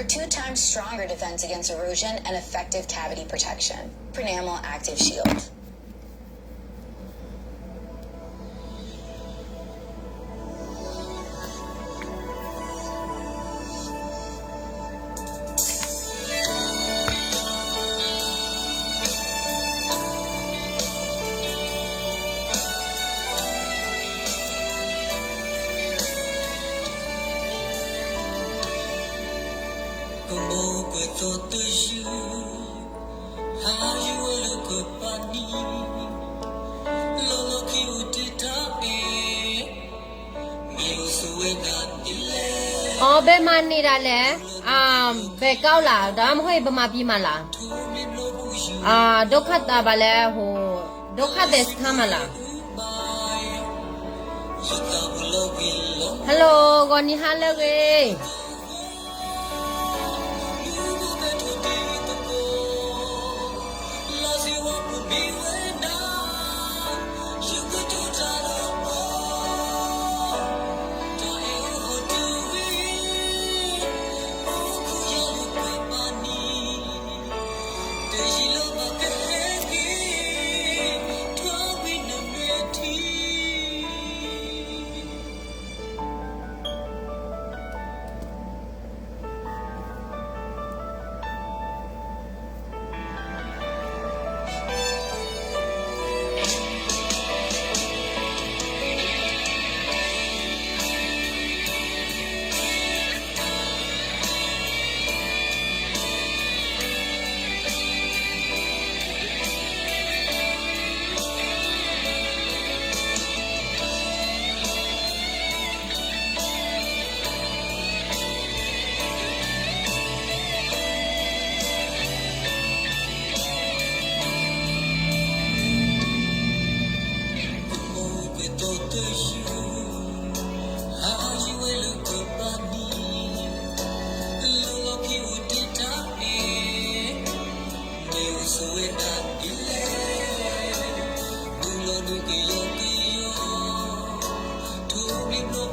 two times stronger defense against erosion and effective cavity protection. Prenamel Active Shield. အီ ဘယ်မှာနေတာလဲ ဘယ်ကောက်လာ ဒါမှမဟုတ် ဗမာပြည်မှာလား ဒုက္ခသည် ဘာလဲ ဟို ဒုက္ခသည်စခန်းမှာလား Hello ဂီၤနံၤဟါလၢအဂ့ၤ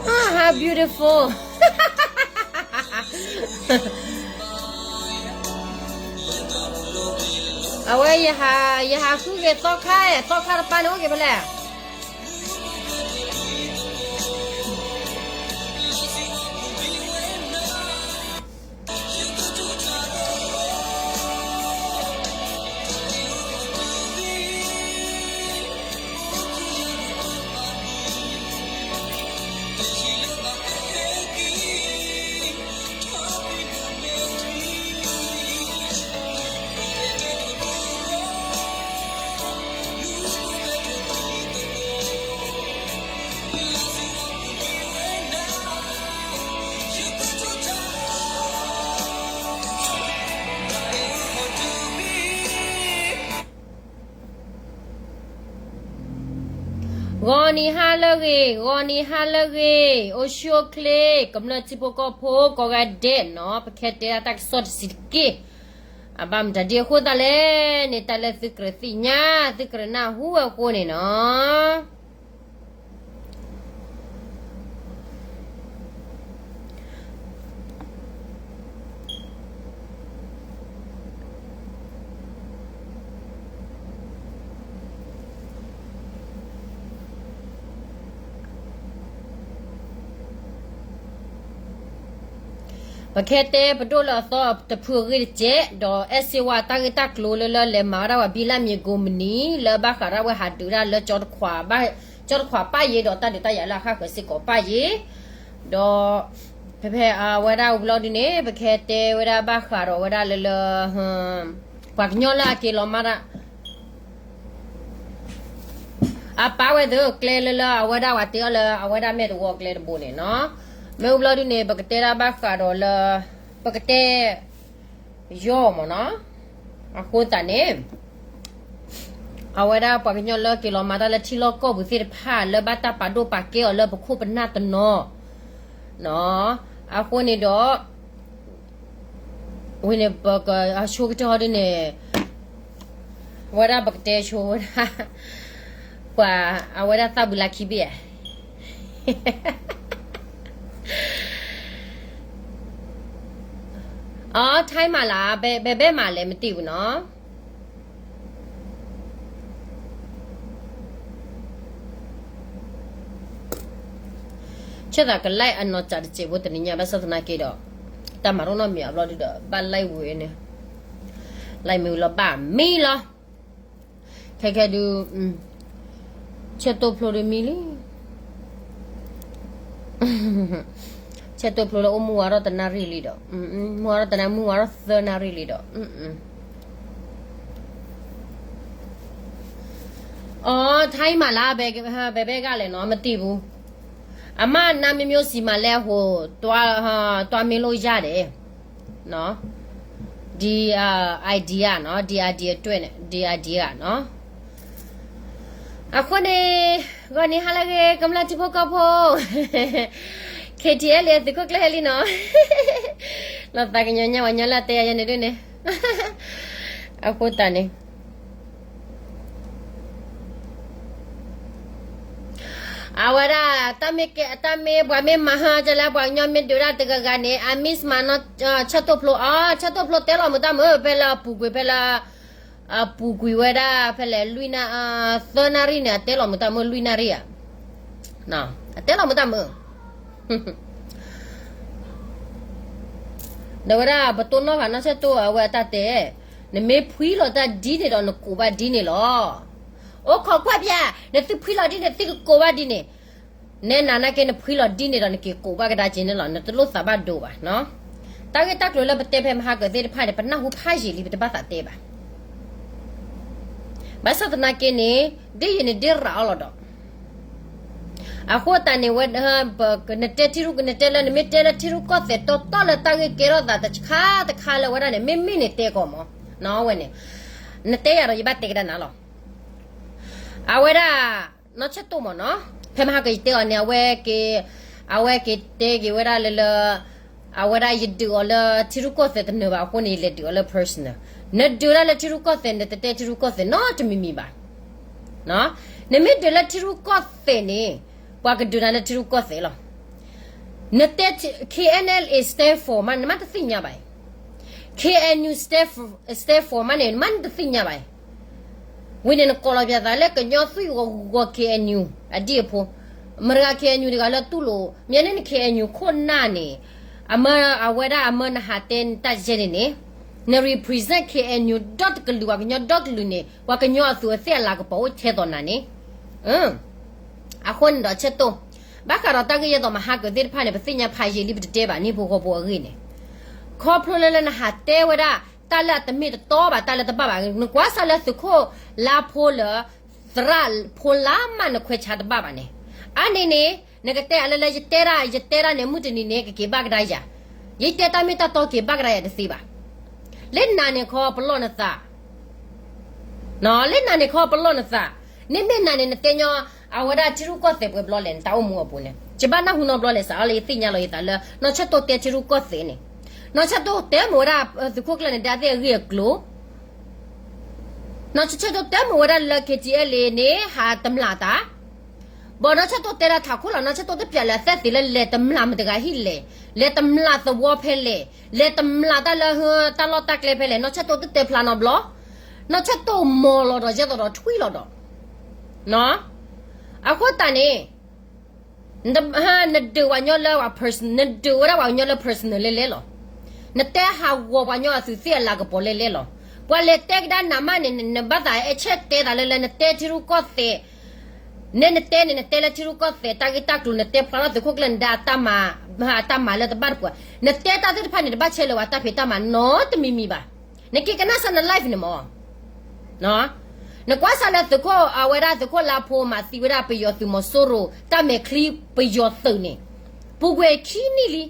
Ah, how beautiful. အဝဲ ယဟးဃုဂ့ၤသီခါ, သီခါတပၤန့ၣ်အိၣ်က့ၤဖဲလဲၣ်. Goni halage, goni halage, အိၣ်ဆူၣ်အိၣ်ချ့, ကမျၢၢ်ထံဖိကီၢ်ဖိကိးဂၤဒဲးနီၤ, ပကတဲဒၣ်တၢ်ကစီၣ်တဆံးတက့ၢ်. အဘၣ်မတၤဒ်အဃိသတးလဲၣ်န့ၣ် တၢ်လၢသုကရၢသ့ၣ်ညါ, သုကရၢနၢ်ဟူဝဲအဃိန့ၣ်နီၤ. ပခဲတဲပဒိၣ်လၢအသီတဖုအဂ့ၢ်တကဲး, ဒီးအဲၣ်စ့ဝါတၢ်ဂ့ၢ်တၢ်ကျိၤလၢလၢလဲၤမၤဝဲဒၣ်ဝဲဘံလၣ်မံၤကိးမုၢ်နံၤ လၢဘၣ်ဃးဒၣ်ဝဲဟးဒုးဒၣ်လၢ ကၠီတခွးပၣ်ယ့ဒီးတၢ်ဒုးတၢ်ယၤလၢအဃၣ်ဃၢၤစ့ၢ်ကီးပၣ်ယ့, ဒီး ဖဲဖဲအဝဲဒၣ်ဝံၤဘျီဒုန့ၣ် ပခဲတဲဝဲဒၣ်ဘၣ်ဃးဒီးဝဲဒၣ်လၢလၢ ပှၤကညီလၢအက့ၤလီၤမၢ်ဒၣ် အပာ်ဝဲသ့ၣ်ကျဲလၢလၢအဝဲဒၣ်ပှၤတဲအီၤလၢအဝဲဒၣ်မဲာ်တဝီကျဲတဘိန့ၣ်နီၤ. မ့ၢ်ဝံၤဘျီဒုန့ၣ် ပကတဲဒၣ်ဘၣ်ဃးဒီးလၢ ပကတဲ ယီၢ်မၢ်နီၤ. အဃိသတးန့ၣ် အဝဲဒၣ်ပှၤကညီလၢက့ၤလီၤမၤတၢ်လၢထံလီၢ်ကီၢ်ပူၤသ့ၣ်တဖၣ် လၢဘၣ်တၢ်ပာ်ဒိၣ်ပာ်ကဲအီၤလၢပခိၣ်ပနၢ်တနီၤ အဃိန့ၣ်ဒီး ဝံၤန့ၣ် ပကဆိကတၢၢ်ဟီဒ်န့ၣ် ဝဲဒၣ်ပကတဲဆိဝဲဒၣ် ပှၤအဝဲဒၣ်သးဘုလါခံဘ့ၣ်ဧါ. အီ ထၢမးလၢ ဘဲဘဲမးလဲၣ် မတံၢ်ပူၤနီၤ. ဆဲသးက like အနီၢ်ကၠးတစဲးဖိတနံၤညါ ဘၣ်ဆၣ်သနာ်က့ဒီး တၢ်မၤရိနီတမံၤအဘျီဒုဒီး ဘၣ် like ဝံၤန့ၣ် like မ့ၢ်ဝံၤလီၤ ဘၣ်မံလီၤ. ခဲခဲဒု ဆဲတိၢ်ဖျိဒုမံလံ. ဆဲတိၢ်ဖျိလၢအိၣ်မူဝါထီၣ်တနၣ်ရံၣ်လံဒီး မူဝါထီၣ်တနၣ် မူဝါထီၣ်သၢနၣ်ရံၣ်လံဒီး အီ ထၢမးလၢ ဘဲဘဲဂၤလဲၣ်နီၤ မတံၢ်ပူၤ. အမ့ၢ်နါမ့ၢ်မ့ၢ်စံးမးလဲၣ်အဃိ တွါမ့ၢ်လိၣ်ယၤဒဲး ဒီ idea နီၤ ဒီ idea တွဲၣ်န့ၣ် ဒီ idea နီၤ. အဃိန့ၣ် ဂီၤနံၤဟါလၢအဂ့ၤ ကမျၢၢ်ထံဖိကီၢ်ဖိ KTLA သုးခိၣ်ကျၢၢ်ဟဲလံနီၤ. လီၤသးကညီၤညါဝဲညီလၢအတဲယၤယဲန့ၣ်ဒ်န့ၣ် အဃိသတးန့ၣ် အဝဲဒၣ် တၢ်မ့ၢ်ကဲ တၢ်မ့ၢ်ပှၤမ့ၢ်မၤဟါကလဲၣ် ပှၤကညီမ့ၢ်ဒုးဒၣ်တဂၤဂၤန့ၣ် အ miss မးနီၤ ဆၢတိၢ်ဖျိ အီ ဆၢတိၢ်ဖျိတဲလီၤမုာ်တၢ်မုာ် ဖဲလၢအပူၤကွံာ် ဖဲလၢ အပူၤကွံာ်ဝဲဒၣ် ဖဲလဲၣ် လွံၢ်နၣ် သၢနၣ်ရံၣ်န့ၣ် အတဲလီၤမုာ်တၢ်မုာ် လွံၢ်နၣ်ရံၣ်ဧါ အတဲလီၤမုာ်တၢ်မုာ် ဒီးဝဲဒၣ် ပတိၢ်နီၣ်ဃာ်နီၢ်ဆၢတိၢ်အဝဲအတၢ်တဲ, နမ့ၢ်ဖှံလီၤတၢ်ဒ်န့ၣ်ဒီးနကိးဘၣ်ဒ်န့ၣ်လီၤ. အိၣ်ခိးကွၢ်ပၠး, နသုဖှံလီၤဒ်န့ၣ် သုကကိးဘၣ်ဒ်န့ၣ်. နဲနၤနာ်က့နဖှံလီၤဒ်န့ၣ်ဒီးနက့ၤကိးဘၣ်ကဒါက့ၤန့ၣ်လီၤ, နတလိၣ်သးဘၣ်ဒိဘၣ်. တၢ်ဂ့ၢ်တၢ်ကျိၤလၢပတဲဖဲမဟါကၢၤသ့ၣ်တဖၣ်န့ၣ် ပနၢ်ဟူဖးယံာ်လံ ပတဘၣ်သးတဲဘၣ်. ဘၣ်ဆၣ်သနာ်က့န့ၣ် ဒ်ယန့ၣ်ဒ်ရၤအီၤလီၤဒီး အဃိသတးန့ၣ်ဝဲ နတဲထံရူၢ် နတဲလၢ နမ့ၢ်တဲလၢထံရူၢ်ကီၢ်သဲးတီတီလၢတၢ်ဂ့ၢ်ကဲထီၣ်သးတခါတခါလၢဝဲဒၣ်န့ၣ် မ့မ့ၢ်န့ၣ်တဲကီးမး, ဝဲန့ၣ် နတဲယၤဒီးယဘၣ်တဲကဒါနၤလီၤ. အဝဲဒၣ် နီၢ်ဆၢတိၢ်မးနီၤ, ဖဲမဟါကၢၤယတဲအီၤန့ၣ် အဝဲက့ၤ အဝဲက့ၤတဲက့ၤဝဲဒၣ်လၢလၢ အဝဲဒၣ်ယဒုးအီၤလၢထံရူၢ်ကီၢ်သဲးတနၢၤဘၣ်အဃိန့ၣ် ယလဲၤဒုးအီၤလၢ personal. နဒုးဒၣ်လၢထံရူၢ်ကီၢ်သဲး နတတဲထံရူၢ်ကီၢ်သဲးနီတမံၤမံၤဘၣ်. နမ့ၢ်ဒုးလၢထံရူၢ်ကီၢ်သဲးန့ၣ် ပှၤကဒုးနၤလၢထံရူၢ်ကီၢ်သဲးလီၤ. နတဲ K N L A stand for မး နမ့ၢ်တသ့ၣ်ညါဘၣ်. K N U stand for မးန့ၣ် နမ့ၢ်တသ့ၣ်ညါဘၣ်. ဝံၤန့ၣ်နကိးလီၤပၠးသးလၢကညီသွံၣ်ဂီၤဂီၤ K N U အဒံၣ်အဖိ, မတၤဂၤ K N U တဂၤလၢတူၢ်လိာ် မ့ၢ်န့ၣ်န K N U ခိၣ်နၢ်န့ၣ် အမၢအဝဲဒၣ်အမၢနဟးတဲတၢ်ယဲန့ၣ်န့ၣ် န represent K N U ဒီတကလုာ် ပှၤကညီဒီကလုာ်န့ၣ် ပှၤကညီအသူးအသ့ၣ်အလၤကပီၤအိၣ်ထဲသိးနၤန့ၣ် အဃိန့ၣ်ဒီးဆၢတိၢ်, ဘၣ်ဃးဒီးတၢ်ဂ့ၢ်ယဲသိးမဟါကၢၤသ့ၣ်တဖၣ်န့ၣ် ပသ့ၣ်ညါဖးယံာ်လံ ပတတဲဘၣ်န့ၣ်ဖိဃီဖိအဂ့ၢ်န့ၣ်, ခီဖျိလၢလၢနဟးတဲဝဲဒၣ် တၢ်လၢအတမ့ၢ်တတီဘၣ် တၢ်လၢတဘၣ်ဘၣ် နကွၢ်စၢ်လၢသုးခိၣ်လါဖိလၢ သရၣ်ဖိလါမးနခွဲးဆါတဘၣ်ဘၣ်န့ၣ်, အါန့ၣ်န့ၣ် နကတဲအလၢလၢယတဲဒၣ် ယတဲဒၣ်န့ၣ် မုၢ်တနံၤန့ၣ် ကက့ၤဘၣ်ကဒါယၤ, ယတဲတၢ်မ့ၢ်တၢ်တီက့ၤဘၣ်ကဒါယၤတသ့ဘၣ်. လၢနၤန့ၣ်ခီပလီၢ်နသး လၢနၤန့ၣ်ခီပလီၢ်နသး, န့ၣ်မ့ၢ်နၤန့ၣ် နတဲညီ အဝဲဒၣ်ထံရူၢ်ကီၢ်သဲးပှဲၤဘျီလဲၣ် နတၢ်အိၣ်မူအပူၤန့ၣ် ယဘၣ်နၢ်ဟူနီတဘျီလဲၣ် စးအီၤလၢယသ့ၣ်ညါလီၤယသးလၢ နီၢ်ဆၢတိၢ်တဲထံရူၢ်ကီၢ်သဲးန့ၣ်, နီၢ်ဆၢတိၢ်တဲမုာ်ဝဲဒၣ် သုးခိၣ်ကျၢၢ်န့ၣ် ဒၣ်သ့ၣ်အဂ့ၢ်အကျိၤ နီၢ်ဆၢတိၢ်တဲမုာ်ဝဲဒၣ်လၢ K T L A န့ၣ် ဟးတမျၢ်တၢ်, ဘၣ်နီၢ်ဆၢတိၢ်တဲဒၣ်ထးခိၣ်လီၤ နီၢ်ဆၢတိၢ်တပျၢ်လၢအသဲသ့လၢလဲၤတမျၢ်မတၤဂၤဟံၣ်လဲၣ်, လဲၤတမျၢ်သဝီဖဲလဲၣ်, လဲၤတမျၢ်တၢ်လၢတၢ်လီၢ်တၢ်ကျဲဖဲလဲၣ် နီၢ်ဆၢတိၢ်တတဲဖျါနီတဘျီ, နီၢ်ဆၢတိၢ်မီၤလီၤဒီးယဲသိးဒီးထွံၣ်လီၤဒီး, အဃိသတးန့ၣ် နဒုးဝဲညီလၢ person နဒုးဝဲဒၣ်ပှၤကညီလၢ personal လဲၣ်လဲၣ်လီၤ. နတဲဟးဂီၤပှၤကညီအသူးသ့ၣ်အလၤကပီၤလဲၣ်လဲၣ်လီၤ. ပှၤလဲၤတဲကဒါနၤမးန့ၣ် နဘၣ်သးအဲၣ်ဆဲးတဲသးလၢလၢနတဲထံရူၢ်ကီၢ်သဲး, နဲနတဲန့ၣ် နတဲလၢထံရူၢ်ကီၢ်သဲး တၢ်ဂ့ၢ်တၢ်ကျိၤ နတဲဖျါထီၣ်သုးခိၣ်ကျၢၢ်နဒါ အတၢ်မၤလၢတဘၣ်တပှၤ, နတဲတၢ်သ့ၣ်တဖၣ်န့ၣ် တဘၣ်ဆဲးလၢၤဝဲတၢ်ဖံးတၢ်မၤနီတမံၤမံၤဘၣ်. နက့ၤကနၣ်စၢ်န live န့ၣ်မး နကွၢ်စၢ်လၢသုးခိၣ် အဝဲဒၣ်သုးခိၣ်လါဖိမၤသံဝဲဒၣ်ပယီၤသုးမီၤစိရိၤ တၢ်မဲာ်ချံပယီၤသုးန့ၣ်, ပူၤကွံာ်ခံနံၣ်လံ,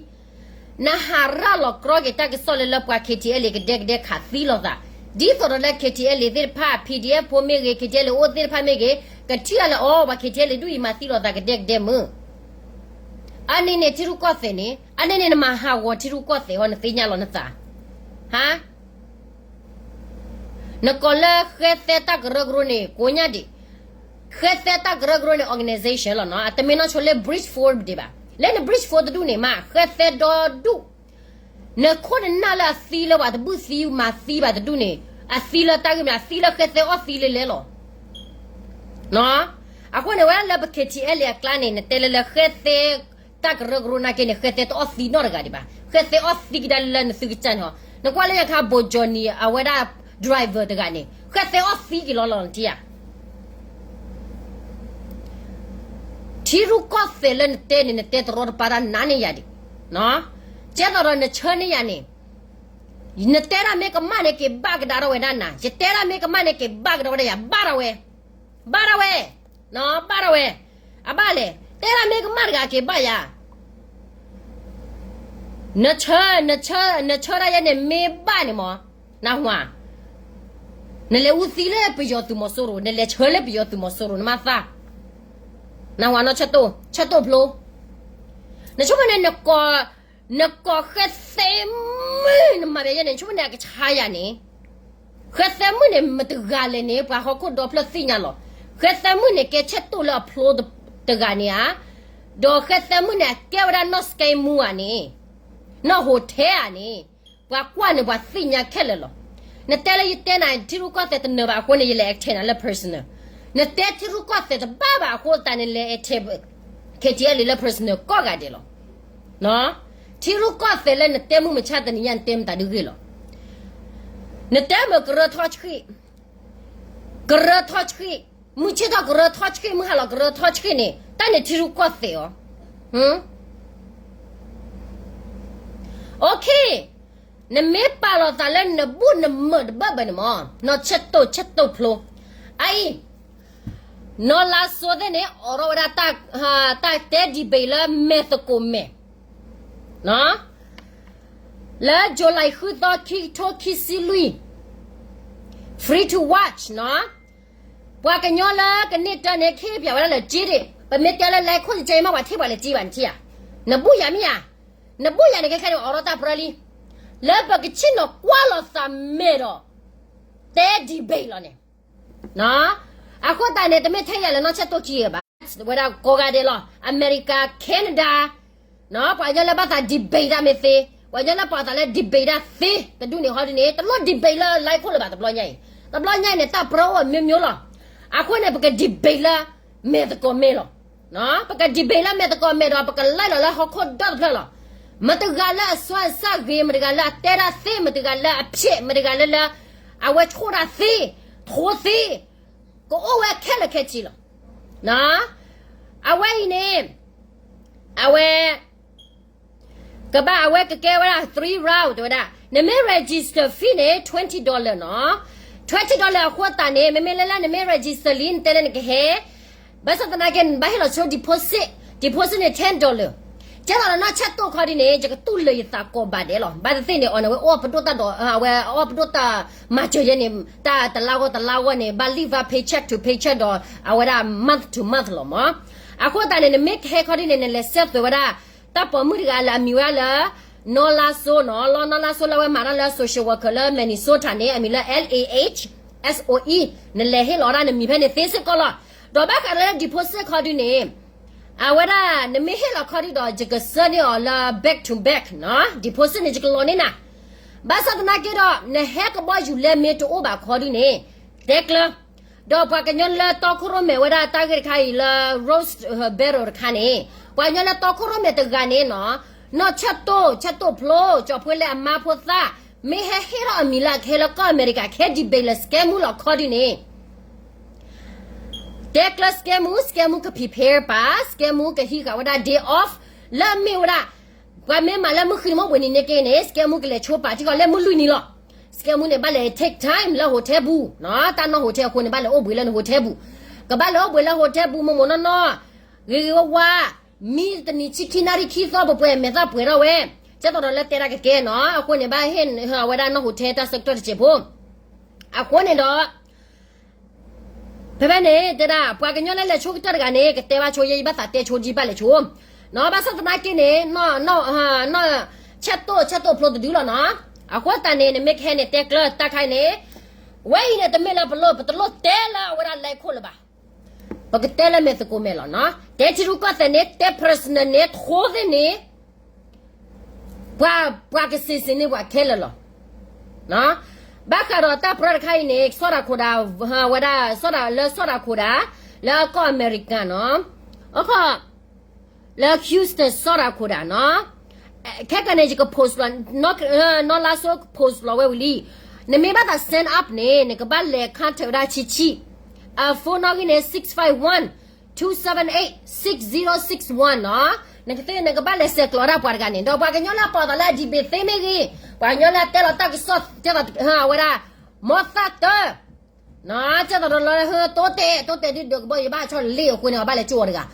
နဟးရၤလီၤကြီက့ၤတၢ်ကစီၣ်လၢလၢပှၤ K T L A ကဒဲကဒဲခးသံလိာ်သး, ဒ်သိးဒီးလၢ K T L A သ့ၣ်တဖၣ် P D F ဖိမ့ၢ်ဂ့ၤ K T L A အိၣ်သ့ၣ်တဖၣ်မ့ၢ်ဂ့ၤ ကထံၣ်အါလၢအီၤ ပှၤ K T L A ဒုးအံၤမၤသံလိာ်သးကဒဲကဒဲမုၢ် အါန့ၢ်န့ၣ်ထံရူၢ်ကီၢ်သဲးန့ၣ် အါန့ၢ်န့ၣ်နမၤဟးဂီၤထံရူၢ်ကီၢ်သဲးအီၤ နသ့ၣ်ညါလီၤနသး, ဟါ နကိးလၢဃဲသဲတၢ်ကရၢကရိန့ၣ် ကိးညါဒံး, ဃဲသဲတၢ်ကရၢကရိန့ၣ် organization လီၤနီၤ, အတမ့ၢ်နီၢ်ဆိလၢ Bridge Forward ဒံးဘၣ်, လၢန Bridge Forward တဒူၣ်န့ၣ်မး ဃဲသဲဒီဒူၣ်, နခိၣ်နနၢ်လၢအသံလၢပှၤတဘုၣ်သံမၤသံဘၣ်တဒူၣ်န့ၣ် အသံလၢတၢ်ဂ့ၢ်မနုၤလဲၣ်, အသံလၢဃဲသဲအီၣ်သံလဲလဲလီၤ. အဃိန့ၣ် ဝဲဒၣ်လၢပ K T L အကျါန့ၣ် နတဲလၢလၢဃဲသဲ တၢ်ကရၢကရိနာ်က့န့ၣ် ဃဲသဲတအီၣ်သံနီတဂၤဒံးဘၣ်. ဃဲသဲအီၣ်သံကဒါလၢနသုကစၢ်န့ၣ်ဟီ, နကွၢ်လၢညါခါ ဘိကၠီနံၤ အဝဲဒၣ် driver တဂၤန့ၣ် ဃဲသဲအီၣ်သံက့ၤလီၤလီၤနထံၣ်ဧါ. ထံရူၢ်ကီၢ်သဲးလၢနတဲန့ၣ် နတဲတရီတပါတၢ်နးန့ၢ်ယၤဒံး, ကဲသိးဒီးနဆၢန့ၢ်ယၤန့ၣ်, နတဲဒၣ်မ့ၢ်ကမၣ်န့ၣ် က့ၤဘၣ်ကဒါထီၣ်ဝဲဒၣ်နၤ, ယတဲဒၣ်မ့ၢ်ကမၣ်န့ၣ် က့ၤဘၣ်ကဒါဝဲဒၣ်ယၤ, ဘၣ်ထီၣ်ဝဲ, ဘၣ်ထီၣ်ဝဲ, ဘၣ်ထီၣ်ဝဲ, အဘၣ်လဲၣ်, တဲဒၣ်မ့ၢ်ကမၣ်တဂၤက့ၤဘၣ်ယၤ နဆၢ, နဆၢ, နဆၢဒၣ်ယဲန့ၣ်မ့ၢ်ဘၣ်န့ၣ်မး, နၢ်ဟူဧါ, နလဲၤအူသံလၢပယီၤသုးမီၤစိရိၤ, နလဲၤဆၢလၢပယီၤသုးမီၤစိရိၤ, နမၤသး, နၢ်ဟူဧါ, နီၢ်ဆၢတိၢ်, ဆၢတိၢ်ဖျိ, နဆိကမိၣ်န့ၣ် နကိးဃဲသဲမုၣ် နမၤဘၣ်ယဲန့ၣ် နဆိကမိၣ်န့ၣ် အကဆါယၤန့ၣ်, ဃဲသဲမုၣ်န့ၣ် မတဂၤလဲၣ်န့ၣ် ပှၤဟီၣ်ခိၣ်ဒီဖျၢၣ်သ့ၣ်ညါလီၤ. ဃဲသဲမုၣ်န့ၣ် ကဲဆဲးတိၢ်လၢအဖျိတဂၤန့ၣ်ဧါ, ဒီးဃဲသဲမုၣ်န့ၣ် အကဲဝဲဒၣ်နီၢ်စကဲမူဧါန့ၣ်, နီၢ်ဟိးထဲဧါန့ၣ်, ပှၤကွၢ်န့ၣ် ပှၤသ့ၣ်ညါခဲလၢာ်လီၤ. နတဲလၢယတဲနၤ ထံရူၢ်ကီၢ်သဲးတနၢၤဘၣ်အဃိန့ၣ် ယလဲၤ attack နၤလၢ personal, နတဲထံရူၢ်ကီၢ်သဲးတဘၣ်ဘၣ်အဃိသတးန့ၣ် လဲၤ attack K T L လၢ personal ကိးဂၤဒဲးလီၤ. ထံရူၢ်ကီၢ်သဲးလၢနတဲမုၢ်မဆါတနံၤညါ နတဲမတၤဒုဂ့ၢ်လီၤ. နတဲမ့ၢ်ကရၢထီဆှံ, ကရၢထီဆှံ, မုၢ်ဆ့ၣ်ထီၣ်ကရၢထီဆှံ, မုၢ်ဟါလီၤကရၢထီဆှံန့ၣ် တၢ်န့ၣ်ထံရူၢ်ကီၢ်သဲးအီၤ. Okay, နမ့ၢ်ပာ်လီၤသးလၢနဘူၣ်နမၢၢ်တဘၢၣ်ဘၢၣ်န့ၣ်မး, နီၢ်ဆၢတိၢ်ဆၢတိၢ်ဖျိ, အအံၤ နီၢ်လါစိသ့ၣ်န့ၣ် အိးထီၣ်ဝဲဒၣ်တၢ်တဲ debate လၢမဲာ်သကိးမဲာ် လၢ July ဃုသီ ခံကထိခံဆံလွံၢ်, free to watch နီၤ. ပှၤကညီလၢကန့ၢ်တၢ်န့ၣ် ကဟ့ၣ်ပၠးဝဲဒၣ်လၢက့ဒံး, ပမ့ၢ်တဲလၢ လဲခိၣ် ကကဲမး ပှၤထံၣ်ပှၤလၢက့ဘၣ် နထံၣ်ဧါ. နဘူၣ်ယၤမ့ၢ်ဧါ, နဘူၣ်ယၤန့ၣ် ခဲခဲန့ၣ် အိးထီၣ်တၢ်ပြၢလံ, လၢပကဆ့ၣ်နီၤကွၢ်လိာ်သးမဲာ်ဒီး တဲ debate လီၤန့ၣ် အဃိသတးန့ၣ် တမ့ၢ်ထဲယၤလၢနီၢ်ဆၢတိၢ်ခံဂၤဘၣ်, ဝဲဒၣ်ကိးဂၤဒဲးလီၤ. အမဲရကၤ, Canada, ပှၤကညီလၢဘၣ်သး debate တၢ်မ့ၢ်သ့, ပှၤကညီလၢပာ်သးလၢ debate တၢ်သ့ တဒူၣ်န့ၣ်ဟီဒ်န့ၣ် တလိၣ် debate လၢ လဲခိၣ် လၢၤဘၣ်တဘျီညါအံၤ. တဘျီညါအံၤန့ၣ် တၢ်ပြၢအိၣ် မျိုးမျိုး လီၤ. အဃိန့ၣ် ပက debate လၢ မဲာ်သကိးမဲာ်လီၤ. ပက debate လၢမဲာ်သကိးမဲာ်ဒီး ပကလဲလီၤလၢဟီၣ်ခိၣ်ဒီတဖျၢၣ်လီၤ. မတၤတဂၤလၢအစွါအစၢ်ဂ့ၤ, မတၤတဂၤလၢအတဲတၢ်သ့, မတၤတဂၤလၢအဖျဲး, မတၤတဂၤလၢလၢ အဝဲဆိၣ်တၢ်သ့, ထိသ့, ကအိၣ်ဝဲခဲလၢာ်ခဲဆ့လီၤ. အဝဲအံၤန့ၣ် အဝဲ ကဘၣ် အဝဲကကဲဝဲဒၣ် three round တဲဝဲဒၣ်, နမ့ၢ် register fee န့ၣ် twenty dollar နီၤ. twenty dollar အဃိသတးန့ၣ် မ့မ့ၢ်လၢလၢနမ့ၢ် register လံ နတဲလၢနကဟဲ, ဘၣ်ဆၣ်သနာ်က့ နဘၣ်ဟ့ၣ်လီၤဆိ deposit, deposit န့ၣ် ten dollar. ကဲသိးဒီးနီၢ်ဆၢတိၢ်ခီဒ်န့ၣ် ယကတူၢ်လၢာ်ယသးကိးဘၣ်ဒဲးလီၤ. ဘၣ်သ့ၣ်သ့ၣ်န့ၣ် အီၤန့ၣ် အဝဲအိၣ်ပဒိၣ်တၢ်ဒီး အဝဲအီၣ်ပဒိၣ်တၢ်မၤစၢၤယဲန့ၣ် တၢ်တလါဂီၢ်တလါဂီၢ်န့ၣ် ဘၣ် live ဘၣ် paycheck to paycheck ဒီး အဝဲဒၣ် month to month လီၤမး. အဃိသတးန့ၣ် နမ့ၢ်ကဟဲခီဒ်န့ၣ် နလဲၤစဲသွဲးဝဲဒၣ် တၢ်ပိာ်မုၣ်တဂၤလၢအမံၤဝဲဒၣ်လၢ နီၢ်လါစိနီၤ, လီၤနီၢ်လါစိလၢအဝဲမၤတၢ်လၢ social worker လၢ Minnesota န့ၣ် အမံၤလၢ L A H S O E, နလဲၤဟ့ၣ်လီၤဒၣ်နမံၤဖဲန့ၣ်သ့စ့ၢ်ကီးလီၤ. ဒီးဘၣ်ဃးလၢ deposit ခီဒုန့ၣ် အဝဲဒၣ် နမ့ၢ်ဟ့ၣ်လီၤခီဒုဒီး ယကဆှၢန့ၢ်အီၤလၢ bank to bank နီၤ, deposit န့ၣ် ယကလီၤန့ၢ်နၤ. ဘၣ်ဆၣ်သနာ်က့ဒီး နဟဲကဘီယူၤလဲမ့ၢ်တအိၣ်ဘၣ်ခီဒုန့ၣ် တဲကျၢၤ ဒီးပှၤကညီလၢတီခိၣ်ရိၣ်မဲာ်ဝဲဒၣ်တၢ်ဂ့ၢ်တခါအံၤလၢ Rose Barrel တခါန့ၣ်, ပှၤကညီလၢတီခိၣ်ရိၣ်မဲာ်တဂၤန့ၣ်နီၤ, နီၢ်ဆၢတိၢ်, ဆၢတိၢ်ဖျိ, ကၠီၤဖှ့လ့အမါဖိသၣ်, မ့ၢ်ဟဲဟ့ၣ်ထီၣ်အမံၤလၢအကဟဲလၢကီၢ်အမဲရကၤ ခဲ debate လၢ စကဲမူလီၤခီဒုန့ၣ် တဲကျၢၤ စကဲမူ, စကဲမူက prepare ပာ်, စကဲမူကဟံးဃာ်ဝဲဒၣ် day off လၢအမ့ၢ်ဝဲဒၣ် ပှၤမ့ၢ်မၤလၢမုၢ်ဃုနံၤမ့ၢ်ဝဲနံၤန့ၣ်က့န့ၣ် စကဲမူကလဲၤဆိပာ်ထံကီၢ်လၢမုၢ်လွံၢ်နံၤလီၤ. စကဲမူန့ၣ် ဘၣ်လဲၤ take time လၢ hotel ပူၤ, တၢ်နီၢ် hotel အဃိန့ၣ် ဘၣ်လဲၤအိၣ်ဘှံးလၢန hotel ပူၤ, ကဘၣ်လဲၤအိၣ်ဘှံးလၢ hotel ပူၤ မိၢ်မိၢ်နီၢ်နီၢ်, ဂ့ၤဂ့ၤဝါဝါ, မံတနံၤဆံခံနၣ်ရံၣ်ခံသီ ပှဲၤပှဲၤမဲာ်သၣ်ပှဲၤထီၣ်ဝဲ, ကဲသိးဒီးလၢတဲဒၣ်ကကဲနီၤ, အဃိန့ၣ် ဘၣ်ဟ့ၣ်ဝဲဒၣ်နီၢ် hotel တၢ်ဆၢကတီၢ်တစဲးဖိ အဃိန့ၣ်ဒီး ဖဲဖဲန့ၣ် တဲဒၣ် ပှၤကညီလၢလဲၤဆိကတၢၢ်တဂၤန့ၣ် ကတဲဘၣ်ဆိယဲ ယဘၣ်သးတဲဆိဒ်ဘၣ်လဲၤဆိ, နီၤ ဘၣ်ဆၣ်သနာ်က့န့ၣ် နီၢ် နီၢ် ဆၢတိၢ် ဆၢတိၢ်ဖျိတဒုလီၤနီၤ, အဃိသတးန့ၣ် နမ့ၢ်ကဟဲန့ၣ် တဲကျၢၤတၢ်ခါအံၤန့ၣ်, ဝဲအံၤန့ၣ် တမ့ၢ်လၢပလိၣ် ပတလိၣ်တဲလၢအဝဲဒၣ်လဲၤခိၣ်လၢၤဘၣ်, ပကတဲလၢမဲာ်သကိးမဲာ်လီၤနီၤ, တဲထံရူၢ်ကီၢ်သဲးန့ၣ် တဲ personal န့ၣ် ထိသ့ၣ်န့ၣ် ပှၤကစ့ၣ်စ့ၣ်န့ၢ်ပှၤခဲလၢာ်လီၤ. ဘၣ်ဃးဒီးတၢ်ပြၢတခါအံၤန့ၣ် စီၣ်တၢ်ခိၣ်ဒၣ် ဝဲဒၣ် စီၣ်တၢ်လၢစီၣ်တၢ်ခိၣ်ဒၣ် လၢအကီၢ်အမဲရကၤနီၤ, အခီ လၢ Houston စီၣ်တၢ်ခိၣ်ဒၣ်နီၤ, ခဲကနံၣ်န့ၣ် ယက post လီၤ, နီၢ်လါစိ post လီၤဝဲဝံၤလံ, နမ့ၢ်ဘၣ်သး sign up န့ၣ် နကဘၣ်လဲၤ contact ဝဲဒၣ်ဆံဆံ, အ phone နီၣ်ဂံၢ်န့ၣ် six five one two seven eight six zero six one နီၤ, နကသ့ၣ်နကဘၣ်လဲၤဆဲးကျိးဒၣ်ပှၤတဂၤန့ၣ် ဒီးပှၤကညီလၢအပာ်သးလၢအ debate သ့မ့ၢ်ဂ့ၤ, ပှၤကညီလၢအတဲလီၤတၢ်ကစီၣ် တဲအဝဲဒၣ် မီသၣ်တၢ ကဲသိးဒီးလၢ တိတဲာ် တိတဲာ်ဒုးဒုးကဘီယူၤဘၣ်ဆီလ့ၣ်အဃိန့ၣ် အဘၣ်လဲၤကၠိအီၤတဂၤ,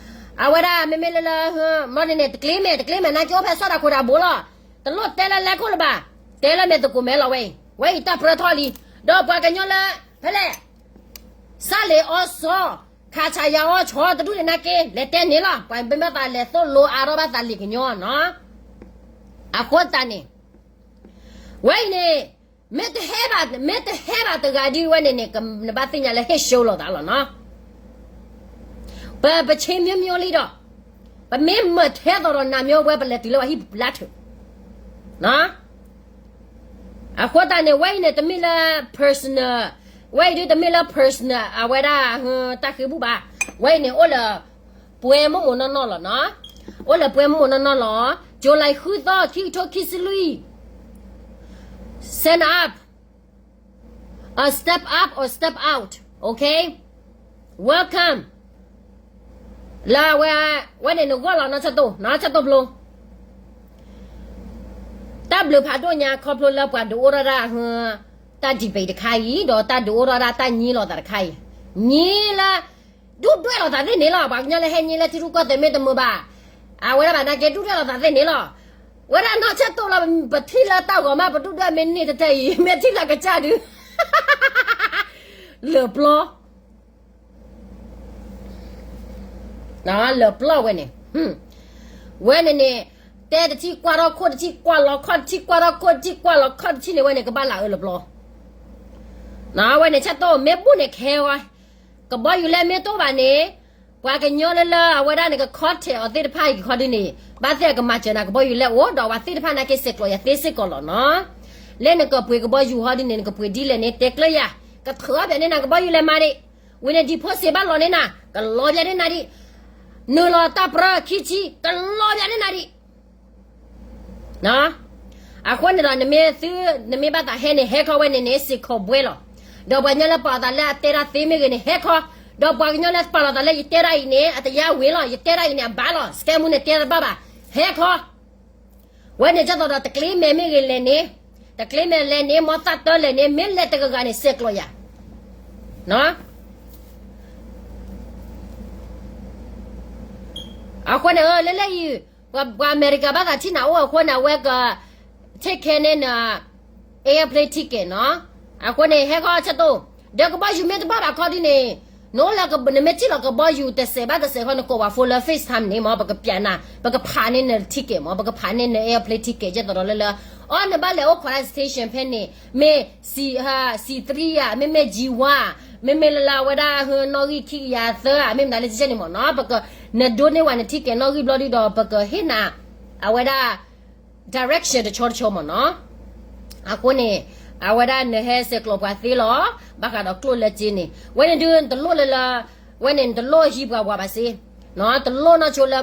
အဝဲဒၣ်မ့မ့ၢ်လၢလၢ မီန့ၣ်န့ၣ် တကျ့မဲာ် တကျ့မဲာ်နာ်က့အိၣ်ဖဲစီၣ်တၢ်ခိၣ်တၢ်ဘိလီၤ, တလိၣ်တဲလၢလဲၤခိၣ်လၢၤဘၣ်, တဲလၢမဲာ်သကိးမဲာ်လီၤဝဲအံၤ, ဝဲအံၤတၢ်ပြၢထီၣ်လံ, ဒီးပှၤကညီလၢ ဖဲလဲၣ် စၢ်လ့ၤအီစီ ခးဆးယၤအီဆီတဒူၣ်န့ၣ်နာ်က့ လဲၤတဲန့ၣ်လီၤ, ပှၤမ့ၢ်ဘၣ်သးလဲၤသိၣ်လိအါထီၣ်ဘၣ်သးလံာ်ကညီနီၤ, အဃိသတးန့ၣ် ဝဲအံၤန့ၣ် မ့ၢ်တဟဲဘၣ် မ့ၢ်တဟဲဘၣ်တဂၤဒ်ဝဲန့ၣ်န့ၣ် နဘၣ်သ့ၣ်ညါလၢဟ့ၣ် show လိာ်သးလီၤနီၤ, ပ ပဆ့မျိုးမျိုးလံဒီး, ပမ့ၢ်မၤထဲသိးဒီးနၤမျိုးဝဲ ပလဲၤတုၤလၢပှၤဟံၣ်ပူၤပလါထုး, အဃိသတးန့ၣ် ဝဲအံၤန့ၣ် တမ့ၢ်လၢ personal, ဝဲအံၤဒ်တမ့ၢ်လၢ personal အဝဲဒၣ် တၢ်ဃ့ဘူၣ်ဘၣ်, ဝဲအံၤန့ၣ်အိၣ်လၢ ပှဲမိၢ်မိၢ်နီၢ်နီၢ်လီၤနီၤ, အိၣ်လၢပှဲမိၢ်မိၢ်နီၢ်နီၢ်လီၤ, July ဃုသီ ခံကထိခံဆံလွံၢ် Stand up, uh, step up or step out, okay? Welcome. လၢဝဲ ဝဲန့ၣ်နဂီၢ်လီၤ နီၢ်ဆၢတိၢ် နီၢ်ဆၢတိၢ်ဘျိ တၢ်ဘျုးဖးဒိၣ်ညါခီဖျိလၢပှၤဒုးအိၣ်ထီၣ်ဒၣ် တၢ် debate တခါအံၤ ဒီးတၢ်ဒုးအိၣ်ထီၣ်ဒၣ်တၢ်ညံလိာ်သးတခါအံၤ, ညံလၢ ဒုၣ်ဒွဲၣ်လိာ်သးသ့ၣ်န့ၣ်လီၤ. ပှၤကညီလၢဟဲညံလၢထံရူၢ်ကီၢ်သဲးမ့ၢ်တမုာ်ဘၣ်, အဝဲဒၣ်ဘၣ်နာ်က့ ဒုၣ်ဒွဲၣ်လိာ်သးသ့ၣ်န့ၣ်လီၤ. ဝဲဒၣ်နီၢ်ဆၢတိၢ်လီၤ ပထံၣ်လၢတၢ်ဂီၤမး ပဒုၣ်ဒွဲၣ်မ့ၢ်န့ၢ်တထၢအံၤ မ့ၢ်ထံၣ်လၢကစၢ်ဒုး လၢာ်ပျီ လၢာ်ပျီဝဲန့ၣ်, ဝဲန့ၣ်န့ၣ် တဲတထံၣ်ကွၢ်ထီၣ်ခိၣ်တထံၣ် ကွၢ်လီၤခီၣ်တထံၣ် ကွၢ်ထီၣ်ခိၣ်တထံၣ် ကွၢ်လီၤခီၣ်တထံၣ်န့ၣ် ဝဲန့ၣ်ကဘၣ်လၢအအၢလၢာ်ပျီ, ဝဲန့ၣ်ဆၢတိၢ် မ့ၢ်ဘူၣ်န့ၣ်ခဲဝဲ, ကဘီယူၤလဲၣ်မ့ၢ်တအိၣ်ဘၣ်န့ၣ်, ပှၤကညီလၢလၢအဝဲဒၣ်န့ၣ် က contact အီၤသ့ၣ်တဖၣ်အံၤခီဒုန့ၣ် ဘၣ်သ့ၣ်အကမၤစၢၤနၤ ကဘီယူၤလဲၣ်အိၣ် ဒီးဝဲသ့ၣ်တဖၣ်နာ်က့ ဆဲးကျိးယၤသ့စ့ၢ်ကီးလီၤနီၤ. လၢနကပှ့ၤကဘီယူၤဟီဒုန့ၣ် နကပှ့ၤဒ်လဲၣ်န့ၣ် တဲကျၢၤယၤ, ကထၢအီၣ်ဘၣ်န့ၢ်နၤ ကဘီယူၤလဲၣ်မးဒံး, ဝံၤန့ၣ် deposit ဘၣ်လီၤန့ၢ်နၤ ကလီၤဘၣ်န့ၢ်နၤဒံး, နုာ်လီၤတၢ်ပြၢခံဆံ ကလီၤဘၣ်န့ၢ်နၤဒံး အဃိန့ၣ်ဒီး နမ့ၢ်သု နမ့ၢ်ဘၣ်သးဟဲန့ၣ် ဟဲခီဝဲန့ၣ်န့ၣ် စ့ၢ်ကီးဘှဲလီၤ. ဒီးပှၤကညီလၢပာ်လီၤသးလၢအတဲတၢ်သ့မ့ၢ်ဂ့ၤန့ၣ် ဟဲခီ, ဒီးပှၤကညီလၢပာ်လီၤသးလၢယတဲတၢ်အံၤန့ၣ် အတယါဝ့ၤလီၤ, ယတဲတၢ်အံၤန့ၣ် အဘၣ်လီၤ, စကဲမူန့ၣ်တဲတဘၣ်ဘၣ်, ဟဲခီ, ဝဲန့ၣ်ကသိးဒီး တကျ့မဲာ်မ့ၢ်ဂ့ၤလဲၣ်န့ၣ်, တကျ့မဲာ်လဲၣ်န့ၣ် မီသၣ်တၢလဲၣ်န့ၣ် မ့ၢ်လဲၤတဂၤဂၤန့ၣ် ဆဲးကျိးယၤ အဃိန့ၣ် လၢလၢအံၤ ပှၤအမဲရကၤဘၣ်သးထံၣ်နၤအိၣ်အဃိန့ၣ် အဝဲက take care န့ၢ်န airplane ticket နီၤ. အဃိန့ၣ် ဟဲခီဆၢတိၢ်, ဒီးကဘီယူၤမ့ၢ်တဘၣ်ဘၣ်ခီဒ်န့ၣ်, နအိၣ်လၢ နမ့ၢ်ထံၣ်လီၤကဘီယူၤတစဲးဘၣ်တစဲးခီ နကိးပှၤဖိလၢ FaceTime န့ၣ်မ့ၢ် ပကပျးနၤ, ပကဖးန့ၢ်န ticket မ့ၢ် ပကဖးန့ၢ်န airplane ticket ကဲသိးဒီးလၢလၢ, အီ နဘၣ်လဲၤအိၣ်ခိးတၢ် station ဖဲန့ၣ်, မ့ၢ် စံးသရံယါ, မ့မ့ၢ် G one, မ့မ့ၢ်လၢလၢအဝဲဒၣ် နီၣ်ဂံၢ်ခံကယၤသၢဧါ, မ့ၢ်မတၤလၢကဲန့ၣ်မ့ၢ်နီၤ, ပက နဒိးန့ၢ်ဝဲန ticket နီၣ်ဂံၢ်ဘျီဒုဒီး ပကဟ့ၣ်နၤ အဝဲဒၣ် direction တဆီတဆီမ့ၢ်နီၤ. အဃိန့ၣ် အဝဲဒၣ်နဟဲဆဲးကျိးပှၤသ့လီၤ, ဘၣ်ဃးဒီးကျိၣ်လၢစ့န့ၣ်, ဝဲန့ၣ်ဒုးနတလိၣ်လၢလၢ, ဝဲန့ၣ်နတလိၣ်ဟံးပှၤဝၤဘၣ်စ့, တလိၣ်နီၢ်ဆိလၢ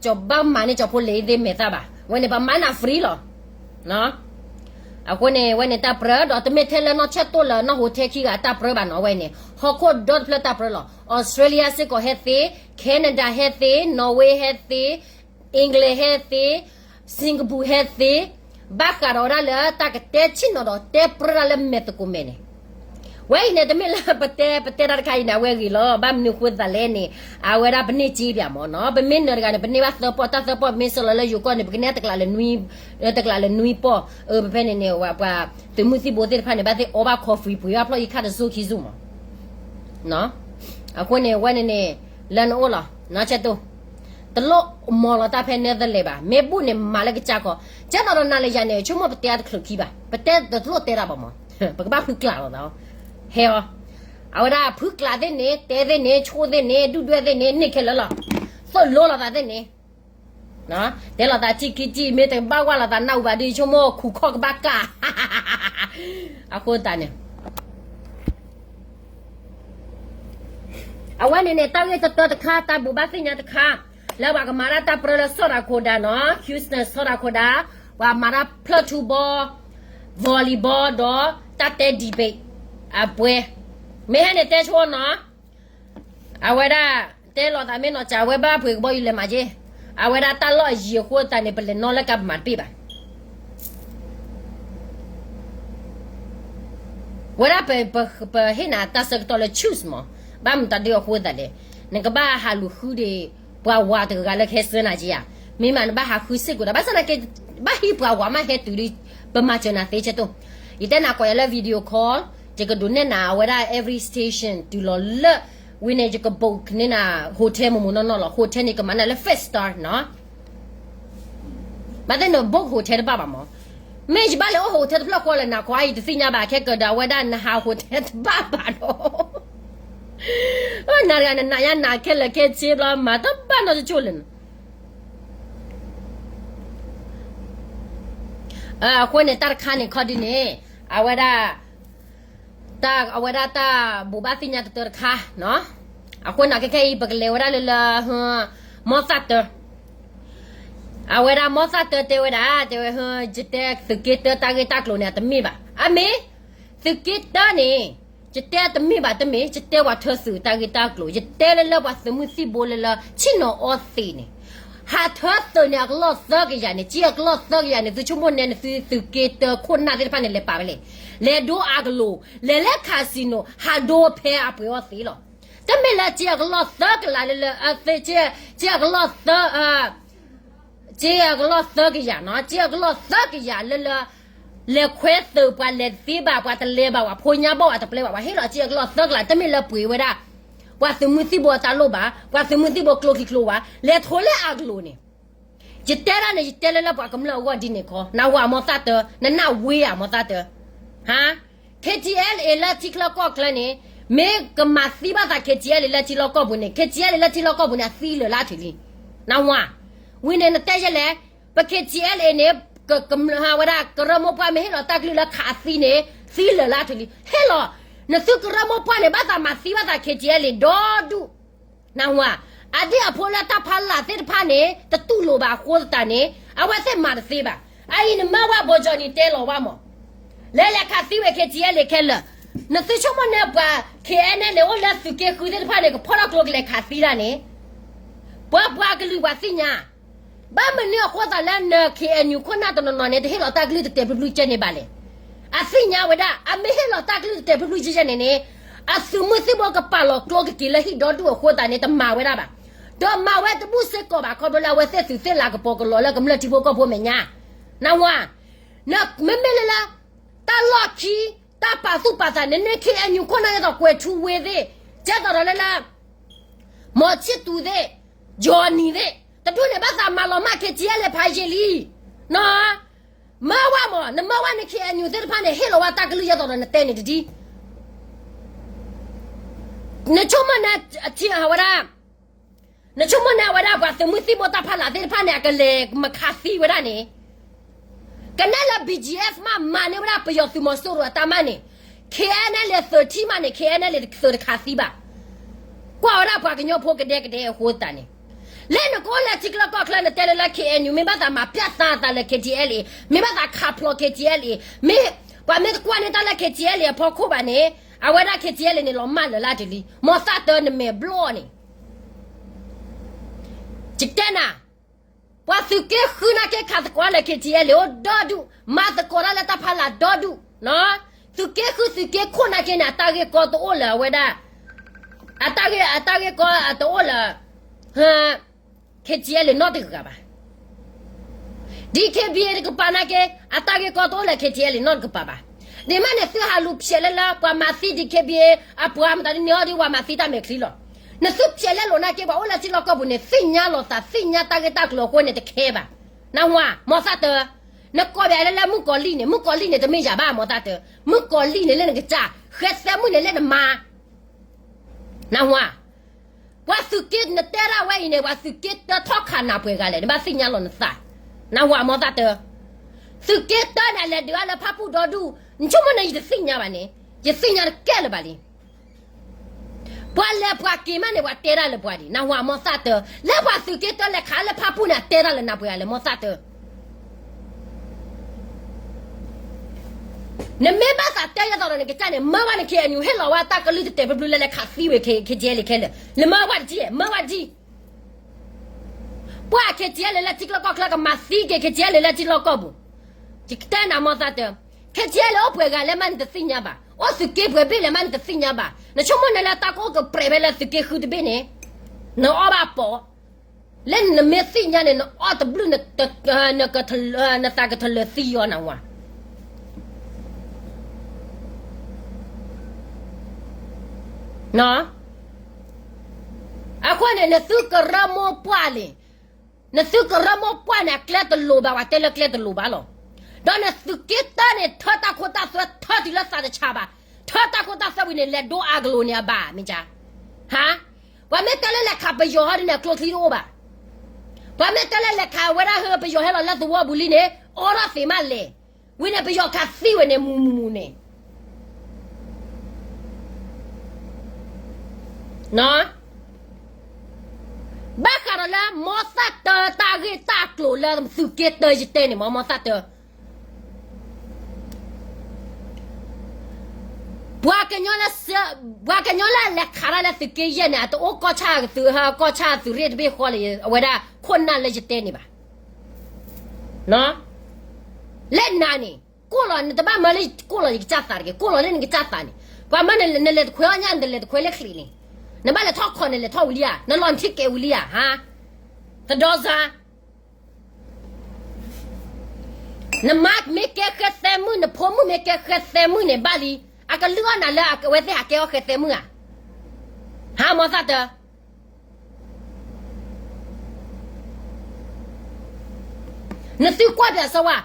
ကဘၣ်မၤန့ၢ်ကၠီဖိလ့ၤသ့ၣ်မဲာ်သၣ်ဘၣ်, ဝဲန့ၣ်ပမၤနၤ free လီၤ. အဃိန့ၣ် ဝဲန့ၣ်တၢ်ပြၢ ဒီးတမ့ၢ်ထဲလၢနီၢ်ဆၢတိၢ်လၢနီၢ်ဟိထဲခံဂၤတၢ်ပြၢဘၣ်နီၤ, ဝဲန့ၣ် ဟီၣ်ခိၣ်ဒီတဖျၢၣ်တၢ်ပြၢလီၤ. Australia စ့ၢ်ကီးဟဲသ့, Canada ဟဲသ့, Norway ဟဲသ့, England ဟဲသ့, Singapore ဟဲသ့, ဘၣ်ဃးဒီးဝဲဒၣ်လၢတၢ်ကတဲဆ့ၣ်နီၤဒီးတဲပြၢတၢ်လၢမဲာ်သကိးမဲာ်န့ၣ်, ဝဲအံၤန့ၣ် တမ့ၢ်လၢပတဲ ပတဲတၢ်တခါအံၤန့ၣ် အဝဲဂ့ၤလီၤ, ဘၣ်မနုၤဃိသးလဲၣ်န့ၣ်, အဝဲဒၣ်ပန့ၢ်စ့ပၠးမ့ၢ်နီၤ, ပမ့ၢ်နၢၤတဂၤန့ၣ် ပန့ၢ်ဘၣ်သၢပီၢ်, တၢ်သၢပီၢ် ပမ့ၢ်ဆှၢလီၤလၢယိၤကီၢ်န့ၣ် ပကန့ၢ်တကျးလၢနွံ, တကျးလၢနွံပီၢ်, အဖဲန့ၣ်န့ၣ် ပှၤသုးမုၢ်သံၣ်ဘိသ့ၣ်တဖၣ်န့ၣ် ဘၣ်သ့ၣ်အီဘၣ် coffee ပှ့ၤဘၣ်ဖျီၣ်အံၤခါတစိၢ်ခံစိၢ်မ့ၢ် အဃိန့ၣ် ဝဲန့ၣ်န့ၣ် လၢနအိၣ်လီၤ နီၢ်ဆၢတိၢ်, တလိၣ်မီၤလီၤတၢ်ဖဲ Netherlands ဘၣ်, မ့ၢ်ဘူၣ်န့ၣ်မၤလၢကစၢ်ခီ, ကဲသိးဒီးနၤလၢယၤန့ၣ် ဆိကမိၣ်ပတဲအါတချုးခံဘၣ်, ပတဲတလိၣ်တဲတၢ်ဘၣ်မ့ၢ်, ပကဘၣ်ဖုကျးလိာ်သး, ဟဲအီၤ, အဝဲဒၣ်ဖုကျးသ့ၣ်န့ၣ် တဲသ့ၣ်န့ၣ် ဆိသ့ၣ်န့ၣ် ဒုၣ်ဒွဲၣ်သ့ၣ်န့ၣ် န့ၢ်ခဲလၢာ်လီၤ, သိၣ်လိလိာ်သးသ့ၣ်န့ၣ် တဲလိာ်သးစံၣ်ခံစံၣ် မ့ၢ်တဘၣ်ဝဲလိာ်သးနၢ်အူဘၣ်ဒီး ဆိကမိၣ်ခူၣ်ခီၣ်ကဘၣ်ကၢ်. အဃိသတးန့ၣ် အဝဲန့ၣ်န့ၣ် တၢ်ဂ့ၢ်တတီတခါ တၢ်ဘိးဘၣ်သ့ၣ်ညါတခါ လၢပှၤကမၤတၢ်တၢ်ပြၢလၢ South Dakota နီၤ Houston South Dakota ပှၤမၤတၢ်ဖျၢၣ်ထူဘီ volleyball ဒီးတၢ်တဲ debate အပွဲ မ့ၢ်ဟဲန့ၣ်တဲဆိနီၤ အဝဲဒၣ် တဲလိာ်သးမ့ၢ်နီၤ ကးဝဲဘၣ်ပှ့ၤကဘီယူၤလဲၤမၤက့ အဝဲဒၣ်တၢ်လီၢ်အယံၤအဃိသတးန့ၣ် ပလဲၤနီၣ်လၢကါပမၤတပ့ၢ်ဘၣ် ဝဲဒၣ်ပဟ့ၣ်နၤတၢ်ဆၢကတီၢ်လၢ choose မး ဘၣ်မတၤဒုအဃိသတးလဲၣ် နကဘၣ်ဟးလူၤဃုဒံး ပှၤဝၤတဂၤလၢကဟဲဆှၢနၤက့ဧါ မ့ၢ်မးနဘၣ်ဟးဃုစ့ၢ်ကီးဒီး ဘၣ်ဆၣ်သနာ်က့ ဘၣ်ဟံးပှၤဝၤမးဟဲတုၤဒီး ပမၤစၢၤနၤသ့ကဲတိၢ် ယတဲနၤကိးယၤလၢ video call ယကဒုးနဲၣ်နၤအဝဲဒၣ် every station တုၤလီၤလၢ ဝံၤန့ၣ် ယက book န့ၢ်နၤ hotel မိၢ်မိၢ်နီၢ်နီၢ်လီၤ hotel န့ၣ် ကမၤနၤလၢ five star နီၤ ဘၣ်သ့ၣ်န book hotel တဘၣ်ဘၣ်မး မ့ၢ်ယဘၣ်လဲၤအိၣ် hotel တဖျၢၣ်ဃီလဲၣ် နၤခွါအံၤတသ့ၣ်ညါဘၣ် ခဲကဒီးအဝဲဒၣ်နဟး hotel တဘၣ်ဘၣ်ဒီး နၤတဂၤနနာ်ယါနာ်ခဲလၢာ်ခဲဆ့ဘျီ မၤတဘၣ်နီတကၠိၢ်လၢာ်န့ၣ် အဃိန့ၣ် တၢ်တခါန့ၣ်ခီဒ်န့ၣ် အဝဲဒၣ် တၢ် အဝဲဒၣ်တၢ်ဘိးဘၣ်သ့ၣ်ညါတတၢတခါနီၤ အဃိန့ၣ်ခဲခဲအံၤ ပကလဲၤဝဲဒၣ်လၢလၢ မီၢ်သၣ်တၢ အဝဲဒၣ်မီၢ်သၣ်တၢတဲဝဲဒၣ် တဲဝဲ ယတဲသုးက့တၢတၢ်ဂ့ၢ်တၢ်ကျိၤန့ၣ် အတမ့ၢ်ဘၣ် အမ့ၢ် သုးက့တၢန့ၣ် ယတဲတမ့ၢ်ဘၣ်တမ့ၢ် ယတဲပှၤထၢသုးတၢ်ဂ့ၢ်တၢ်ကျိၤ ယတဲလၢလၢပှၤသုးမုၢ်သံၣ်ဘိလၢလၢ ဆ့ၣ်နီၤအီသံးန့ၣ် ဟးထၢသုးန့ၣ် အကလီၢ်သၢကယၤန့ၣ် က့အကလီၢ်သၢကယၤန့ၣ် သုဆိကမိၣ်နဲနသုသုးက့တၢခိၣ်နၢ်သ့ၣ်တဖၣ်န့ၣ်လဲၤပာ်ဝဲလဲၣ် လဲၤဒိအကလိၤ လဲၤလၢ casino ဟးဒိဖဲအပှ့ၤအီသံးလီၤ တမ့ၢ်လၢက့အကလီၢ်သၢကလးလၢလၢ အသ့ က့အကလီၢ်သၢ က့အကလီၢ်သၢကယၤနီၤ က့အကလီၢ်သၢကယၤလၢလၢ လဲၤခွဲသုးပှၤလဲၤသ့ဘၣ် ပှၤတလဲၤဘၣ် ပှၤဖိညါဘီၣ် ပှၤတပျဲဘၣ် ပှၤဟ့ၣ်လီၤက့အကလီၢ်သၢကလး တမ့ၢ်လၢပှ့ၤဝဲဒၣ် ပှၤသုးမုၢ်သံၣ်ဘိအတၢ်လိၣ်ဘၣ် ပှၤသုးမုၢ်သံၣ်ဘိကျိချံကျိဝါ လဲၤထိလၢအကလိၤန့ၣ် ယတဲဒၣ်န့ၣ် ယတဲလၢလၢပှၤကမျၢၢ်အဂီၢ်ဒ်န့ၣ်ခီ နဝၤမီၢ်သၣ်တၢ နနၢ်ဝ့ဧါ မီၢ်သၣ်တၢ ဟါ KTLA လၢထံချၢကီၢ်ချၢန့ၣ် မ့ၢ်ကမၤသံဘၣ်သး KTLA လၢထံလီၢ်ကီၢ်ပူၤန့ၣ် KTLA လၢထံလီၢ်ကီၢ်ပူၤန့ၣ် အသံလၢာ်လၢအထံးလံ နဝၤ ဝံၤန့ၣ် နတဲယဲလဲၣ် ပ KTLA န့ၣ် ကမျၢၢ်ဝဲဒၣ် ကရၢမိၢ်ပှၢ်မ့ၢ်ဟ့ၣ်လီၤတၢ်ကလုၢ်လၢခးအသံန့ၣ် သံလၢာ်လၢအထံးလံ ဟ့ၣ်လီၤ နသုကရၢမိၢ်ပှၢ်န့ၣ် ဘၣ်သးမၤသံဘၣ်သး KTLA ဒီဒူၣ် နဝၤ အဒ့ၣ်အဖိလၢတၢ်ဖးလၢ်သ့ၣ်တဖၣ်န့ၣ် တတူၢ်လိာ်ဘၣ်အဃိသတးန့ၣ် အဝဲသ့ၣ်မၤတသ့ဘၣ် အအံၤနမၢဝဲ ဘိကၠီနံၤတဲလီၤဝဲမး လဲၤလဲၤခးသံဝဲ KTLA ခဲလၢာ် နသုဆိကမိၣ်န့ၣ်ပှၤ KNLA အိၣ်လၢသုးက့ဃုသ့ၣ်တဖၣ်န့ၣ် ကဖီၣ်ထီၣ်ကျိကလဲၤခးသံဒၣ်န့ၣ် ပှၤပှၤကလုာ်ပှၤသ့ၣ်ညါ ဘၣ်မနုၤအဃိသတးလၢန KNU ခိၣ်နၢ်တနီၤနီၤန့ၣ် တဟ့ၣ်လီၤတၢ်ကလုၢ်တတဲာ်ဖျုးဖျုးကဲန့ၣ်ဘၣ်လဲၣ်. အသ့ၣ်ညါဝဲဒၣ် အမ့ၢ်ဟ့ၣ်လီၤတၢ်ကလုၢ်တတဲာ်ဖျုးဖျုးကဲကဲန့ၣ်န့ၣ် အသုးမုၢ်သံၣ်ဘိကပာ်လီၤကျိကက့ၤလၢဟံၣ်ဒီဒူၣ်အဃိသတးန့ၣ် တမၤဝဲဒၣ်ဘၣ်. ဒီးမၤဝဲတဘူၣ်စ့ၢ်ကီးဘၣ် ခီဖျိလၢအဝဲသ့ၣ်သုးသ့ၣ်လၤကပီၤကလီၤလၢကမျၢၢ်ထံဖိကီၢ်ဖိအမဲာ်ညါ နဝၤ မ့မ့ၢ်လၢလၢ တၢ်လီၢ်ခံ တၢ်ပာ်သူၣ်ပာ်သးန့ၣ်န့ၣ် KNU ခိၣ်နၢ်ဒ်သိးကွဲၤထူဝ့သ့ၣ် ကဲသိးဒီးလၢလၢ မီၤဆံၣ်သူးသ့ၣ် ယီၤနံၤသ့ၣ် တဒူၣ်န့ၣ် ဘၣ်သးမၤလီၤမၢ် KTLA ဖးယံာ်လံ. န မၢဝဲမး နမၢဝဲန့ၣ် KNU သ့ၣ်တဖၣ်န့ၣ် ဟ့ၣ်လီၤဝဲတၢ်ကလုၢ်ယဲသိးဒီးနတဲန့ၣ်တဒ် နဆိကမိၣ်န့ၣ် အထံအဝဲဒၣ် နဆိကမိၣ်န့ၣ် အဝဲဒၣ်ပှၤသုးမုၢ်သံၣ်ဘိတၢ်ဖးလၢ်သ့ၣ်တဖၣ်န့ၣ် အကလဲၤမၤခးသံဝဲဒၣ်န့ၣ် ကနဲလၢ BGF မး မၤန့ၢ်ဝဲဒၣ်ပယီၤသုးမီၤစိရိၤအတၢ်မၤန့ၣ် KNLA သုးထံၣ်မးန့ၣ် KNLA သုးတခးသံဘၣ်. ကွၢ်ဝဲဒၣ်ပှၤကညီဖိကဒဲကဒဲအဃိသတးန့ၣ် လၢနကအိၣ်လၢထံချၢကီၢ်ချၢ နတဲလၢလၢ KNU မ့ၢ်ဘၣ်သးမၤပျၢ်သးအသးလၢ KTLA မ့ၢ်ဘၣ်သးခးဖျိး KTLA မ့ၢ် ပှၤမ့ၢ်တကွၢ်န့ၢ်တၢ်လၢ KTLA အဖီခိၣ်ဘၣ်န့ၣ် အဝဲဒၣ် KTLA န့ၣ် လီၤမၢ်လၢာ်လၢအထံးလံ. မီၤသးတၢ်နမဲာ်ဘျီၣ်န့ၣ် ယတဲနၤ ပှၤသုးက့ဃုနာ်က့ခးသကိးလၢ KTLA အိၣ်ဒီဒူၣ် မၤသကိးတၢ်လၢတၢ်ဖးလၢ်ဒီဒူၣ် သုးက့ဃုသုးက့ခိၣ်နာ်က့န့ၣ် အတၢ်ဂ့ၢ်ကီတအိၣ်လၢအဝဲဒၣ် အတၢ်ဂ့ၢ် အတၢ်ဂ့ၢ်ကီတအိၣ်လၢ KTLA နီတဂၤဘၣ်. DKBA တကပၤနာ်က့ အတၢ်ဂ့ၢ်ကီတအိၣ်လၢ KTLA နီတကပၤဘၣ်. ဒ်မးန့ၣ် သုဟးလူၤဖျဲးလၢလၢ ပှၤမၤသံ DKBA အပှၤမတၤဒ်န့ၣ်အီၤဒီး ပှၤမၤသံတၢ်မဲာ်ချံလီၤ. နသုဖျဲးလဲလိာ်နာ်က့ ပှၤအိၣ်လၢထံလီၢ်ကီၢ်ပူၤန့ၣ် သ့ၣ်ညါလိာ်သး သ့ၣ်ညါတၢ်ဂ့ၢ်တၢ်ကျိၤအဃိန့ၣ် တခဲဘၣ်. နဝၤ မီၤသးတၢ နကိးဘၣ်လၢလၢမုၣ်ကီၤလံၢ်န့ၣ် မုၣ်ကီၤလံၢ်န့ၣ် တမ့ၢ်ယၤဘၣ် မီၤသးတၢ မုၣ်ကီၤလံၢ်န့ၣ်လၢနကစၢ် ဃဲသဲမုၣ်န့ၣ်လၢနမါ နဝၤ ပ ပှၤသုးက့နတဲဒၣ်ဝဲအံၤန့ၣ် ပှၤသုးက့တၢထီၣ်ခးနၢ်ပှဲၤဂၤလဲၣ် နဘၣ်သ့ၣ်ညါလီၤနသး, နၢ်ဟူမီသၣ်တၢ, သုးက့တၢန့ၣ် အလဲၤဒုးအါလၢဖၣ်ပူၣ်ဒီဒူၣ်, နဆိကမိၣ်န့ၣ်ယတသ့ၣ်ညါဘၣ်န့ၣ်, ယသ့ၣ်ညါတကဲလၢၤဘၣ်လံ. ပှၤလဲၤပှၤက့ၤမးန့ၣ် ပှၤတဲဒၣ်လၢပှၤဒံး, နၢ်ဟူမီသၣ်တၢ, လၢပှၤသုးက့တၢလဲၤခးလၢဖၣ်ပူၣ်န့ၣ် အတဲဒၣ်လၢနၢ်ပှဲၤဂၤလဲၣ်မီသၣ်တၢ နမ့ၢ်ဘၣ်သးတဲယဲသိးဒီးနကစၢ်န့ၣ် မၢဝဲန ခ့ၣ်အဲၣ်ယူၣ် ဟ့ၣ်လီၤဝဲတၢ်ကလုၢ်တတဲာ်ဘျုးဘျုးလၢလဲၤခးသံဝဲ ခ့ၣ် ခ့ၣ်ကၠဲလံ ခဲလၢာ်, နမၢဝဲတကံၢ်, မၢဝဲတကံၢ်. ပှၤ ခ့ၣ်ကၠဲလံ လၢထံချၢကီၢ်ချၢကမၤသံက့ၤ ခ့ၣ်ကၠဲလံ လၢထံလီၢ်ကီၢ်ပူၤ, ယကတဲနၤမီသၣ်တၢ, ခ့ၣ်ကၠဲလံ အိၣ်ပှဲၤဂၤလဲၣ်မးနတသ့ၣ်ညါဘၣ်, အိၣ်သုးက့ပှဲၤဘ့ၣ်လဲၣ်မးနတသ့ၣ်ညါဘၣ်, နဆိကမိၣ်န့ၣ်လၢတၢ်ကအိၣ်ကပြဲးဖဲလၢသုးက့ဃုတဘ့ၣ်န့ၣ်, နအီၣ်ဘၣ်ပိာ် လၢနမ့ၢ်သ့ၣ်ညါန့ၣ် နအီၣ်တဘျုး နသးကထလၢာ်သံအီၤနဝၤ. အဃိန့ၣ် နသုကရၢမိၢ်ပှၢ်လံ, နသုကရၢမိၢ်ပှၢ်န့ၣ် အကျဲတလိၤဘၣ် ပှၤတဲလၢကျဲတလိၤဘၣ်လီၤ. ဒီးနသုးက့တၢန့ၣ် ထၢတၢ်ခိတၢ်သွဲထၢတုၤလၢသးတဆါဘၣ်, ထၢတၢ်ခိတၢ်သွဲဝံၤန့ၣ် လဲၤဒိအါကလိာ်န့ၣ်အဘၣ် မ့ၢ်ကါ ဟါ, ပှၤမ့ၢ်တဲလၢလဲၤခးပယီၤဟီဒ်န့ၣ် အကျိချံတအိၣ်ဘၣ်. ပှၤမ့ၢ်တဲလၢလဲၤခးဝဲဒၣ်ဟၢပယီၤဟဲလီၤလၢသဝီပူၤလံန့ၣ် အိးထီၣ်သ့မးလဲၣ်, ဝံၤန့ၣ်ပယီၤခးသံဝဲန့ၣ် မူမူမူန့ၣ် ဘၣ်ဃးဒီးလၢမီသၣ်တၢတၢ်ဂ့ၢ်တၢ်ကျိၤလၢသုးက့တၢယတဲန့ၣ်မီ မီသၣ်တၢ ပှၤကညီလၢ ပှၤကညီလၢအလဲၤခးတၢ်လၢသုးက့ယဲၢ်န့ၣ် အတအိၣ်ကီၢ်ဆၣ်သုး ကီၢ်ဆၣ်သုးရ့ၣ်တဘ့ၣ်ဃီလၢ အဝဲဒၣ်ခိၣ်နၢ်လၢယတဲန့ၣ်ဘၣ်. လၢနၤန့ၣ် ကိၣ်လီၤ နတဘၣ်မၢလၢကိၣ်လီၤယကစၢ်သးတဂ့ၤ, ကိၣ်လီၤလၢနကစၢ်သးန့ၣ်, ပှၤမၢနလဲၤတခွဲအီၣ်ညၣ် နတလဲၤတခွဲလၢချံးန့ၣ်, နဘၣ်လဲၤထီၣ်ခီၣ်န့ၣ် လဲၤထီၣ်ဝံၤလံဧါ, နလီၤနထံကဲးဝံၤလံဧါ, ဟါ, သဒီစါ နမါမ့ၢ်ကဲဃဲသဲမုၣ် နဖိမုၣ်မ့ၢ်ကဲဃဲသဲမုၣ်န့ၣ် ဘၣ်လံ, အကလုၢ်အီၣ်နၤလၢအဝဲသ့ၣ်ဟးကဲအီၣ်ဃဲသဲမုၣ်ဧါ, ဟါ မီသၣ်တၢ နသုကွၢ်ပၠးစၢဝါ,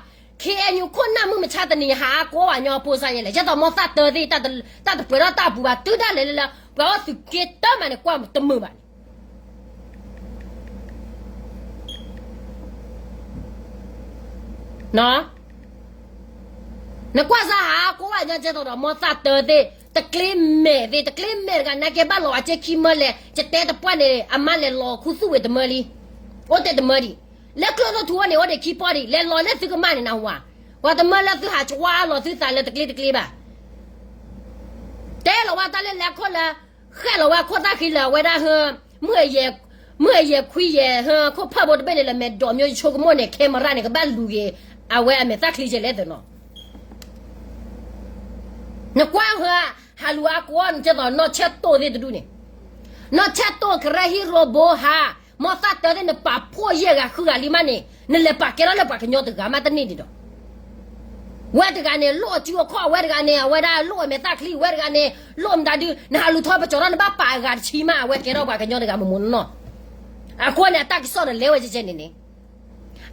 ခ့ၣ်အဲၣ်ယူၣ် ခိၣ်နၢ်မုၢ်မဆါတနံၤ ဟးအါကိးပှၤကညီဖိစါယဲလဲၣ်, ယဲသိးမီသၣ်တၢသ့ၣ် တၢ်တပှဲၤထီၣ်တၢ်အပူၤဘၣ် တုၤဒၣ်လဲာ်လၢ ပှၤအီၣ်သုးက့တၢမးန့ၣ် ကွၢ်တမုာ်ဘၣ်န့ၣ် နကွၢ်စၢ်ဟးကိးပှၤကညီကဲသိးဒီး မီသၣ်တၢသ့ၣ် တကျ့မဲာ်သ့ၣ် တကျ့မဲာ်တဂၤ နာ်က့ဘၣ်လီၤအစ့ခံမၢလဲၣ် ယတဲတပှၢ်န့ၣ် အမါလဲၤလီၤခူသူၣ်ဝံၤတမၢလံ, အိၣ်တ့ၢ်တမၢဒံး, လၢကျိၣ်ဒိၣ်ထူအိၣ်န့ၣ် အိၣ်တ့ၢ်ခံပီဒံး လဲၤလီၤလၢသုကမၣ်န့ၣ်နၢ်ဟူဧါ, ပှၤတမၢလၢသုဟးကွၢ်လီၤသုသးလၢတကျ့တကျ့ဘၣ် တဲလီၤဝဲတၢ်လၢလဲၤခီၣ်လၢ ဃဲၣ်လီၤဝဲခိၣ်သၣ်ဃံလၢာ် အဝဲဒၣ်ဟ မုၢ်အယဲၢ်ခွံယဲၢ် ဟ ခိၣ်ဖၢၣ်ဘိတဘ့ၣ်န့ၣ် လၢမဲာ်ဒိးမျိၤယဆိကမိၣ်န့ၣ် camera န့ၣ် ကဘၣ်လူၤက့ၤ အဝဲအမဲာ်သၣ်ချံကဲလဲၣ်သနီၤ, နကွၢ်ဟ ဟးလူၤအါကိးနကဲသိး နီၢ်ဆဲးတိၢ်သ့ၣ်တဒူၣ်န့ၣ်, နီၢ်ဆဲးတိၢ်ကရၢဟံၣ်ရိဘိဟါ, မီသၣ်တၢသ့ၣ် နပာ်ဖှိၣ်ယဲၢ်ဂၤဃုဂၤလံမးန့ၣ် နလဲၤပာ်ကဲထီၣ်လၢပှၤကညီတဂၤမးတန့ၢ်ဒံးဒီး ဝဲတဂၤန့ၣ် လိၣ်အစုအခီၣ် ဝဲတဂၤန့ၣ် အဝဲဒၣ်လိၣ်အမဲာ်သၣ်ချံ ဝဲတဂၤန့ၣ် လိၣ်မတၤဒု နဟးလူၤထီၣ်ပကၠီၤထီၣ် နဘၣ်ပာ်အဂၤတဆံမး အဝဲကဲထီၣ်ပှၤကညီတဂၤမုၢ်မုၢ်နီၢ်နီၢ်, အဃိန့ၣ် အတၢ်ကစီၣ်ဒီးလဲၤဝဲကဲကဲန့ၣ်န့ၣ်,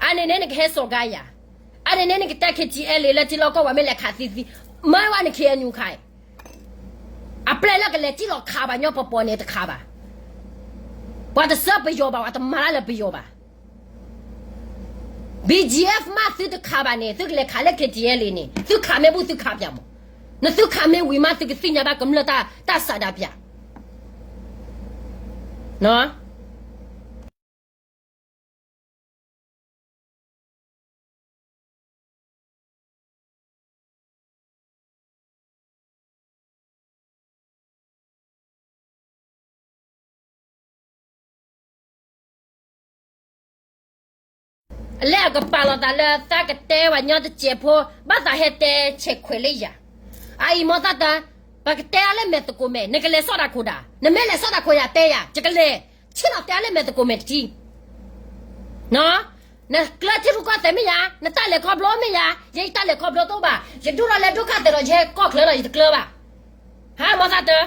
အန့ၣ်န့ၣ် နကဟဲစိာ်ကါယၤ, အန့ၣ်န့ၣ် နကတဲ ခ့ၣ်ကၠံအဲလ့ လၢထံလီၢ်ကီၢ်ပူၤ မ့ၢ်လဲၤခးသံသံ, မၢဝဲန ခ့ၣ်အဲၣ်ယူၣ် ခးအံၤ အပျဲၢ်လၢကလဲၤစံၣ်လီၤခးပှၤကညီပီၤပီၤန့ၣ် တခးဘၣ်, ပှၤတစၢပယီၤဘၣ် ပှၤတမၤတၢ်လၢပယီၤဘၣ် BGF မးသုတခးဘၣ်န့ၣ် သုကလဲၤခးလၢ ခ့ၣ်ကၠံအဲလ့န့ၣ် သုခးမ့ၢ်ဘူၣ်သုခးပၠးမး, နသုခးမ့ၢ်ဝံၤမး သုကသ့ၣ်ညါဘၣ်ကမျၢၢ်တၢ်စးဒးပၠး, လၢအကပာ်လီၤသးလၢသးကတဲပှၤကညီတစဲးဖိ ဘၣ်သးဟဲတဲဆဲးခွဲးလၢယၤ, အအံၤမီသၣ်တၢ, ပကတဲအါလၢမဲာ်သကိးမဲာ် နကလဲၤစိာ်တၢ်ခိၣ်ဒၣ်, နမ့ၢ်လဲၤစိာ်တၢ်ခိၣ်ယၤတဲယၤ ယကလဲၤ, ဆ့ၣ်နီၤတဲအါလၢမဲာ်သကိးမဲာ်တထံ နကျၢထံရူၢ်ကီၢ်သဲးမ့ၢ်ယၤ, နတၢ်လဲၤခီဖျိမ့ၢ်ယၤ, ယဲယတၢ်လဲၤခီဖျိတအိၣ်ဘၣ်, ယဒိၣ်ထီၣ်လၢဒိၣ်ခါသဲးဒီး ယဟဲကီၢ်ချၢဒီး ယတကျၢဘၣ်, ဟါ မီသၣ်တၢ,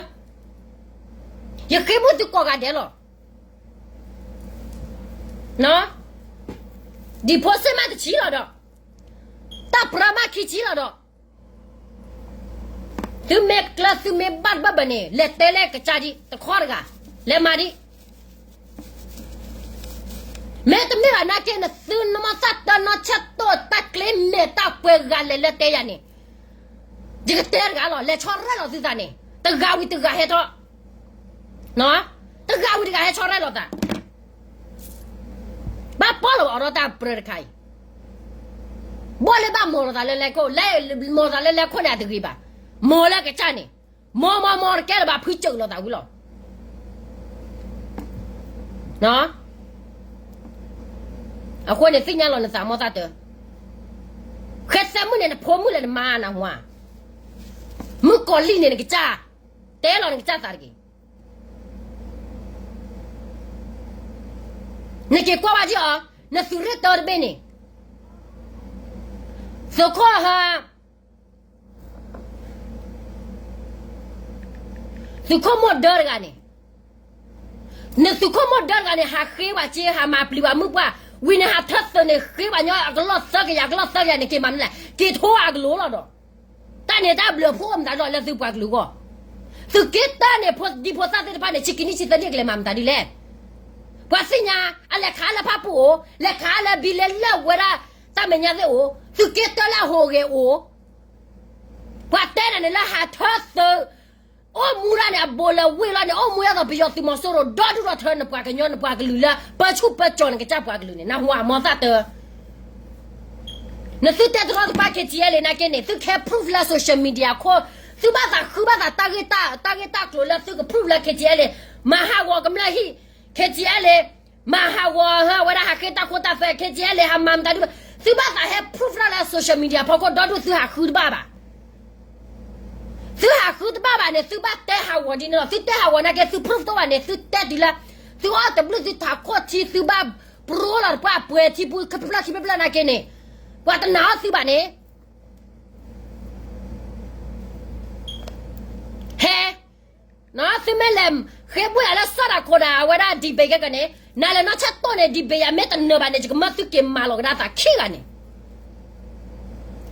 ယဃ့မုၢ်သုကိးဂၤဒဲးလီၤ, ဒံၣ်ဖိစ့မးတဆံလီၤဒီး, တၢ်ပြၢမးခံဆံလီၤဒီး သုမ့ၢ်ကျၢၤ သုမ့ၢ်ဘၣ်ဘၣ်ဘၣ်န့ၣ် လဲၤတဲလၢကစၢ်ဒံး တခီတဂၤ, လဲၤမၤဒံး, မ့တမ့ၢ်ဘၣ်နာ်က့ နသုနမီၤသၣ်တၢ်နီၢ်ဆၢၣ်တိၢ်တၢ်ကျ့မဲာ်တၢ်ပှဲၤဂၤလဲၤလၢတဲယၤန့ၣ်, ယကတဲတဂၤလီၤ, လဲၤဆီရဲၣ်လီၤသုသးန့ၣ်, တဂၤဝံၤတဂၤဟဲထီၣ်, တဂၤဝံၤတဂၤဟဲဆီရဲၣ်လီၤသး, ဘၣ်ပီၣ်လီၤအီၤဒီးတၢ်ပြၢတခါအံၤ, ဘီၣ်လၢဘၣ်မီၤလိာ်သးလၢလဲၤခိၣ်, လဲၤမီၤသးလၢလဲၤခိၣ်န့ၣ်အတဂ့ၤဘၣ်, မီၤလၢကစၢ်န့ၣ်, မီၤမီၤမီၤတကဲလၢၤဘၣ် ဖုစၢၤလိာ်သးဝံၤလီၤ. အဃိန့ၣ်သ့ၣ်ညါလီၤနသးမီၤသၣ်တၢ, ဃဲသၢမုၣ်န့ၣ် နဖိမုၣ်လၢနမါနၢ်ဟူဧါ, မုၣ်ကီၤလံၢ်န့ၣ်နကစၢ်, တဲလီၤနကစၢ်သးတက့ၢ်. နက့ၤကွၢ်ဝဲဒ်အီၤ, နသုးရ့ၣ်တၢတဘ့ၣ်န့ၣ်, သုးခိၣ်ဟၢ သုးခိၣ်မိၢ်ဒၢတဂၤန့ၣ်, နသုးခိၣ်မိၢ်ဒၢတဂၤန့ၣ် ဟးဃ့ဝဲစ့ ဟးမၤပျံၤဝဲမုၣ်ပှၢ်, ဝံၤန့ၣ်ဟးထၢသုးန့ၣ် ဃ့ဝဲညီအကလီၢ်သၢကယၤ ကလီၢ်သၢကယၤန့ၣ် က့ၤမၤမနုၤလဲၣ် က့ၤထိအကလိၤလီၤဒီး, တၢ်န့ၣ်တၢ်ဘျုးဖှိၣ်မတၤဒ်လၢသုပှၤကလုာ်အဂီၢ်, သုးက့တၢန့ၣ် ဖိဒံဖိသၣ်သ့ၣ်တဖၣ်န့ၣ် ဆံခံနံၣ်ဆံသၢနံၣ်ကလဲၤမၤမတၤဒ်လဲၣ်, ပှၤသ့ၣ်ညါ, အလဲၤခးလၢဖၣ်ပူၣ်အိၣ်, လဲၤခးလၢဘံလၢလၢၢ်ဝဲဒၣ်, တၢ်မဲာ်ညါသ့ၣ်အိၣ်, သုးက့တၢလၢအဟူးဂဲၤအိၣ် ပှၤတဲနၤန့ၣ်လၢဟးထၢသုး, အိၣ်မူဒၣ်န့ၣ် အဘူးလၢဝ့ၢ်လီၤန့ၣ် အိၣ်မူဒၣ်သိးပယီၤသုးမီၤစိရိၤ ဒီဒူၣ်ဒီထၢနပှၤကညီနပှၤကလုာ်လၢ ပၢဆူၣ်ပၢကၠီၤနကစၢ်ပှၤကလုာ်န့ၣ် နၢ်ဟူဧါ မီၤသၣ်တၢ, နသုတဲတရီတပါ KTLA နာ်က့န့ၣ် သုကဟဲ proof လၢ social media ခိၣ်, သုဘၣ်သးဃုဘၣ်သးတၢ်ဂ့ၢ်တၢ်, တၢ်ဂ့ၢ်တၢ်ကျိၤလၢသုက proof လၢ KTLA မၤဟးဂီၤကမျၢၢ်ဟံၣ်, KTLA မၤဟးဂီၤဟးဝဲဒၣ်ဟးဃ့တၢ်ခိတၢ်သွဲ KTLA ဟးမၤမတၤဒု, သုဘၣ်သးဟဲ proof တၢ်လၢ social media ဖီခိၣ် ဒီဒူၣ်သုဟးဃုတဘၣ်ဘၣ်. သုဟးဃုတဘၣ်ဘၣ်န့ၣ် သုဘၣ်တဲဟးဂီၤဒ်န့ၣ်လီၤ. သုတဲဟးဂီၤနာ်က့ သု proof တအိၣ်ဘၣ်န့ၣ် သုတဲတုၤလၢ သုအီၣ်တဘျုးသုထးခိၣ်ထံ သုဘၣ်ပြိလီၤတပှၢ်ပှဲၤထံပူၤ ဖျၢၣ်ခံဖျၢၣ်ဖျၢၣ်နာ်က့န့ၣ် ပှၤတနာ်အီၤသုဘၣ်န့ၣ် ဟဲ သုမ့ၢ်လဲၤဃ့ဘိၣ်ယၤလၢစီၤတၢ်ခိၣ်ဒၣ် အဝဲဒၣ် debate ကဲကန့ၣ် နၤလဲၤနီၢ်ဆၢၣ်တိၢ်န့ၣ် debate ယၤမ့ၢ်တနၢၤဘၣ်န့ၣ် ယကမၢသုက့ၤမၤလီၤကဒါသးခံဂၤန့ၣ်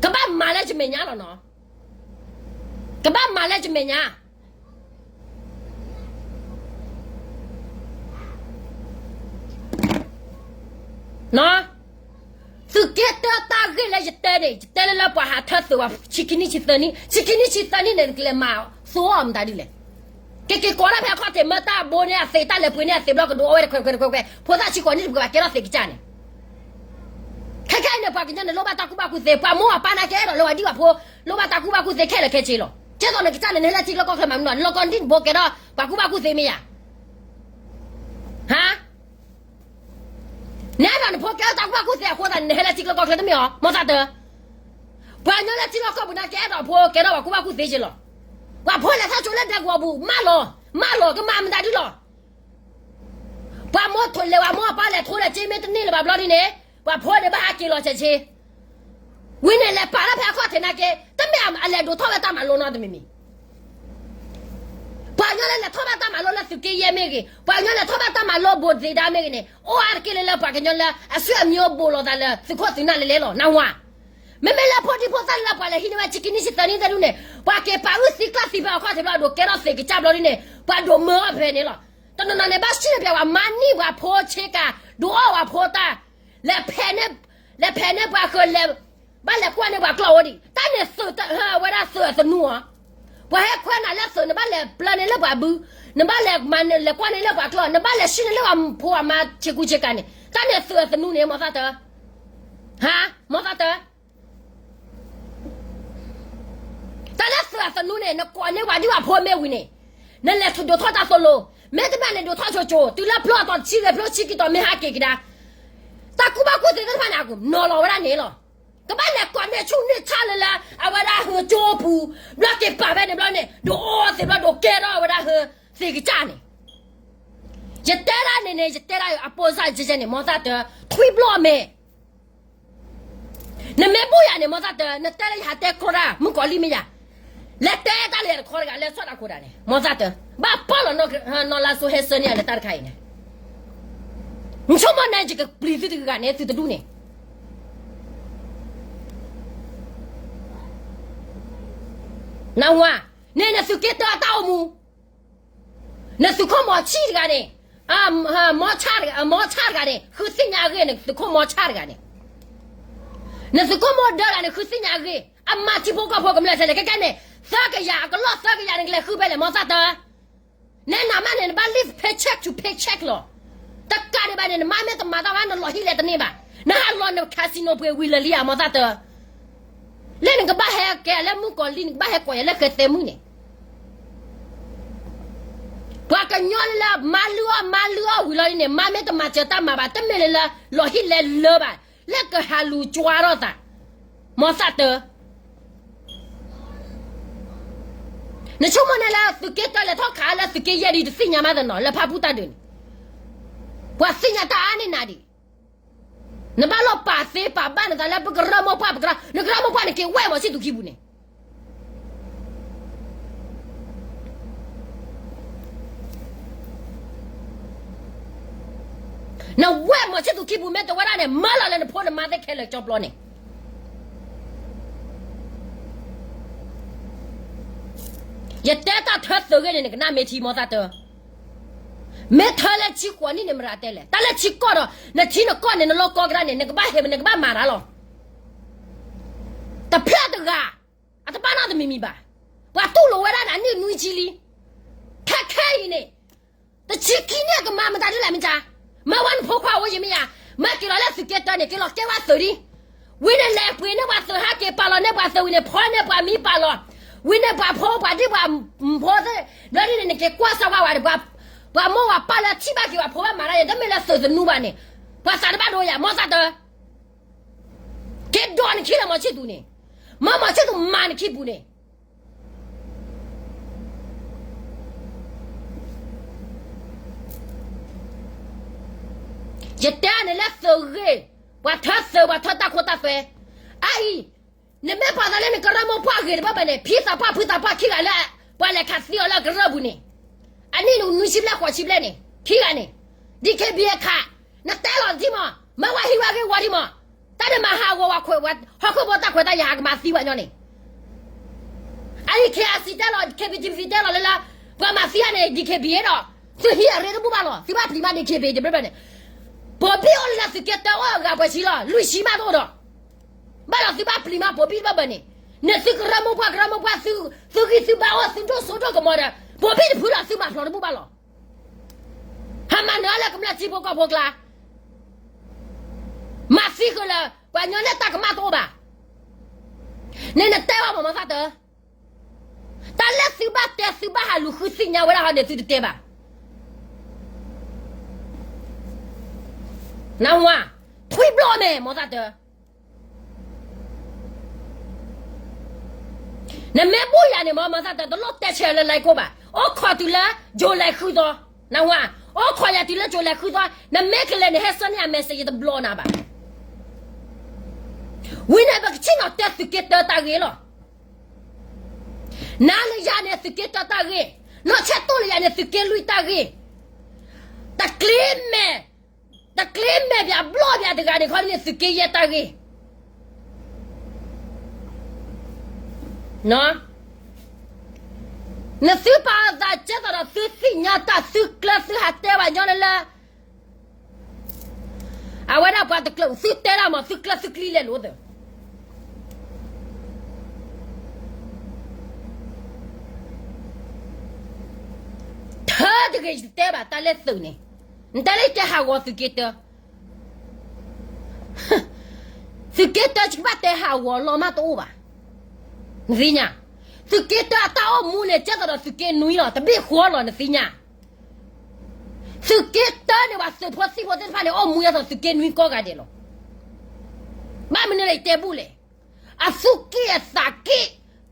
ကဘၣ်မၤလၢယမဲာ်ညါလီၤနီၤ. ကဘၣ်မၤလၢယမဲာ်ညါ သုးက့တၢတၢ်ဂ့ၢ်လၢယတဲန့ၣ် ယတဲလၢလၢပှၤဟးထၢသုးဝဲ ဆံခံနံၣ်ဆံသၢနံၣ်, ဆံခံနံၣ်ဆံသၢနံၣ်န့ၣ် နကလဲၤမၤသိအီၤမတၤဒ်လဲၣ်. ကက့ၤကိးဒၣ်ဖဲအခီၣ်ထံး မၢတၢ်ဘိန့ၢ်အသံး တၢ်လဲၤပှ့ၤန့ၢ်အသံးဘျီ ကဒုးအီဝဲတခွဲးခွဲးတခွဲးခွဲး ဖိသၣ်ဆံဃိးနံၣ်တပှဲၤဘၣ် ကဲထီၣ်သံးကစၢ်န့ၣ် ခဲခဲအံၤန့ၣ် ပှၤကညီန့ၣ် လိၣ်ဘၣ်တၢ်ကူၣ်ဘၣ်ကူၣ်သ့, ပှၤမိၢ်ပၢ်နာ်က့ဒီး လိၣ်ဘၣ်ဒံးဘၣ်ဖိ, လိၣ်ဘၣ်တၢ်ကူၣ်ဘၣ်ကူၣ်သ့ခဲလၢာ်ခဲဆ့လီၤ. ကဲသိးနကစၢ်န့ၣ် နဟဲလၢထံကျိကီၢ်ချၢမၤမနုၤ, နလီၤကီၢ်နံၣ်တဘိကဲထီၣ် ပှၤကူၣ်ဘၣ်ကူၣ်သ့မ့ၢ်ယၤ ဟါ နအဲၣ်ဒိးနဖိကဲထီၣ်တၢ်ကူၣ်ဘၣ်ကူၣ်သ့အဃိသတးန့ၣ် နဟဲလၢထံကျိကီၢ်ချၢတမ့ၢ်ဧါ မီၢ်သၣ်တၢ. ပှၤကညီလၢထံလီၢ်ကီၢ်ပူၤနာ်က့ အဲၣ်ဒိးဖိကဲထီၣ်ပှၤကူၣ်ဘၣ်ကူၣ်သ့က့လီၤ. ပှၤဖိလဲၤထီၣ်ဆိလၢဒဲကဝီၤပူၤ မၢလီၤ, မၢလီၤ ကမၤမတၤဒ်လီၤ. ပှၤမိၢ်ထိးလဲၤ ပှၤမိၢ်ပၢ်လဲၤထိဒီးက့မ့ၢ်တန့ၢ်လၢၤဘၣ်ဘျီဒ်န့ၣ် ပှၤဖိန့ၣ်ဘၣ်ဟးက့ၤလီၤဆဲးဆ့ ဝံၤန့ၣ်လဲၤပာ်ထီၣ်ဖဲအခီၣ်ထံးနာ်က့ တမ့ၢ်အလဲၤဒိးထီၣ်ဝဲတၢ်မၤလိနီတမံၤမံၤ. ပှၤကညီလၢလဲၤထီၣ်ဘၣ်တၢ်မၤလိလၢသုးက့ယဲၢ်မ့ၢ်ဂ့ၤ, ပှၤကညီလဲၤထီၣ်ဘၣ်တၢ်မၤလိဘိးသ့ဒါမ့ၢ်ဂ့ၤန့ၣ် အိၣ်အါတက့ၢ်လၢလၢပှၤကညီလၢအဆွေမျိုးဘူးလိာ်သးလၢသုးခိၣ်သုးနၢ်လဲၤလဲၤလီၤ နၢ်ဟူဧါ. မ့မ့ၢ်လၢဖိဒံဖိသၣ်လၢပှၤလဲၤဟံးန့ၢ်ဝဲဆံခံနံၣ်ဆံသၢနံၣ်သ့ၣ်ဒူၣ်န့ၣ် ပှၤက့ၤပာ်အုၣ်သံကျၢ်သံဖဲအခီၣ်ထံးဘျီ အဒိးကဲထီၣ်သံးကစၢ်ဘျီဒ်န့ၣ် ပှၤဒိးမၢအီၤဖဲန့ၣ်လီၤ. တနီၤနီၤန့ၣ် ဘၣ်စံၣ်န့ၢ်ပှၤ ပှၤမၤန့ၢ်ပှၤဖိဆ့ကၤ ဒိးအီၣ်ပှၤဖိတၢ် လဲၤဖဲးန့ၢ်, လဲၤဖဲးန့ၢ်ပှၤဃၢၤလဲၤ, ဘၣ်လဲၤကွၢ်န့ၢ်ပှၤကျီၢ်ဝဲဒံး တၢ်န့ၣ်သုးတဟၢဝဲဒၣ်သုးအသနူဧါ. ပှၤဟဲခွဲးနၤလၢသုး နဘၣ်လဲၤပျၢန့ၢ်လၢပှၤဘု, နဘၣ်လဲၤမၤလဲၤကွၢ်န့ၢ်လၢပှၤကျီၢ် နဘၣ်လဲၤစံၣ်န့ၢ်လၢပှၤဖိအမါဆ့ကူဆ့ကၤန့ၣ် တၢ်န့ၣ်သုးအသနူန့ၣ် မီၢ်သၣ်တၢ, ဟါ, မီၢ်သၣ်တၢ တၢ်လၢသုးအသနူန့ၣ် နကိးန့ၢ်ပှၤဒ်ပှၤဖိမ့ၢ်ဝံၤန့ၣ် နလဲၤဒိးထီၣ်တၢ်သိၣ်လိ, မ့တမ့ၢ်န့ၣ်ဒိးထီၣ်ဆိဆိ တုၤလၢဖျိအသီတဆံဂဲၤဖျိဆံခံတီၤမ့ၢ်ဟးက့ၤကဒါ, တၢ်ကူၣ်ဘၣ်ကူၣ်သ့သ့ၣ်တဖၣ်န့ၣ် အကနီၤလီၤဝဲဒၣ်န့ၣ်လီၤ. ကဘၣ်လဲၤကိးန့ၢ်ဆူၣ်န့ၢ်ဆၣ်လၢလၢ အဝဲဒၣ်ဟၢကၠိပူၤ, ဘျီက့ၤပာ်ဖဲန့ၣ်ဘျီန့ၣ် ဒိးအီသ့ၣ်ဘျီဒိးကဲထီၣ်အဝဲဒၣ်ဟၢသ့ၣ်ကစၢ်န့ၣ် ယတဲဒၣ်န့ၣ်န့ၣ် ယတဲဒၣ်အပိစၢ်ကဲကဲန့ၣ် မီၢ်သၣ်တၢ, ထွံၣ်ဘျီၣ်မဲာ် နမ့ၢ်ဘူၣ်ယၤန့ၣ် မီၢ်သၣ်တၢ နတဲလၢယဟးတဲခီတၢ် မုၣ်ကီၤလံၢ်မ့ၢ်ယၤ, လဲၤတဲတၢ်လၢယၤတခီတဂၤလၢစီၤတၢ်ခိၣ်ဒၣ်န့ၣ် မီၢ်သၣ်တၢ, ဘၣ်ပီၣ်လီၤနီၢ်လါစိၤဟဲဆၢန့ၢ်ယၤလၢတၢ်တခါအံၤန့ၣ်, နဆိကမိၣ်န့ၣ် ယကပျံၤသုတဂၤန့ၣ် သုတဒူၣ်န့ၣ် နၢ်ဟူဧါ, န့ၣ်နသုးက့တၢတၢ်အိၣ်မူ နသုးခိၣ်မီၤဆံၣ်တဂၤန့ၣ်, မီဆၣ်တဂၤ, မီဆၣ်တဂၤန့ၣ် ဃုသ့ၣ်ညါအဂ့ၢ်န့ၣ် သုးခိၣ်မီဆၣ်တဂၤန့ၣ်, နသုးခိၣ်မီဒၢတဂၤန့ၣ် ဃုသ့ၣ်ညါအဂ့ၢ်, အမၤထံဖိကီၢ်ဖိကမျၢၢ်ထဲလဲၣ် ခဲကဲန့ၣ်, သၢကယၤအကလီၢ်သၢကယၤန့ၣ် ကလဲၤဃုဖဲလဲၣ် မီသၣ်တၢ, နဲနၤမးန့ၣ် နဘၣ် live paycheck to paycheck လီၤ, တကးဒံးဘၣ်န့ၣ် နမါမ့ၢ်တမၤတၢ်ဘၣ် နလီၤဟံၣ်လဲၤတန့ၢ်ဘၣ်, နဟးလီၤန casino ပှ့ၤဝံၤလၢာ်လံဧါ မီသၣ်တၢ လၢနကဘၣ်ဟဲကဲလၢမုၣ်ကီၤလံၢ် နကဘၣ်ဟဲကိးယၤလၢဃဲၤသဲမုၣ်န့ၣ်, ပှၤကညီလၢ မါလုၢ်အီၣ်မါလုၢ်အီၣ်ဝံၤလီၤဒ်န့ၣ် မါမ့ၢ်တမၤစၢၤတၢ်မၤဘၣ် တမ့ၢ်လၢ လီၤဟံၣ်လဲၤလၢဘၣ်, လၢကဟးလူၤကွၢ်ထီၣ်သး, မီသၣ်တၢ နဆိကမိၣ်န့ၣ်လၢသုးက့တၢလဲၤထီၣ်ခးလၢသုးက့ယဲၢ်ဒ်တသ့ၣ်ညါမးသနီၤ လၢဖၣ်ပူၣ်တၢ်ဒုးန့ၣ်, ပှၤသ့ၣ်ညါတၢ်အါန့ၢ်နၤဒံး, နဘၣ်လီၤပာ်သ့ပာ်ဘၣ်နသးလၢပကရၢမိၢ်ပှၢ်ပကရၢ, နကရၢမိၢ်ပှၢ်န့ၣ်က့ၤဝဲမီၤဆံၣ်သူခံပူၤန့ၣ် နဝဲမီၤဆံၣ်သူခံပူၤမ့ၢ်တဝဲဒၣ်န့ၣ် မၢလီၤလၢနဖိနမါသ့ၣ်ခဲလၢာ်ကၠီပျီန့ၣ်, ယတဲတၢ်ထၢသုးဂ့ၢ်န့ၣ် နကနၣ်မ့ၢ်ထံမီသၣ်တၢ, မ့ၢ်ထၢလၢဆံဃိးနံၣ်န့ၣ် မရၤတဲလဲၣ် တၢ်လၢထံကီၢ်ဒီး နထံနကီၢ်န့ၣ် နလီၢ်ကီကဒါန့ၣ် နကဘၣ်ဟဲ နကဘၣ်မၤတၢ်လီၤ, တဖျၢၣ်တဂၤ အတဘၣ်နီတမံၤမံၤဘၣ်, ပှၤတူၢ်လိာ်ဝဲဒၣ်န့ၣ် အနံၣ်နွံဆံလံ, ခဲခဲအံၤန့ၣ် တဆံခံနံၣ်ကမၤမတၤဒ်လဲၣ်မ့ၢ်ကါ, မၢဝဲနဖိခွါအိၣ်ယံၤမ့ၢ်ယါ, မၢက့ၤလီၤလၢသုးက့တၢန့ၣ် က့ၤလီၤကဲဝဲသုးဒံ, ဝံၤန့ၣ်လဲၤပှ့ၤန့ၢ်ပှၤသုးဟးက့ၤပာ်လီၤန့ၢ်ပှၤသုးဝံၤန့ၣ် ဖီန့ၢ်ပှၤမံပာ်လီၤ, ဝံၤန့ၣ်ပှၤဖိပှၤဒံပှၤဖိသ့ၣ် ဘျီဒ်န့ၣ် နက့ၤကွၢ်စၢ်ဝဲဝဲဒီး ပှၤမိၢ်ပှၤပၢ်လၢထံၣ်ဘၣ်က့ၤပှၤဖိဘၣ်မၤတၢ်ယဲ တမ့ၢ်လၢသုးသနူဘၣ်န့ၣ်, ပှၤသးတဘၣ်ဒိယၤ မီသၣ်တၢ က့ၤဒိးနခံလၢမီၤဆံၣ်သူန့ၣ်, မၢမီၤဆံၣ်သူမၤနခံပူၤန့ၣ်, ယတဲန့ၣ်လၢသုးဂ့ၢ်, ပှၤထၢသုး ပှၤထၢတၢ်ခိတၢ်သွဲ, အအံၤ, နမ့ၢ်ပှၤသးလၢနကရၢမိၢ်ပှၢ်ဂ့ၤတဘၣ်ဘၣ်န့ၣ် ဖံသးပှၢ်ဖုသးပှၢ်ခံဂၤလၢ ပှၤလဲၤခးသံအီၤလၢအကရၢၢ်ပူၤန့ၣ်, အနံၣ်နွံဆံဘျဲၣ်ဃိးဆံဘျဲၣ်န့ၣ် ခံဂၤန့ၣ်, DKBA ခး, နတဲလီၤတထံၣ်မး, မၢဝဲဟံးဝဲဂ့ၢ်ဝီထံၣ်မး, တၢ်န့ၣ်မၤဟးဂီၤဝဲခွဲးဝဲ ဟီၣ်ခိၣ်ဖိတၢ်ခွဲးတၢ်ယာ်ဟးကမၤသံဝဲညီန့ၣ် အအံၤ KIC တဲလီၤ KBGB တဲလီၤလၢလၢ ပှၤမၤသံအါန့ၣ် DKBA ဒီး သုဟံးအရ့တဘူၣ်ဘၣ်လီၤ သုဘၣ်ပျံၤမး DKBA တဘျီဘျီန့ၣ်, ဘိးဘံၣ်အိၣ်လၢသုးက့တၢအိၣ်အဂၤပှဲၤဆံလီၤ လွံၢ်ဆံမးတအိၣ်ဒီး, ဘၣ်လီၤသုဘၣ်ပျံၤမးဘိးဘံၣ်တဘျီဘျီန့ၣ်, န့ၣ်သုကရၢမိၢ်ပှၢ်ကရၢမိၢ်ပှၢ် သုဂံၢ်သုဘါအိၣ်သုဒိၣ်စိဒိၣ်ကမီၤဒီး ဘိးဘံၣ်တဖုလီၤသုမၤဖျိးတဘူၣ်ဘၣ်လီၤ ဟးမၤနၢၤလၢကမျၢၢ်ထံဖိကီၢ်ဖိကျါ, မၤသံဃုာ်လၢ ပှၤကညီလၢတၢ်ကမၣ်တအိၣ်ဘၣ်, န့ၣ်နတဲဘၣ်မးမီၤသၣ်တၢ, တၢ်လၢသုဘၣ်တဲသုဘၣ်ဟးလူၤဃုသ့ၣ်ညါဝဲဒၣ်ဟီန့ၣ်သုတတဲဘၣ်, နဝၤ, ထွံၣ်ဘျီၣ်မဲာ်မီၤသၣ်တၢ နမ့ၢ်ဘူၣ်ယၤန့ၣ် မီမီၤသၣ်တၢ တလိၣ်တဲဆၢလၢလၢကိၣ်ဘၣ်, အိၣ်ခိးတုၤလၢ July ဃုသီ, နဝၤ, အိၣ်ခိးယၤတုၤလၢ July ဃုသီ, နမ့ၢ်ကလဲၤန့ၣ် ဟဲဆၢန့ၢ်အ message ယတဘျီနၤဘၣ်. ဝံၤန့ၣ် ပကဆ့ၣ်နီၤတဲသုးက့တၢတၢ်ဂ့ၢ်လီၤ. နၤလၢယၤန့ၣ်သုးက့တၢတၢ်ဂ့ၢ်, နီၢ်ဆဲးတိၢ်လၢယၤန့ၣ်သုးက့လွံၢ်တၢ်ဂ့ၢ်, တကျ့မဲာ် တကျ့မဲာ်ပၠးဘျီၣ်ပၠးတဂၤန့ၣ်ခီန့ၣ်သုးက့ယဲၢ်တၢ်ဂ့ၢ်. နသုပာ်သးကဲသိးဒီးသုသ့ၣ်ညါတၢ်သုကျၢၤသုဟးတဲဘၣ်ညီလၢလၢ အဝဲဒၣ်ပှၤတကျၢၤသုတဲတၢ်မး သုကျၢၤသုကျံလဲၤလိာ်သး ထၢတဂ့ၤယတဲဘၣ်တၢ်လၢသုးန့ၣ်, နတဲလၢယတဲဟးဂီၤသုးက့တၢ, သုးက့တၢယကဘၣ်တဲဟးဂီၤလီၤမးတအိၣ်ဘၣ်, နသ့ၣ်ညါ, သုးက့တၢအတၢ်အိၣ်မူန့ၣ် ကဲသိးဒီးသုးက့နွံလီၤ တဘ့ၣ်ဃီလီၤ နသ့ၣ်ညါ, သုးက့တၢန့ၣ် ပှၤသုးဖိသံၣ်ဖိသ့ၣ်တဖၣ်န့ၣ် အိၣ်မူဒ်သိးသုးက့နွံကိးဂၤဒဲးလီၤ. ဘၣ်မနုၤလဲၣ်ယတဲဘူၣ်လဲၣ်, အသူၣ်က့ၣ်အသးက့ၣ်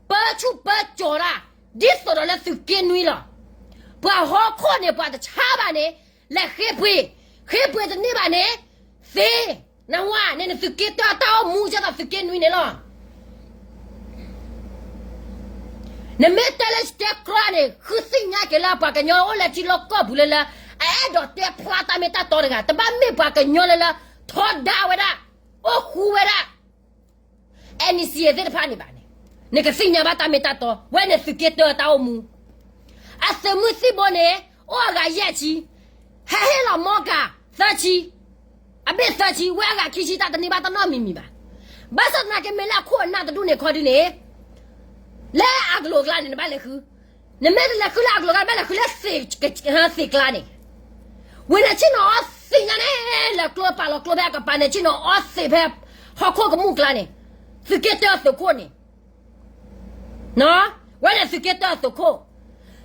ပၢဆူၣ်ပၢကၠီၤတၢ် ဒ်သိးဒီးလၢသုးက့နွံလီၤ. ပှၤဟီၣ်ခိၣ်န့ၣ် ပှၤတဆါဘၣ်န့ၣ် လဲၤဃ့ပှ့ၤ, ဃ့ပှ့ၤတန့ၢ်ဘၣ်န့ၣ် သ့, နဝၤန့ၣ် နသုးက့တၢတၢ်အိၣ်မူကဲသိးသုးက့နွံန့ၣ်လီၤ. နမ့ၢ်တဲလၢယတဲကြၢးန့ၣ် ဃုသ့ၣ်ညါက့ၤလၢပှၤကညီအိၣ်လၢထံလီၢ်ကီၢ်ပူၤလၢလၢ အအဲၣ်ဒိးတဲဖျါတၢ်မ့ၢ်တၢ်တီတဂၤ တဘၣ်မ့ၢ်ပှၤကညီလၢလၢ ထီဒါဝဲဒၣ်, အိၣ်ဃူဝဲဒၣ် NCA သ့ၣ်တဖၣ်န့ၣ်ဘၣ်န့ၣ်, နကသ့ၣ်ညါဘၣ်တၢ်မ့ၢ်တၢ်တီ ဝဲန့ၣ်သုးက့တၢတၢ်အိၣ်မူ, အသုးမုၢ်သံၣ်ဘိန့ၣ် အိၣ်အဂၤယဲၢ်ဆံ, ဟဲဟ့ၣ်လီၤမီကၤ သၢဆံ, အဘ့ၣ်သၢဆံ ဝဲအဂၤခံဆံ တၢ်တန့ၢ်ဘၣ်တၢ်နီတမံၤမံၤဘၣ်. ဘၣ်ဆၣ်သနာ်က့ မ့ၢ်လၢအခိၣ်အနၢ်တဒူၣ်န့ၣ်ခီဒုန့ၣ် လၢအကျိၤအကျဲန့ၣ် နဘၣ်လဲၤဃု, နမ့ၢ်တလဲၤဃုလၢအကျိၤအကျဲ နဘၣ်လဲၤဃုလၢသ့ၣ်ကျါန့ၣ်, ဝံၤန့ၣ်ဆ့ၣ်နီၤအီသံးညါန့ၣ် လဲၤကျိပာ်လီၤကျိဖဲအကပၤန့ၣ် ဆ့ၣ်နီၤအီသံးဖဲ ဟီၣ်ခိၣ်ကမူၣ်ကျါန့ၣ်, သုးက့တၢသုးခိၣ်န့ၣ် ဝဲန့ၣ်သုးက့တၢသုးခိၣ်,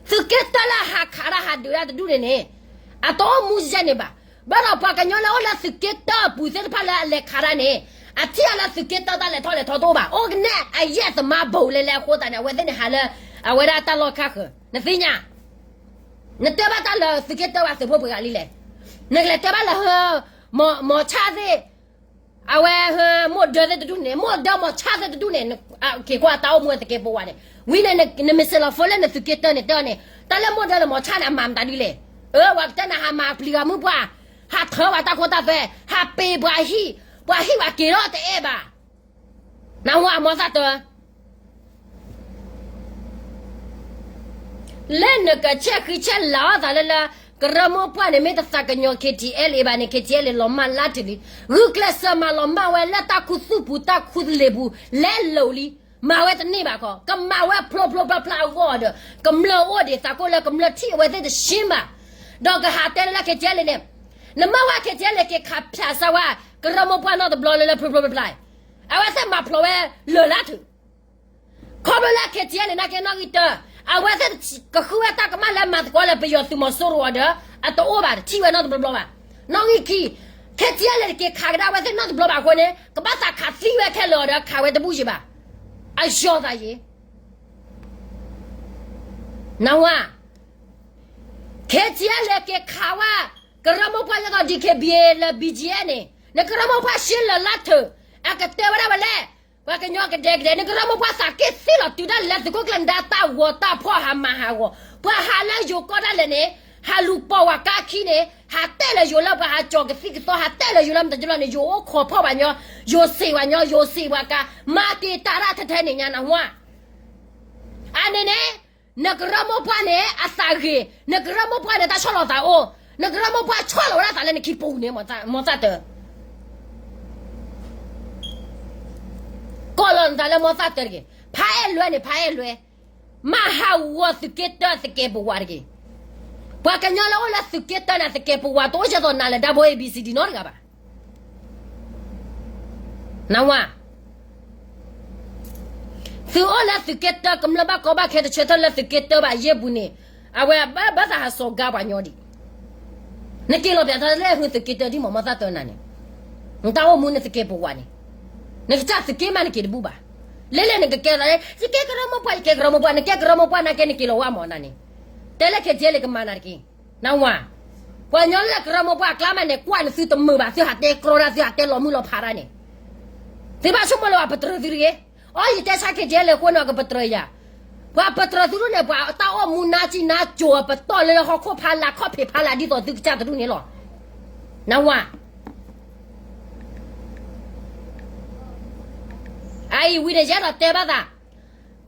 သုးက့တၢလၢအဟးခးတၢ်ဟးဒုးတၢ်တဒူၣ်န့ၣ်န့ၣ်, အတအိၣ်မူယဲၢ်န့ၣ်ဘၣ်. ဘၣ်ဒီးပှၤကညီလၢအိၣ်လၢသုးက့တၢအပူၤသ့ၣ်တဖၣ်လၢအလဲၤခးတၢ်န့ၣ်, အထံၣ်အီၤလၢသုးက့တၢတၢ်လဲၤထီၣ်လဲၤထီတအိၣ်ဘၣ်. အိၣ်ကနဲၣ်အယဲၢ်သမါဘိးလဲၤလဲၤအဃိသတးန့ၣ် အဝဲသ့ၣ်န့ၣ်ဟးလၢ အဝဲဒၣ်တၢ်လီၢ်ခါဃၢၤ, နသ့ၣ်ညါ နတဲဘၣ်တၢ်လၢသုးက့တၢဘၣ်သုးဖိပှဲၤဂၤလံလဲၣ်. နကလဲၤတဲဘၣ်လၢ မီၤဆၣ်သ့ၣ်, အဝဲ မိၢ်ဒၢသ့ၣ်တဒူၣ်န့ၣ်, မိၢ်ဒၢမီၤဆၣ်သ့ၣ်တဒူၣ်န့ၣ်, က့ၤကွၢ်တၢ်အိၣ်မူသုးက့ပဝးန့ၣ်, ဝံၤန့ၣ် နမ့ၢ်စဲးလီၤဖိလၢနသုးက့တၢန့ၣ် တၢ်န့ၣ်, တၢ်လၢမိၢ်ဒၢလၢမီၤဆၣ်န့ၣ် အမၤမတၤဒ်လဲၣ်. အၢ ပှၤကတဲနၤဟးမၤပျံၤဂၤမုၢ်ပှၢ်, ဟးထၢပှၤတၢ်ခိတၢ်သွဲ, ဟးပ့ၤပှၤဟံၣ်, ပှၤဟံၣ်ပှၤက့ၤထီၣ်တအဲၣ်ဘၣ်. နၢ်ဟူဧါ မီၤသၣ်တၢ လၢနကဆဲးဃံဆဲးလၤအီၣ်သးလၢလၢ ကရၢမိၢ်ပှၢ်န့ၣ် မ့ၢ်တသးကညီၤ KTLA ဘၣ်န့ၣ် KTLA လီၤမၢ်လါတုၤလံ. ဂုာ်ကျဲးစၢးမၤလီၤမၢ်ဝဲလၢတၢ်ခူသူၣ်ပူၤ တၢ်ခူသလ့ၤပူၤ လဲလိာ်လံ. မၤဝဲတန့ၢ်ဘၣ်ခီ, ကမၤဝဲဖျိဖျိဖျါဖျါအဂီၢ်ဒီး ကမျၢၢ်အိၣ်ဒံးသးကိၣ်လၢကမျၢၢ်ထံၣ်အဝဲသ့ၣ်တဆှံဘၣ်. ဒီးကဟးတဲလၢလၢ KTLA န့ၣ်, နမ့ၢ်ဝဲ KTLA က့ၤခးဖၠးစၢ်ဝဲ ကရၢမိၢ်ပှၢ်နီတဘျီလၢလၢဖျိဖျိဖျါဖျါ, အဝဲသ့ၣ်မၤဖျိးဝဲလၢာ်လါထုး ခီဖျိလၢ KTLA န့ၣ်က့နီၣ်ဂံၢ်တၢ, အဝဲသ့ၣ်ကဃုဝဲတၢ်ကမၣ်လၢမၤသကိးလၢပယီၤသုးမီၤစိရိၤအီၤဒီး အတအိၣ်ဘၣ် တထံၣ်ဝဲနီတဘျီဘျီဘၣ်. နီၣ်ဂံၢ်ခံ, KTLA တက့ၤခးကဒါအဝဲသ့ၣ်နီတဘျီဘၣ်အဃိန့ၣ် ကဘၣ်သးခးသံဝဲခဲလၢာ်အီၤဒီးခးဝဲတဘူၣ်ယံၤဘၣ်. အယီၤသးယံၤ နၢ်ဟူဧါ. KTLA က့ၤခးဝဲ ကရၢမိၢ်ပှၢ်ယဲသိး DKBA လၢ BGF န့ၣ် နကရၢမိၢ်ပှၢ်ရှ့လၢာ်လါထုး, အကတဲဝဲဒၣ်ဝဲလဲၣ်, ပှၤကညီကဒဲကဒဲ, နကရၢမိၢ်ပှၢ်သးက့ၣ်သ့လီၤတုၤဒၣ်လဲာ် သုးခိၣ်ကျၢၢ်နဒါတၢ်ဂီၤတၢ်ဖီၣ်ဟးမၤဟးဂီၤ, ပှၤဟးလၢယိၤကီၢ်ဒၣ်လဲာ်န့ၣ်, ဟးလူၤပိာ်ဝဲကါခံန့ၣ်, ဟးတဲလၢယိၤလၢပှၤဟးကၠီၤကသံၣ်ကသီ, ဟးတဲလၢယိၤလၢမတၤတလီၤန့ၣ် ယိၤအိၣ်ခိးဖီၣ်ပှၤညီ, ယိၤစံးပှၤညီ, ယိၤစံးပှၤကါ, မၤတံာ်တာ်တၢ်ထဲထဲန့ၣ်ညါ နၢ်ဟူဧါ. အန့ၣ်န့ၣ်, နကရၢမိၢ်ပှၢ်န့ၣ် အသးဂ့ၤ, နကရၢမိၢ်ပှၢ်န့ၣ် တၢ်ဆီၣ်လီၤသးအိၣ်, နကရၢမိၢ်ပှၢ်ဆီၣ်လီၤဝဲဒၣ်သးလၢနခံပူၤန့ၣ် မီၤသၣ်တၢ, ကိးလီၤနသးလၢမီၤသၣ်တၢတဂ့ၤ, ဖးအဲၣ်လွဲန့ၣ် ဖးအဲၣ်လွဲ, မၤဟးဂီၤသုးက့တၢသုးက့ပဝးတဂ့ၤ. ပှၤကညီလၢအိၣ်လၢသုးက့တၢန့ၣ် သုးက့ပဝးတအိၣ်ဒ်သိးနၤလၢ double A B C D နီတဂၤဘၣ်. နၢ်ဟူဧါ. သုအိၣ်လၢသုးက့တၢ ကမျၢၢ်ဘၣ်ကီဘၣ်ခဲတဆၢထၢၣ်လၢသုးက့တၢဘၣ်ယဲၢ်ပူၤန့ၣ်, အဝဲဘၣ်သးဟးစိာ်ကါပှၤညီဒံး, နက့ၤလီၤပျးထီၣ်လၢဟုသုးက့တၢဒ်မီၤမီၤသၣ်တၢနၤန့ၣ်, နတၢ်အိၣ်မူန့ၣ်သုးက့ပဝးန့ၣ်, နကစၢ်သုးက့မးနက့ၤတဘူၣ်ဘၣ်. လဲၤလဲၤနကကဲသးလၢ ယကဲကရၢမိၢ်ပှၢ် ယကဲကရၢမိၢ်ပှၢ် နကဲကရၢမိၢ်ပှၢ် နကဲနက့ၤလီၤဝဲမးနၤန့ၣ်, တဲလၢခဲကဲလၢကမၤနၤတက့ၢ်. နၢ်ဟူဧါ. ပှၤကညီလၢကရၢမိၢ်ပှၢ်အကျါမးန့ၣ် ကွၢ်န့ၣ်သုတမုာ်ဘၣ် သုဟးတဲကြီတၢ် သုဟးတဲလီၤမုၢ်လီၤဖးတၢ်န့ၣ်, သုဘၣ်ဆိကမိၣ်လၢပှၤပတြၢၤသုတဂ့ၤ. အီ ယတဲဆါခဲကဲလၢအဃိန့ၣ် ကပတြၢၤယၤ, ပှၤပတြၢၤသုဒ်န့ၣ် ပှၤတၢ်အိၣ်မူနါစံနါကိၤအပတီၢ်လၢဟီၣ်ခိၣ်ဖးလၢ် ခီၣ်ဖံးဖးလၢ်ဒ်သိးသုကစၢ်တဒူၣ်န့ၣ်လီၤ. နၢ်ဟူဧါ. အအံၤဝံၤန့ၣ် ယအဲၣ်ဒိးတဲဘၣ်သး,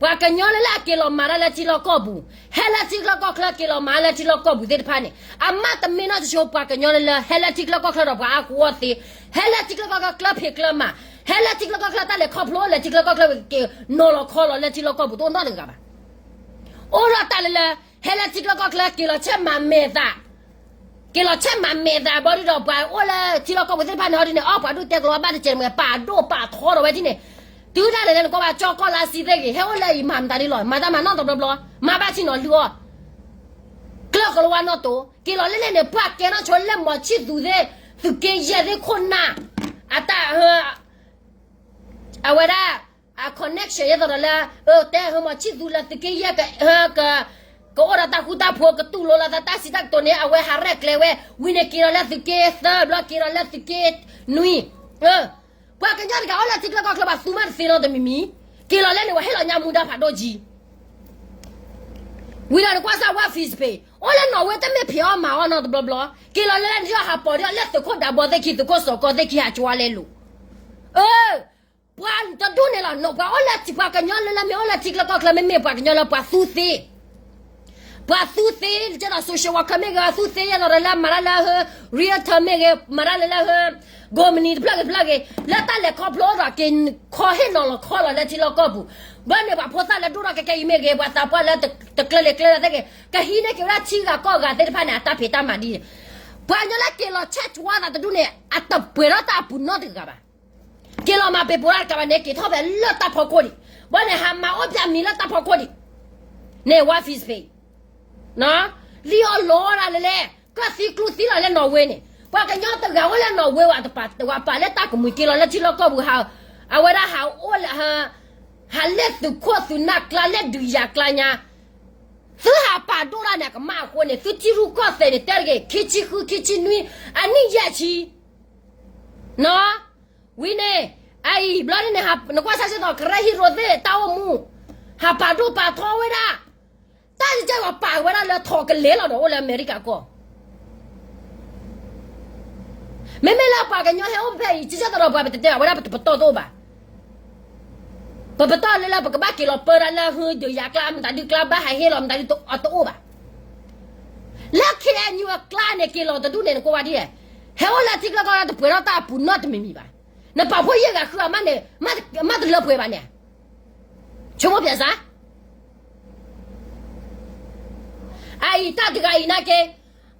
ပှၤကညီလၢလၢအက့ၤလီၤမၤတၢ်လၢထံလီၢ်ကီၢ်ပူၤ, ဟဲလၢထံချၢကီၢ်ချၢ က့ၤလီၤမၤလၢထံလီၢ်ကီၢ်ပူၤသ့ၣ်တဖၣ်န့ၣ်, အမ့ၢ်တမ့ၢ်နီၢ်တဆိ ပှၤကညီလၢလၢ ဟဲလၢထံချၢကီၢ်ချၢဒီးပှၤအါကဝီသ့, ဟဲလၢထံချၢကီၢ်ချၢကျၢဖံးကျၢမၤ, ဟဲလၢထံချၢကီၢ်ချၢတၢ်လဲၤခီဖျိလၢထံချၢကီၢ်ချၢက့ၤနီၤလီၤခီလီၤလၢထံလီၢ်ကီၢ်ပူၤတအိၣ်နီတဂၤဘၣ်. အိၣ်ဒီးတၢ်လၢလၢ ဟဲလၢထံချၢကီၢ်ချၢ က့ၤလီၤဆဲးမၤမဲာ်သး က့ၤလီၤဆဲးမၤမဲာ်သးဘီဒုဒီး ပှၤအိၣ်လၢထံလီၢ်ကီၢ်ပူၤသ့ၣ်တဖၣ်န့ၣ် ဟီဒ်န့ၣ် အီ ပှၤဒိၣ်တဲကျိၤဘၣ်တစဲးမ့ၢ် ပာ်ဒိၣ်ပာ်ထီဒီးဝဲဒ်န့ၣ်, တုၤဒၣ်လဲာ်လၢနကွၢ်ဘၣ်ကၠီကီၢ်လၢအစံသ့ၣ်ဂ့ၤ ဟဲအိၣ်လၢအံၤမၤမတၤဒ်လီၤ မၤတၢ်မၤနီၢ်တဘျီဘျီ, မၤဘၣ်ထံနီၤလုၢ်အီၣ်, ကျၢၢ်ကလီဝါနီၢ်တိၤ က့ၤလီၤလဲၣ်လဲၣ်န့ၣ် ပှၤကဲနီၢ်ဆိလၢမီၤဆံၣ်သူသ့ၣ် သုးက့ယဲၢ်သ့ၣ်ခိၣ်နၢ်, အတၢ် အဝဲဒၣ် အ connection ယဲသိးဒီးလၢ တဲဟၢမီၤဆံၣ်သူလၢသုးက့ယဲၢ် ကအိၣ်ဒီးတၢ်ဃူတၢ်ဖိး ကတူၢ်လိာ်လီၤသးတၢ်စံးတၢ်ကတိၤန့ၣ် အဝဲဟးရဲၣ်ကျဲၤဝဲ, ဝံၤန့ၣ်က့ၤလီၤလၢသုးက့သၢဘျီ က့ၤလီၤလၢသုးက့နွံ, ပှၤကညီတဂၤအိၣ်လၢထံချၢကီၢ်ချၢဘၣ်သူမးတသ့နီတမံၤမံၤ, က့ၤလီၤလဲၣ်န့ၣ် ပှၤဟ့ၣ်လီၤညါမူဒါဖးဒိၣ်ကံ ဝံၤဒီးနကွၢ်စၢ်ဝါ Facebook အိၣ်လၢနီၣ်ဝ့တမ့ၢ်ဖံးအီၣ်မၤအီၣ်နီတဘျီဘျီ, က့ၤလီၤလဲၣ်န့ၣ် ဟးပိာ်ဒ်အီၤလၢသုးခိၣ်ဒးဘီသ့ၣ်ခံ သုးခိၣ်စီၤကီသ့ၣ်ခံ ဟးကၠီလဲလိာ်, အ ပှၤတဒူၣ်န့ၣ်လီၤ ပှၤအိၣ်လၢထံ ပှၤကညီလၢလၢမ့ၢ်အိၣ်လၢထံချၢကီၢ်ချၢ မ့မ့ၢ်ပှၤကညီလၢပှၤသူသ့, ပှၤသူသ့ကဲဒီး social worker မ့ၢ်ဂ့ၤ သူသ့ကဲဒီးလၢမၤတၢ်လၢဟၢ realtor မ့ၢ်ဂ့ၤ မၤတၢ်လၢလၢဟၢ ကိးမုၢ်နံၤတဖျၢၣ်ဂ့ၤတဖျၢၣ်ဂ့ၤ လၢတၢ်လဲၤခီဖျိဒီး က့ၤခီဟ့ၣ်နီၤလီၤခီလီၤလၢထံလီၢ်ကီၢ်ပူၤ, ဘၣ်န့ၣ်ပှၤဖိသၣ်လၢဒိၣ်ထီၣ်ကဲကဲအံၤမ့ၢ်ဂ့ၤ ပှၤသးပှၢ်လၢတကျၢၤလံၤကျၢၤလံၤသ့ၣ်ဂ့ၤ ကဟံးန့ၢ်က့ၤဝဲဒၣ်ထံဂၤကီၢ်ဂၤသ့ၣ်တဖၣ်န့ၣ် အတၢ်ဖံးတၢ်မၤဒ်န့ၣ်, ပှၤကညီလၢက့ၤလီၤ check ဝါသးတဒူၣ်န့ၣ် အတပှဲၤထီၣ်တၢ်အပူၤနီတဂၤဘၣ်. က့ၤလီၤမၤပ့ၤပိာ်တၢ်တကးဘၣ်န့ၣ် က့ၤထီၣ်ဖဲလၢတၢ်ဖီခိၣ်ဒံး, ဘၣ်န့ၣ် ဟးမၤအိၣ်ပၠးမံၤလၢတၢ်ဖီခိၣ်ဒံး, န့ၣ် ဝါ ဖံးစပ့း လံၣ်အီၣ်လီၤဒၣ်လဲာ်လဲာ် ကၢၣ်သံကျူသံလီၤလၢနီၣ်ဝ့န့ၣ် ပှၤကညီတဂၤအိၣ်လၢနီၣ်ဝ့ဝဲ တပာ်ဝဲပာ်လၢတၢ်ကမှံၤက့ၤလီၤလၢထံလီၢ်ကီၢ်ပူၤ အဝဲဒၣ်ဟးအိၣ်လၢ ဟးလဲၤသုးခိၣ်သုးနၢ်ကျါ လဲၤဒုးယၤကျါညါ, သုဟးပာ်ဒိၣ်တၢ်န့ၣ် အကမၣ်အဃိန့ၣ် သုထံရူၢ်ကီၢ်သဲးန့ၣ် တဲတဂ့ၤ ခံဆံဃု ခံဆံနွံ အနံၣ်ယဲၢ်ဆံ နီၣ် ဝံၤန့ၣ် အအံၤ ဘျီဒ်န့ၣ် နကွၢ်ဆၢ်ဆၢဒီး ကရၢဟံၣ်ရိၤသ့ၣ် တၢ်အိၣ်မူ ဟးပာ်ဒိၣ်ပာ်ထီဝဲဒၣ်, တၢ်ကဲဝဲပာ်ဝဲဒၣ်လၢထိးကလဲၤလီၤဒီး အိၣ်လၢအမဲရကၤကီၢ် မ့မ့ၢ်လၢပှၤကညီဟဲအိၣ်ဖဲအံၤ ကကဲသးဒီးပှၤပတတဲဘၣ် ဝဲဒၣ်ပတပတီၢ်တအိၣ်ဘၣ်. ပပတီၢ်လၢလၢပကဘၣ်က့ၤလီၤပၢတၢ်လၢဟုဒုးယၤကျါ မတၤဒုးကျါ ဘၣ်ဟးဟ့ၣ်လီၤ မတၤဒုးတအိၣ်ဘၣ်. လၢ KNU အကျါန့ၣ် က့ၤလီၤတဒူၣ်န့ၣ် နကွၢ်ဝဲဒ်လဲၣ်, ဟဲအိၣ်လၢထံကျါကီၢ်ကျါ တပှဲၤထီၣ်တၢ်အပူၤနီတမံၤမံၤဘၣ်. နပာ်ဖှိၣ်ယဲၢ်ဂၤဃုအမးန့ၣ် မ့ၢ်တလၢပှဲၤဘၣ်န့ၣ် ဆိကမိၣ်ပျဲစး အအံၤတၢ်တဂၤအံၤနာ်က့,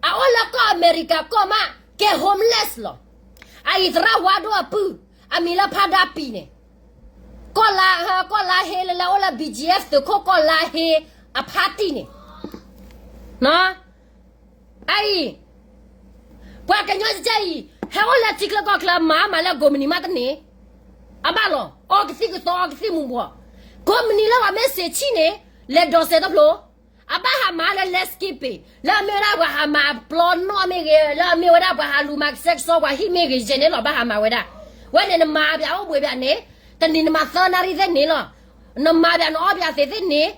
အအိၣ်လၢကီၢ်အမဲရကၤကီၢ်မး ကဲ homeless လီၤ. အအံၤသရၣ်ဝါဒိၣ်အပုၢ် အမံၤလၢဖးဒါပံၤန့ၣ်, ကီၢ်လါဟ့လၢလၢအိၣ်လၢ BGF သုးခိၣ်ကီၢ်လါဟ့အဖါတံၢ်န့ၣ်, အအံၤ ပှၤကညီကဲအံၤ ဟဲအိၣ်လၢထံချၢကီၢ်ချၢ မၤမၤလၢကိးမုၢ်နံၤမးတန့ၢ်, အဘၣ်လီၤ အီကသံၣ်ကသီ အီကသံၣ်မူၤဘှီး, ကိးမုၢ်နံၤလၢပှၤမ့ၢ်စံးဆံၣ်န့ၣ် လဲၤဒိးစဲးတဖျိ, အဘၣ်ဟးမၤလၢ landscaping လၢအမ့ၢ်ဝဲဒၣ်ပှၤဟးမၤပျီနီၣ်မ့ၢ်ဂ့ၤ, လၢအမ့ၢ်ဝဲဒၣ်ပှၤဟးလူၤမၤကဆှဲကဆှီပှၤဟံၣ်မ့ၢ်ဂ့ၤ ယဲၢ်န့ၣ်လီၤ ဘၣ်ဟးမၤဝဲဒၣ်, ဝဲန့ၣ်နမၤပၠးအိၣ်ဘှံးပၠးန့ၣ်, တနံၤနမၤသၢနၣ်ရံၣ်သ့ၣ်န့ၣ်လီၤ. နမၤပၠးနအီၣ်ပၠးသ့ၣ်သ့ၣ်န့ၣ်,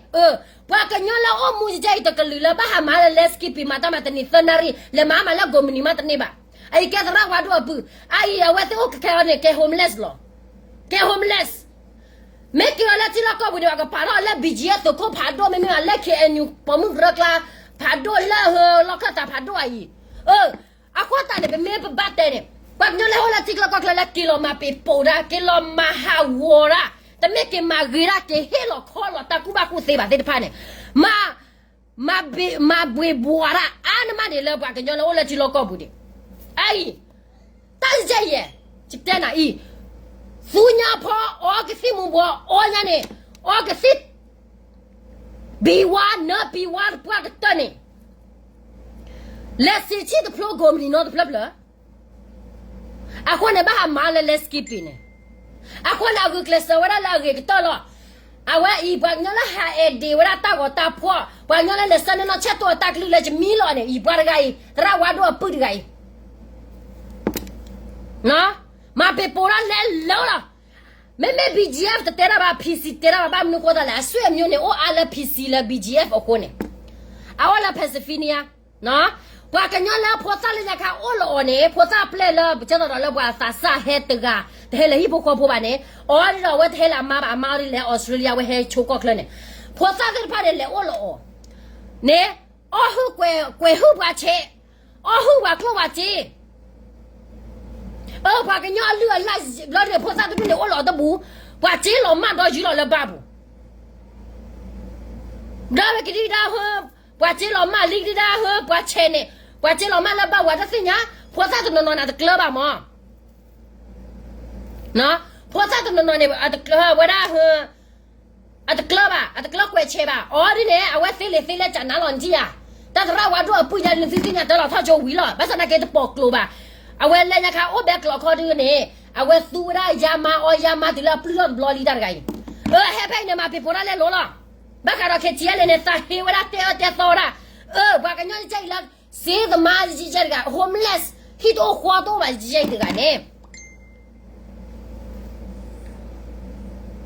ပှၤကညီလၢအိၣ်မူကဲအံၤတကလုာ်လၢဘၣ်ဟးမၤလၢ landscaping မၤတၢ်မၤတနံၤသၢနၣ်ရံၣ် လဲၤမၤမၤလၢကိးမုၢ်နံၤမးတန့ၢ်ဘၣ်. အအံၤကဲသရၣ်ဝါဒိၣ်အပုၢ်, အအံၤအဝဲသ့ၣ်အိၣ်ခဲခဲအံၤန့ၣ် ကဲ homeless လီၤ. ကဲ homeless မ့ၢ်က့ၤလီၤလၢထံလီၢ်ကီၢ်ပူၤန့ၣ် အကပာ်ထီၣ်လၢ BGF သုးခိၣ်ဖးဒိၣ် မ့မ့ၢ်လၢ KNU ပိာ်မုၣ်ကရၢကျါ ဖးဒိၣ်လၢဟၢလီၢ်ခၢၣ်သးဖးဒိၣ်အံၤ, အဃိသတးန့ၣ် ပမ့ၢ်ပဘၣ်တဲန့ၣ် ပှၤကညီလၢဟဲအိၣ်လၢထံချၢကီၢ်ချၢလၢက့ၤလီၤမၤပ့ၤပိာ်တၢ် က့ၤလီၤမၤဟးဂီၤတၢ်, တမ့ၢ်က့ၤမၤဂ့ၤတၢ် က့ၤဟ့ၣ်လီၤခီလီၤတၢ်ကူၣ်ဘၣ်ကူၣ်သ့ဘၣ်သ့ၣ်တဖၣ်န့ၣ်, မၤ မၤဘှံးဘှီးတၢ်အါန့ၢ်မးန့ၣ် လၢပှၤကညီလၢအိၣ်လၢထံလီၢ်ကီၢ်ပူၤန့ၣ်, အအံၤ တၢ်ယဲၢ်ယဲၢ် ယတဲနၤအံၤ, သူညါဖီအီကသံၣ်မူၤဘှီး အီညါန့ၣ် အီကသံၣ် ဘံဝါနၢဘံဝါတပှၢ်ကတၢၢ်န့ၣ်, လဲၤစံးဆံၣ်တဖျိကိးမုၢ်နံၤနီတဖျၢၣ်ဖျၢၣ်, အဃိန့ၣ် ဘၣ်ဟးမၤလၢ landscaping န့ၣ်, အဃိန့ၣ်အဂုာ်ကျဲးစၢးဝဲဒၣ်လၢအဂ့ၤကတၢၢ်လီၤ. အဝဲအံၤ ပှၤကညီလၢဟးအဲၣ်ဒ့းဝဲဒၣ်တၢ်ဂီၤတၢ်ဖီၣ်, ပှၤကညီလၢလဲၤဆှၢန့ၢ်နီၢ်ဆဲးတိၢ်အတၢ်ကလုၢ်လၢယမံလီၤန့ၣ် အံၤပှၤတဂၤအံၤ သရၣ်ဝါဒိၣ်အပုၢ်တဂၤအံၤ မၤပ့ၤပိာ်ထီၣ်လဲၤလၢလီၤ. မ့မ့ၢ် BGF တတဲတၢ်ဘၣ် PC တဲတၢ်ဘၣ် ဘၣ်မနုၤဃိသတးလဲၣ် အဆွေမျိုးန့ၣ် အိၣ်အါလၢ PC လၢ BGF အဃိန့ၣ်, အအိၣ်လၢ Pennsylvania, ပှၤကညီလၢဖိသၣ်လၢညါခါအိၣ်လီၤအီၤန့ၣ် ဖိသၣ်ပျဲၢ်လၢ ကဲသိးဒီးလၢပှၤသးစၢ်ဟဲတဂၤ တဟဲလၢဟံၣ်ဖိဃီဖိဘၣ်န့ၣ်, အီၤဒီးအဝဲတဟဲလၢအမါဘၣ် အမါအီၤဒ်လဲၣ် Australia ဝဲဟဲဆိကီၢ်ချၢန့ၣ်, ဖိသၣ်သ့ၣ်တဖၣ်န့ၣ် လဲၤအိၣ်လီၤအီၤန့ၣ်, အီၣ်ဟုၣ်ကွဲးဟုၣ်ပှၤဆဲး, အီၣ်ဟုၣ်ပှၤကျိၣ်ပှၤစ့ အၢ ပှၤကညီအလုၢ်အလၢ်ဘျီန့ၣ် ဖိသၣ်တဒူၣ်န့ၣ် အိၣ်လီၤအီၤတဘူၣ်, ပှၤစ့လီၤမၢ်ဒီးယူၤလီၤလၢဘါပူၤ, ဘျီဝဲကဒံကဒါဟၢ, ပှၤစ့လီၤမၢ်လံကဒံကဒါဟၢ, ပှၤဆဲးန့ၣ်, ပှၤစ့လီၤမၢ်လၢဘါပူၤ တသ့ၣ်ညါ, ဖိသၣ်တနီၤနီၤန့ၣ် အတကျၢၤဘၣ်မး, ဖိသၣ်တနီၤနီၤန့ၣ် အတကျၢၤဝဲဒၣ်ဟၢ အတကျၢၤဘၣ်, အတကျၢၤကွဲးဆဲးဘၣ်, အီၤဒ်န့ၣ် အဝဲသ့လံာ်သ့လဲၢ်ကနၤလီၤနကံယၤ, တၢ်သရၣ်ဝါဒိၣ်အပုၢ်ညါ နသုသ့ၣ်ညါတၢ်လီၤထီၣ်ကၠိဝံၤလီၤ, ဘၣ်ဆၣ်သနာ်က့တပိာ်ကျိၤဘၣ်, အဝဲလဲၤညါခါအိၣ်ဘဲကျိးခီဒုန့ၣ်, အဝဲသူဝဲဒၣ်ယါမါအီယါမါတုၤလၢအပျုၢ်ထီၣ်တဘျီလံတၢ်တဂၤအံၤ, အဟဲဖဲအံၤန့ၣ် မၤပ့ၤပိာ်တၢ်လဲၤလိၤလီၤ, ဘၣ်ဃးဒီး KTLA န့ၣ် သးဟ့ဝဲဒၣ်တဲအၢတဲသီဝဲဒၣ်, အၢ ပှၤကညီကဲအံၤလၢ စ့သမါယဲတဂၤ homeless ဟံၣ်တအိၣ်ဃီတအိၣ်ဘၣ်ယဲတဂၤန့ၣ်, အံၤ, ဟံၣ်တ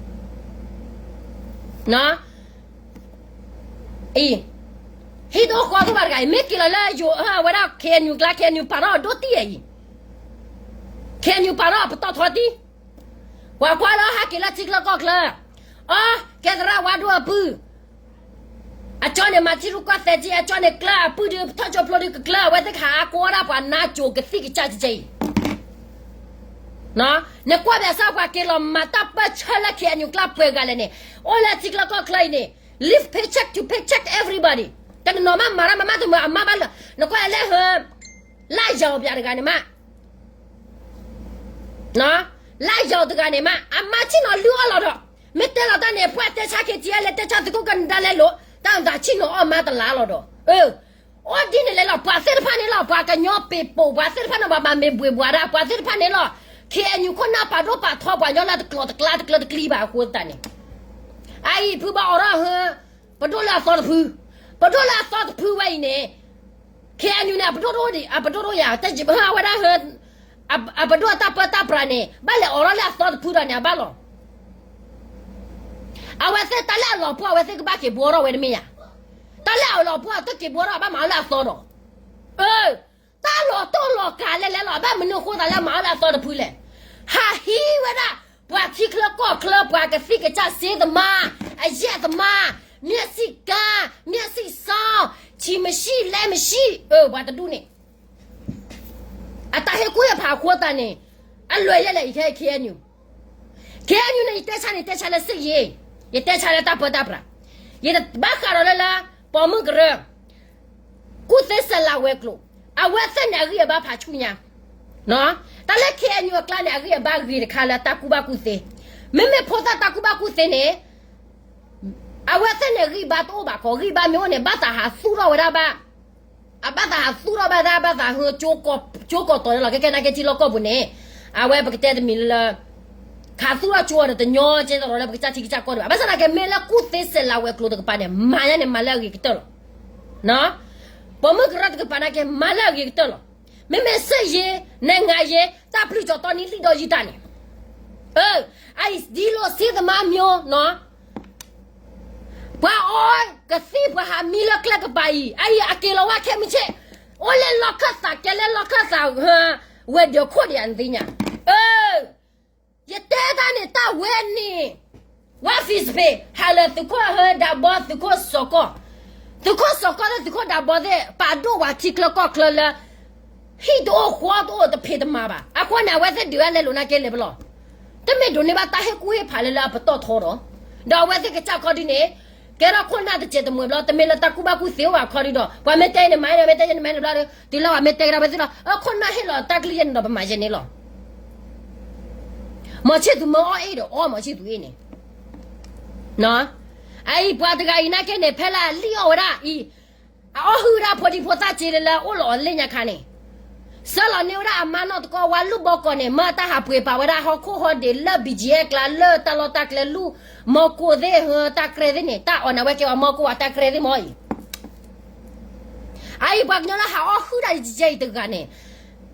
အိၣ်ဃီတအိၣ်ဘၣ်တဂၤအံၤ မ့ၢ်က့ၤလီၤလၢယိၤအဝဲဒၣ် KNU ကျါ KNU ပာ်ထီၣ်အဒိၣ်တံၢ်အံၤ, KNU ပာ်ထီၣ်အပတီၢ်ထီတံၢ်, ပှၤကွၢ်လၢဟဲက့ၤလၢထံချၢကီၢ်ချၢ, အီ ကဲသရၣ်ဝါဒိၣ်အပုၢ်, အကၠီန့ၣ်မၤထံရူၢ်ကီၢ်သဲးက့ အကၠီန့ၣ်ကျၢအပုၢ်ဒုး ထီၣ်ကၠိဖျိဒုးကကျၢ အဝဲသ့ၣ်ကဟးအါကိးဝဲဒၣ်ပှၤနါကိၤကသံၣ်ကစၢ်ကဲအံၤ နကွၢ်ဘၣ်ဆၣ်ပှၤက့ၤလီၤမၤတၢ်ပၢၢ်ဆၢလၢ K N U ကျါပှဲၤဂၤလဲၣ်န့ၣ် အိၣ်လၢထံချၢကီၢ်ချၢအံၤန့ၣ် live paycheck to paycheck everybody တနီၤနီၤမးမၤတၢ်မၤမးတမုာ်အမါဘၣ်လၢ နကွၢ်လၢဟၢ လၢယီၤပၠးတဂၤန့ၣ်မး လၢယီၤတဂၤန့ၣ်မး အမါဆ့ၣ်နီၤလုၢ်အီၣ်လီၤဒီး မ့ၢ်တဲလီၤတၢ်န့ၣ် ပှၤတဲဆါ K T L လဲၤတဲဆါသုးခိၣ်ကနဒါလဲၤလိာ် တၢ်နသးဆ့ၣ်နီၤအီၣ်မါတလါလီၤဒီး အိၣ်ဒ်န့ၣ်လဲၣ်လီၤ ပှၤသ့ၣ်တဖၣ်န့ၣ်လီၤ ပှၤကညီပ့ၤပိာ် ပှၤသ့ၣ်တဖၣ်န့ၣ် ပှၤဘၣ်မ့ၢ်ဘှ့းဘှးဒၣ် ပှၤသ့ၣ်တဖၣ်န့ၣ်လီၤ K N U ခိၣ်နၢ်ပာ်ဒိၣ်ပာ်ထီပှၤကညီလၢတကျိၤတကျါတကျၢတကျံဘၣ်အဃိသတးန့ၣ် အအံၤဖုဘၣ်အိးထီၣ်ဟၢ ပဒိၣ်လၢအသီတဖု ပဒိၣ်လၢအသီတဖုဝဲအံၤန့ၣ် K N U န့ၣ် အပဒိၣ်တအိၣ်ဒံး အပဒိၣ်တအိၣ်ယၤ တဟၢအဝဲဒၣ်ဟၢ အပဒိၣ်အတၢ်ပၢတၢ်ပြးန့ၣ် ဘၣ်လဲၤအိးထီၣ်လၢအသီတဖုဒီးန့ၣ် အဘၣ်လီၤ အဝဲသ့ၣ်တၢ်လၢအလီၤပှီၢ် အဝဲသ့ၣ်ကဘၣ်က့ၤဘှီထီၣ်ဝဲတမ့ၢ်ယၤ တၢ်လၢအလီၤပှီၢ် တက့ၤဘှီထီၣ် အဘၣ်မၤအီၣ်လၢအသီဒီး တၢ်လီၤတိၢ်လီၤကၤလဲၤလဲၤလီၤ အဘၣ်မနုၤအဃိသးလၢမၤအီၣ်လၢအသီတဖုလဲၣ် ဟးဟံးဝဲဒၣ် ပှၤထံချၢကီၢ်ချၢ ပှၤကသံၣ်ကစၢ်စ့သမါ အယဲၢ်သမါ မျက်စိကန်း မျက်စိစောင့် ထံမရှိ လက်မရှိ အၢ ပှၤတဒူၣ်န့ၣ် အတၢ်ဟ့ၣ်ကူၣ်ဟ့ၣ်ဖးအဃိသတးန့ၣ် အလွဲၢ်ယဲလဲၣ် ယခဲ K N U K N U န့ၣ် ယတဲဆါန့ၣ် တဲဆါလၢစ့ယ့ၣ် ယတဲဆါလၢတၢ်ပၢတၢ်ပြး ယဘၣ်ဃးဒီးလၢလၢ ပိာ်မုၣ်ကရၢ ကူၣ်သ့စဲးလးဝဲၤကျိၤ အဝဲသ့ၣ်န့ၣ် အဂံၢ်အဘါဖးဆူညါ တၢ်လၢ K N U အကျါန့ၣ် အဂံၢ်အဘါဂ့ၤတခါလၢတၢ်ကူၣ်ဘၣ်ကူၣ်သ့ မ့မ့ၢ်ဖိသၣ်တၢ်ကူၣ်ဘၣ်ကူၣ်သ့န့ၣ် အဝဲသ့ၣ်န့ၣ် ဂံၢ်ဘါတအိၣ်ဘၣ်ကီး ဂံၢ်ဘါမ့ၢ်အိၣ်န့ၣ် ဘၣ်သးဟးသူၣ်ထီၣ်ဝဲဒၣ်ဘၣ် အဘၣ်သးဟးသူၣ်ထီၣ်ဘၣ်ဒၣ် ဘၣ်သးဟၢ ကၠိကီးတီၤန့ၣ်လီၤ ကဲကဲနာ်က့ထံလီၢ်ကီၢ်ပူၤန့ၣ် အဝဲပကတဲတမံၤလၢ ခးသူၣ်ထီၣ်ကၠိဒီးတညီကဲတရီၤလၢပကစၢ်ထံကစၢ်ကီၢ်ဒံးဘၣ် ဘၣ်ဆၣ်သနာ်က့ မ့ၢ်လၢကူၣ်သ့စဲးလးဝဲၤကျိၤတကပၤန့ၣ် မၤညါန့ၣ် မၤလၢအဂ့ၤကတၢၢ်လီၤ ပိာ်မုၣ်ကရၢတကပၤနာ်က့ မၤလၢအဂ့ၤကတၢၢ်လီၤ မ့မ့ၢ်စ့ယ့ၣ် နဲၣ်ငါယ့ၣ် တၢ်ပျုၢ်ကၠီၤတီနံၤလံဒီးယံာ်တၢ်န့ၣ် အအံၤဒ်လိာ်စ့သမါမၠိနီၤ ပှၤအီကသံၣ်ပှၤဟးမံလၢကျဲကပၤအံၤ အအံၤအက့ၤလီၤဝဲခဲမုၢ်ဆ့ၣ် အိၣ်လၢလီၢ်ခၢၣ်သးကဲလၢလီၢ်ခၢၣ်သး ဝဲၤဒၢးခိၣ်ဒံးဧါ နသ့ၣ်ညါ ယတဲတၢ်န့ၣ် တၢ်ဝဲန့ၣ် ဝါ Facebook ဟးလၢသုးခိၣ်ဟၢဒးဘီ သုးခိၣ်စီၤကီၢ်, သုးခိၣ်စီၤကီၢ်သ့ၣ် သုးခိၣ်ဒးဘီသ့ၣ် ပာ်ဒိၣ်ဝဲထံချၢကီၢ်ချၢလၢ ဟံၣ်တအိၣ်ဃီတအိၣ်တဖံးတမၤဘၣ်. အဃိန့ၣ် အဝဲသ့ၣ်ဒုးဝဲလဲၤလိာ်နာ်က့လဲၤပလီၢ်, တမ့ၢ်ဒိးန့ၢ်ဘၣ်တၢ်ဟ့ၣ်ကူၣ်ဟ့ၣ်ဖးလၢလၢအပတီၢ်ထီဒီး, ဒီးအဝဲသ့ၣ်ကစၢ်ခီဒုန့ၣ် ကဲထီၣ်ခိၣ်နၢ်တစဲးတမှဲၤဘျီ တမ့ၢ်လၢတၢ်ကူၣ်ဘၣ်ကူၣ်သ့အိၣ်ဘၣ်ခီဒုဒီး ပှၤမ့ၢ်တဲအံၤန့ၣ်မၤအံၤန့ၣ် မ့ၢ်တဲအံၤန့ၣ်ဘျီဒီး တုၤလၢပှၤမ့ၢ်တဲကဒါဝဲသ့ၣ်လီၤ, အခိၣ်နၢ်ဟ့ၣ်လီၤတၢ်ကလုၢ်ယဲၢ်န့ၣ်ဒီး ပမၤယဲၢ်န့ၣ်လီၤ. မီၤဆံၣ်သူမၢအီၣ်အ့ၣ်ဒီးအီၣ်မီၤဆံၣ်သူအ့ၣ်န့ၣ်, အအံၤပှၤတဂၤအံၤနာ်က့န့ၣ် ဖဲလၢအလံၣ်အီၣ်ဝဲဒၣ်အံၤ, အအီၣ်ဟုၣ်ဝဲဒၣ်ဖိဒံဖိသၣ်စ့လၢလၢအိၣ်လီၤအီၤလၢညါခါန့ၣ်, ဆှၢလီၤန့ၢ်ဝဲဒၣ်အမါနီၢ်တကီၢ်ဝဲ လူၢ်ဘီကီၢ်န့ၣ် မၢတၢ်ဟးပှ့ၤပာ်ဝဲဒၣ်ဟီၣ်ခိၣ်ဟီၣ်ဒ့းလၢ B G A ကျါ လၢတၢ်လီၢ်တၢ်ကျဲလူၢ် မီၢ်ကိၢ်သ့ၣ် တၢ်ကြဲသ့ၣ်န့ၣ် တၢ်အီၣ်န့ၣ် အဝဲကဲဝဲမီၢ်ကိၢ်ဝဲတၢ်ကြဲသ့ၣ်မီၤအံၤ အအံၤပှၤကညီလၢဟးအီၣ်ဟုၣ်ဒၣ်ယဲၢ်အံၤတဂၤန့ၣ်,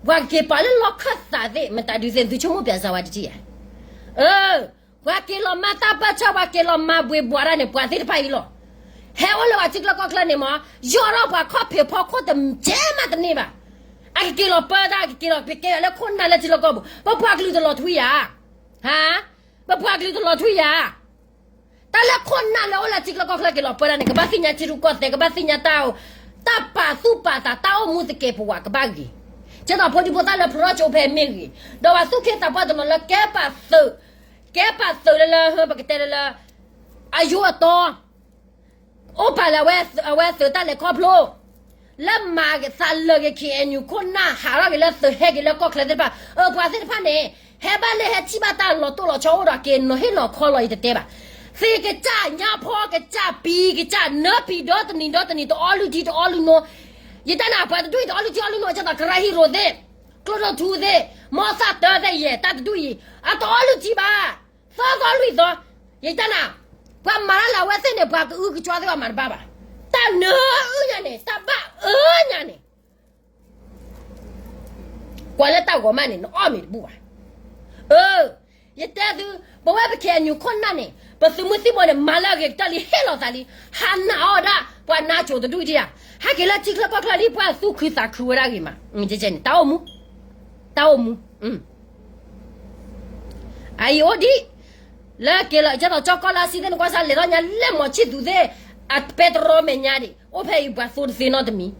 ပှၤက့ၤပာ်လၢလီၢ်ခၢၣ်သးသ့ၣ် မတၤဒုးသ့ၣ် သုဆိကမိၣ်ပျဲစၢၤဝဲတထံၣ်ဧါ. ပှၤက့ၤလီၤမၤတၢ်ပၢၢ်ဆၢ ပှၤက့ၤလီၤမၤဘှ့းဘှီးဒၣ်န့ၣ် ပှၤသ့ၣ်တဖၣ်အံၤလီၤ. ဟဲအိၣ်လၢပှၤထံချၢကီၢ်ချၢန့ၣ်မး ယီၢ်ထီၣ်ပှၤခီၣ်ဖံးဖီခိၣ်တကဲမးတန့ၢ်ဘၣ်. အကက့ၤလီၤပၢတၢ် အကက့ၤလီၤကကဲလၢခိၣ်နၢ်လၢထံလီၢ်ကီၢ်ပူၤ ပပှၤကလုာ်တလီၤထွံဧါ. ဟါ, ပပှၤကလုာ်တလီၤထွံဧါ. တၢ်လၢခိၣ်နၢ်လၢအိၣ်လၢထံချၢကီၢ်ချၢက့ၤလီၤပၢတၢ်န့ၣ် ကဘၣ်သ့ၣ်ညါထံရူၢ်ကီၢ်သဲး ကဘၣ်သ့ၣ်ညါတၢ်, တၢ်ပာ်သူၣ်ပာ်သး တၢ်အိၣ်မူသကဲးပဝးကဘၣ်ဂ့ၤ, ကဲသိးဖိဒံဖိသၣ်လၢဖျိထီၣ်ကၠိဖဲမ့ၢ်ဂ့ၤ, ဒီးပှၤသူၣ်က့သးပှၢ်တနီၤလၢကဲပာ်သုး, ကဲပာ်သုးလၢလၢ ပကတဲလၢလၢ အယိအတီ အိၣ်ပာ်လၢအဝဲသုးတၢ်လဲၤခီဖျိ လၢမၤသးလၢာ်က့ၤ K N U ခိၣ်နၢ် ဟးထီၣ်က့ၤလၢသုးဟဲက့ၤလၢကီၢ်ချၢသ့ၣ်တဖၣ်, အပှၤသ့ၣ်တဖၣ်န့ၣ် ဟဲဘၣ်လၢဟဲထံၣ်ဘၣ်တၢ်လီၤတိၢ်လီၤဆီအိၣ်ဒီးက့ၤနီၤဟ့ၣ်လီၤခီလီၤ ယတတဲဘၣ်. သ့ၣ်ကစၢ်ညါဖီကစၢ်ပံၤကစၢ်နၢပံၤဒီတနံၤဒီတနံၤ တအီလုၢ်ထံတအီလုၢ်နိ, ယတၢ်န့ၣ် ပှၤတဒူၣ်အံၤတအီလုၢ်ထံအီလုၢ်နိ ကဲသိးကရၢဟံၣ်ရိၤသ့ၣ်, ကျိဒိၣ်ထူသ့ၣ်, မီသၣ်တၢသ့ၣ်ယဲၢ် တၢ်တဒူၣ်အံၤ အတအီလုၢ်ထံဘၣ်. သီသီလွံၢ်သီ, ယတၢ်နၤ, ပှၤမၤတၢ်လၢအဝဲသ့ၣ်န့ၣ် ပှၤကအုကကွၢ်သ့ၣ်ဘၣ်မၤတဘၣ်ဘၣ်. တၢ်နၢအုညါန့ၣ် တၢ်ဘၣ်အၢညါန့ၣ်, ကွၢ်လၢတၢ်ဂီၤမးန့ၣ် နအီၣ်မ့ၤတဘူၣ်ဘၣ်. အၢ, ယတဲသု, ပဝဲပ K N U ခိၣ်နၢ်န့ၣ် ပသုးမုၢ်သံၣ်ဘိန့ၣ် မၤလၢအဂ့ၤကတၢၢ်လံ ဟ့ၣ်လီၤသးလံ, ဟးနာ်အီၣ်ဝဲဒၣ် ပှၤနါကိၤတဒူၣ်အံၤဧါ, ဟဲက့ၤလၢထံချၢကီၢ်ချၢလံ ပှၤသူၣ်ခုသးခုဝဲဒၣ်ဂ့ၤမး, တၢ်အိၣ်မူ, တၢ်အိၣ်မူ အအံၤအိၣ်ဒံး, လၢက့ၤလီၤ ကဲသိးကၠီကီၢ်လၢအဆံသ့ၣ် နကွၢ်စၢ်လဲၤထီၣ်ညါလၢမီၤဆံၣ်သူသ့ၣ်, အပဲတြီမဲာ်ညါဒံး အိၣ်ဖဲအံၤပှၤသိတသ့နီတမံၤ.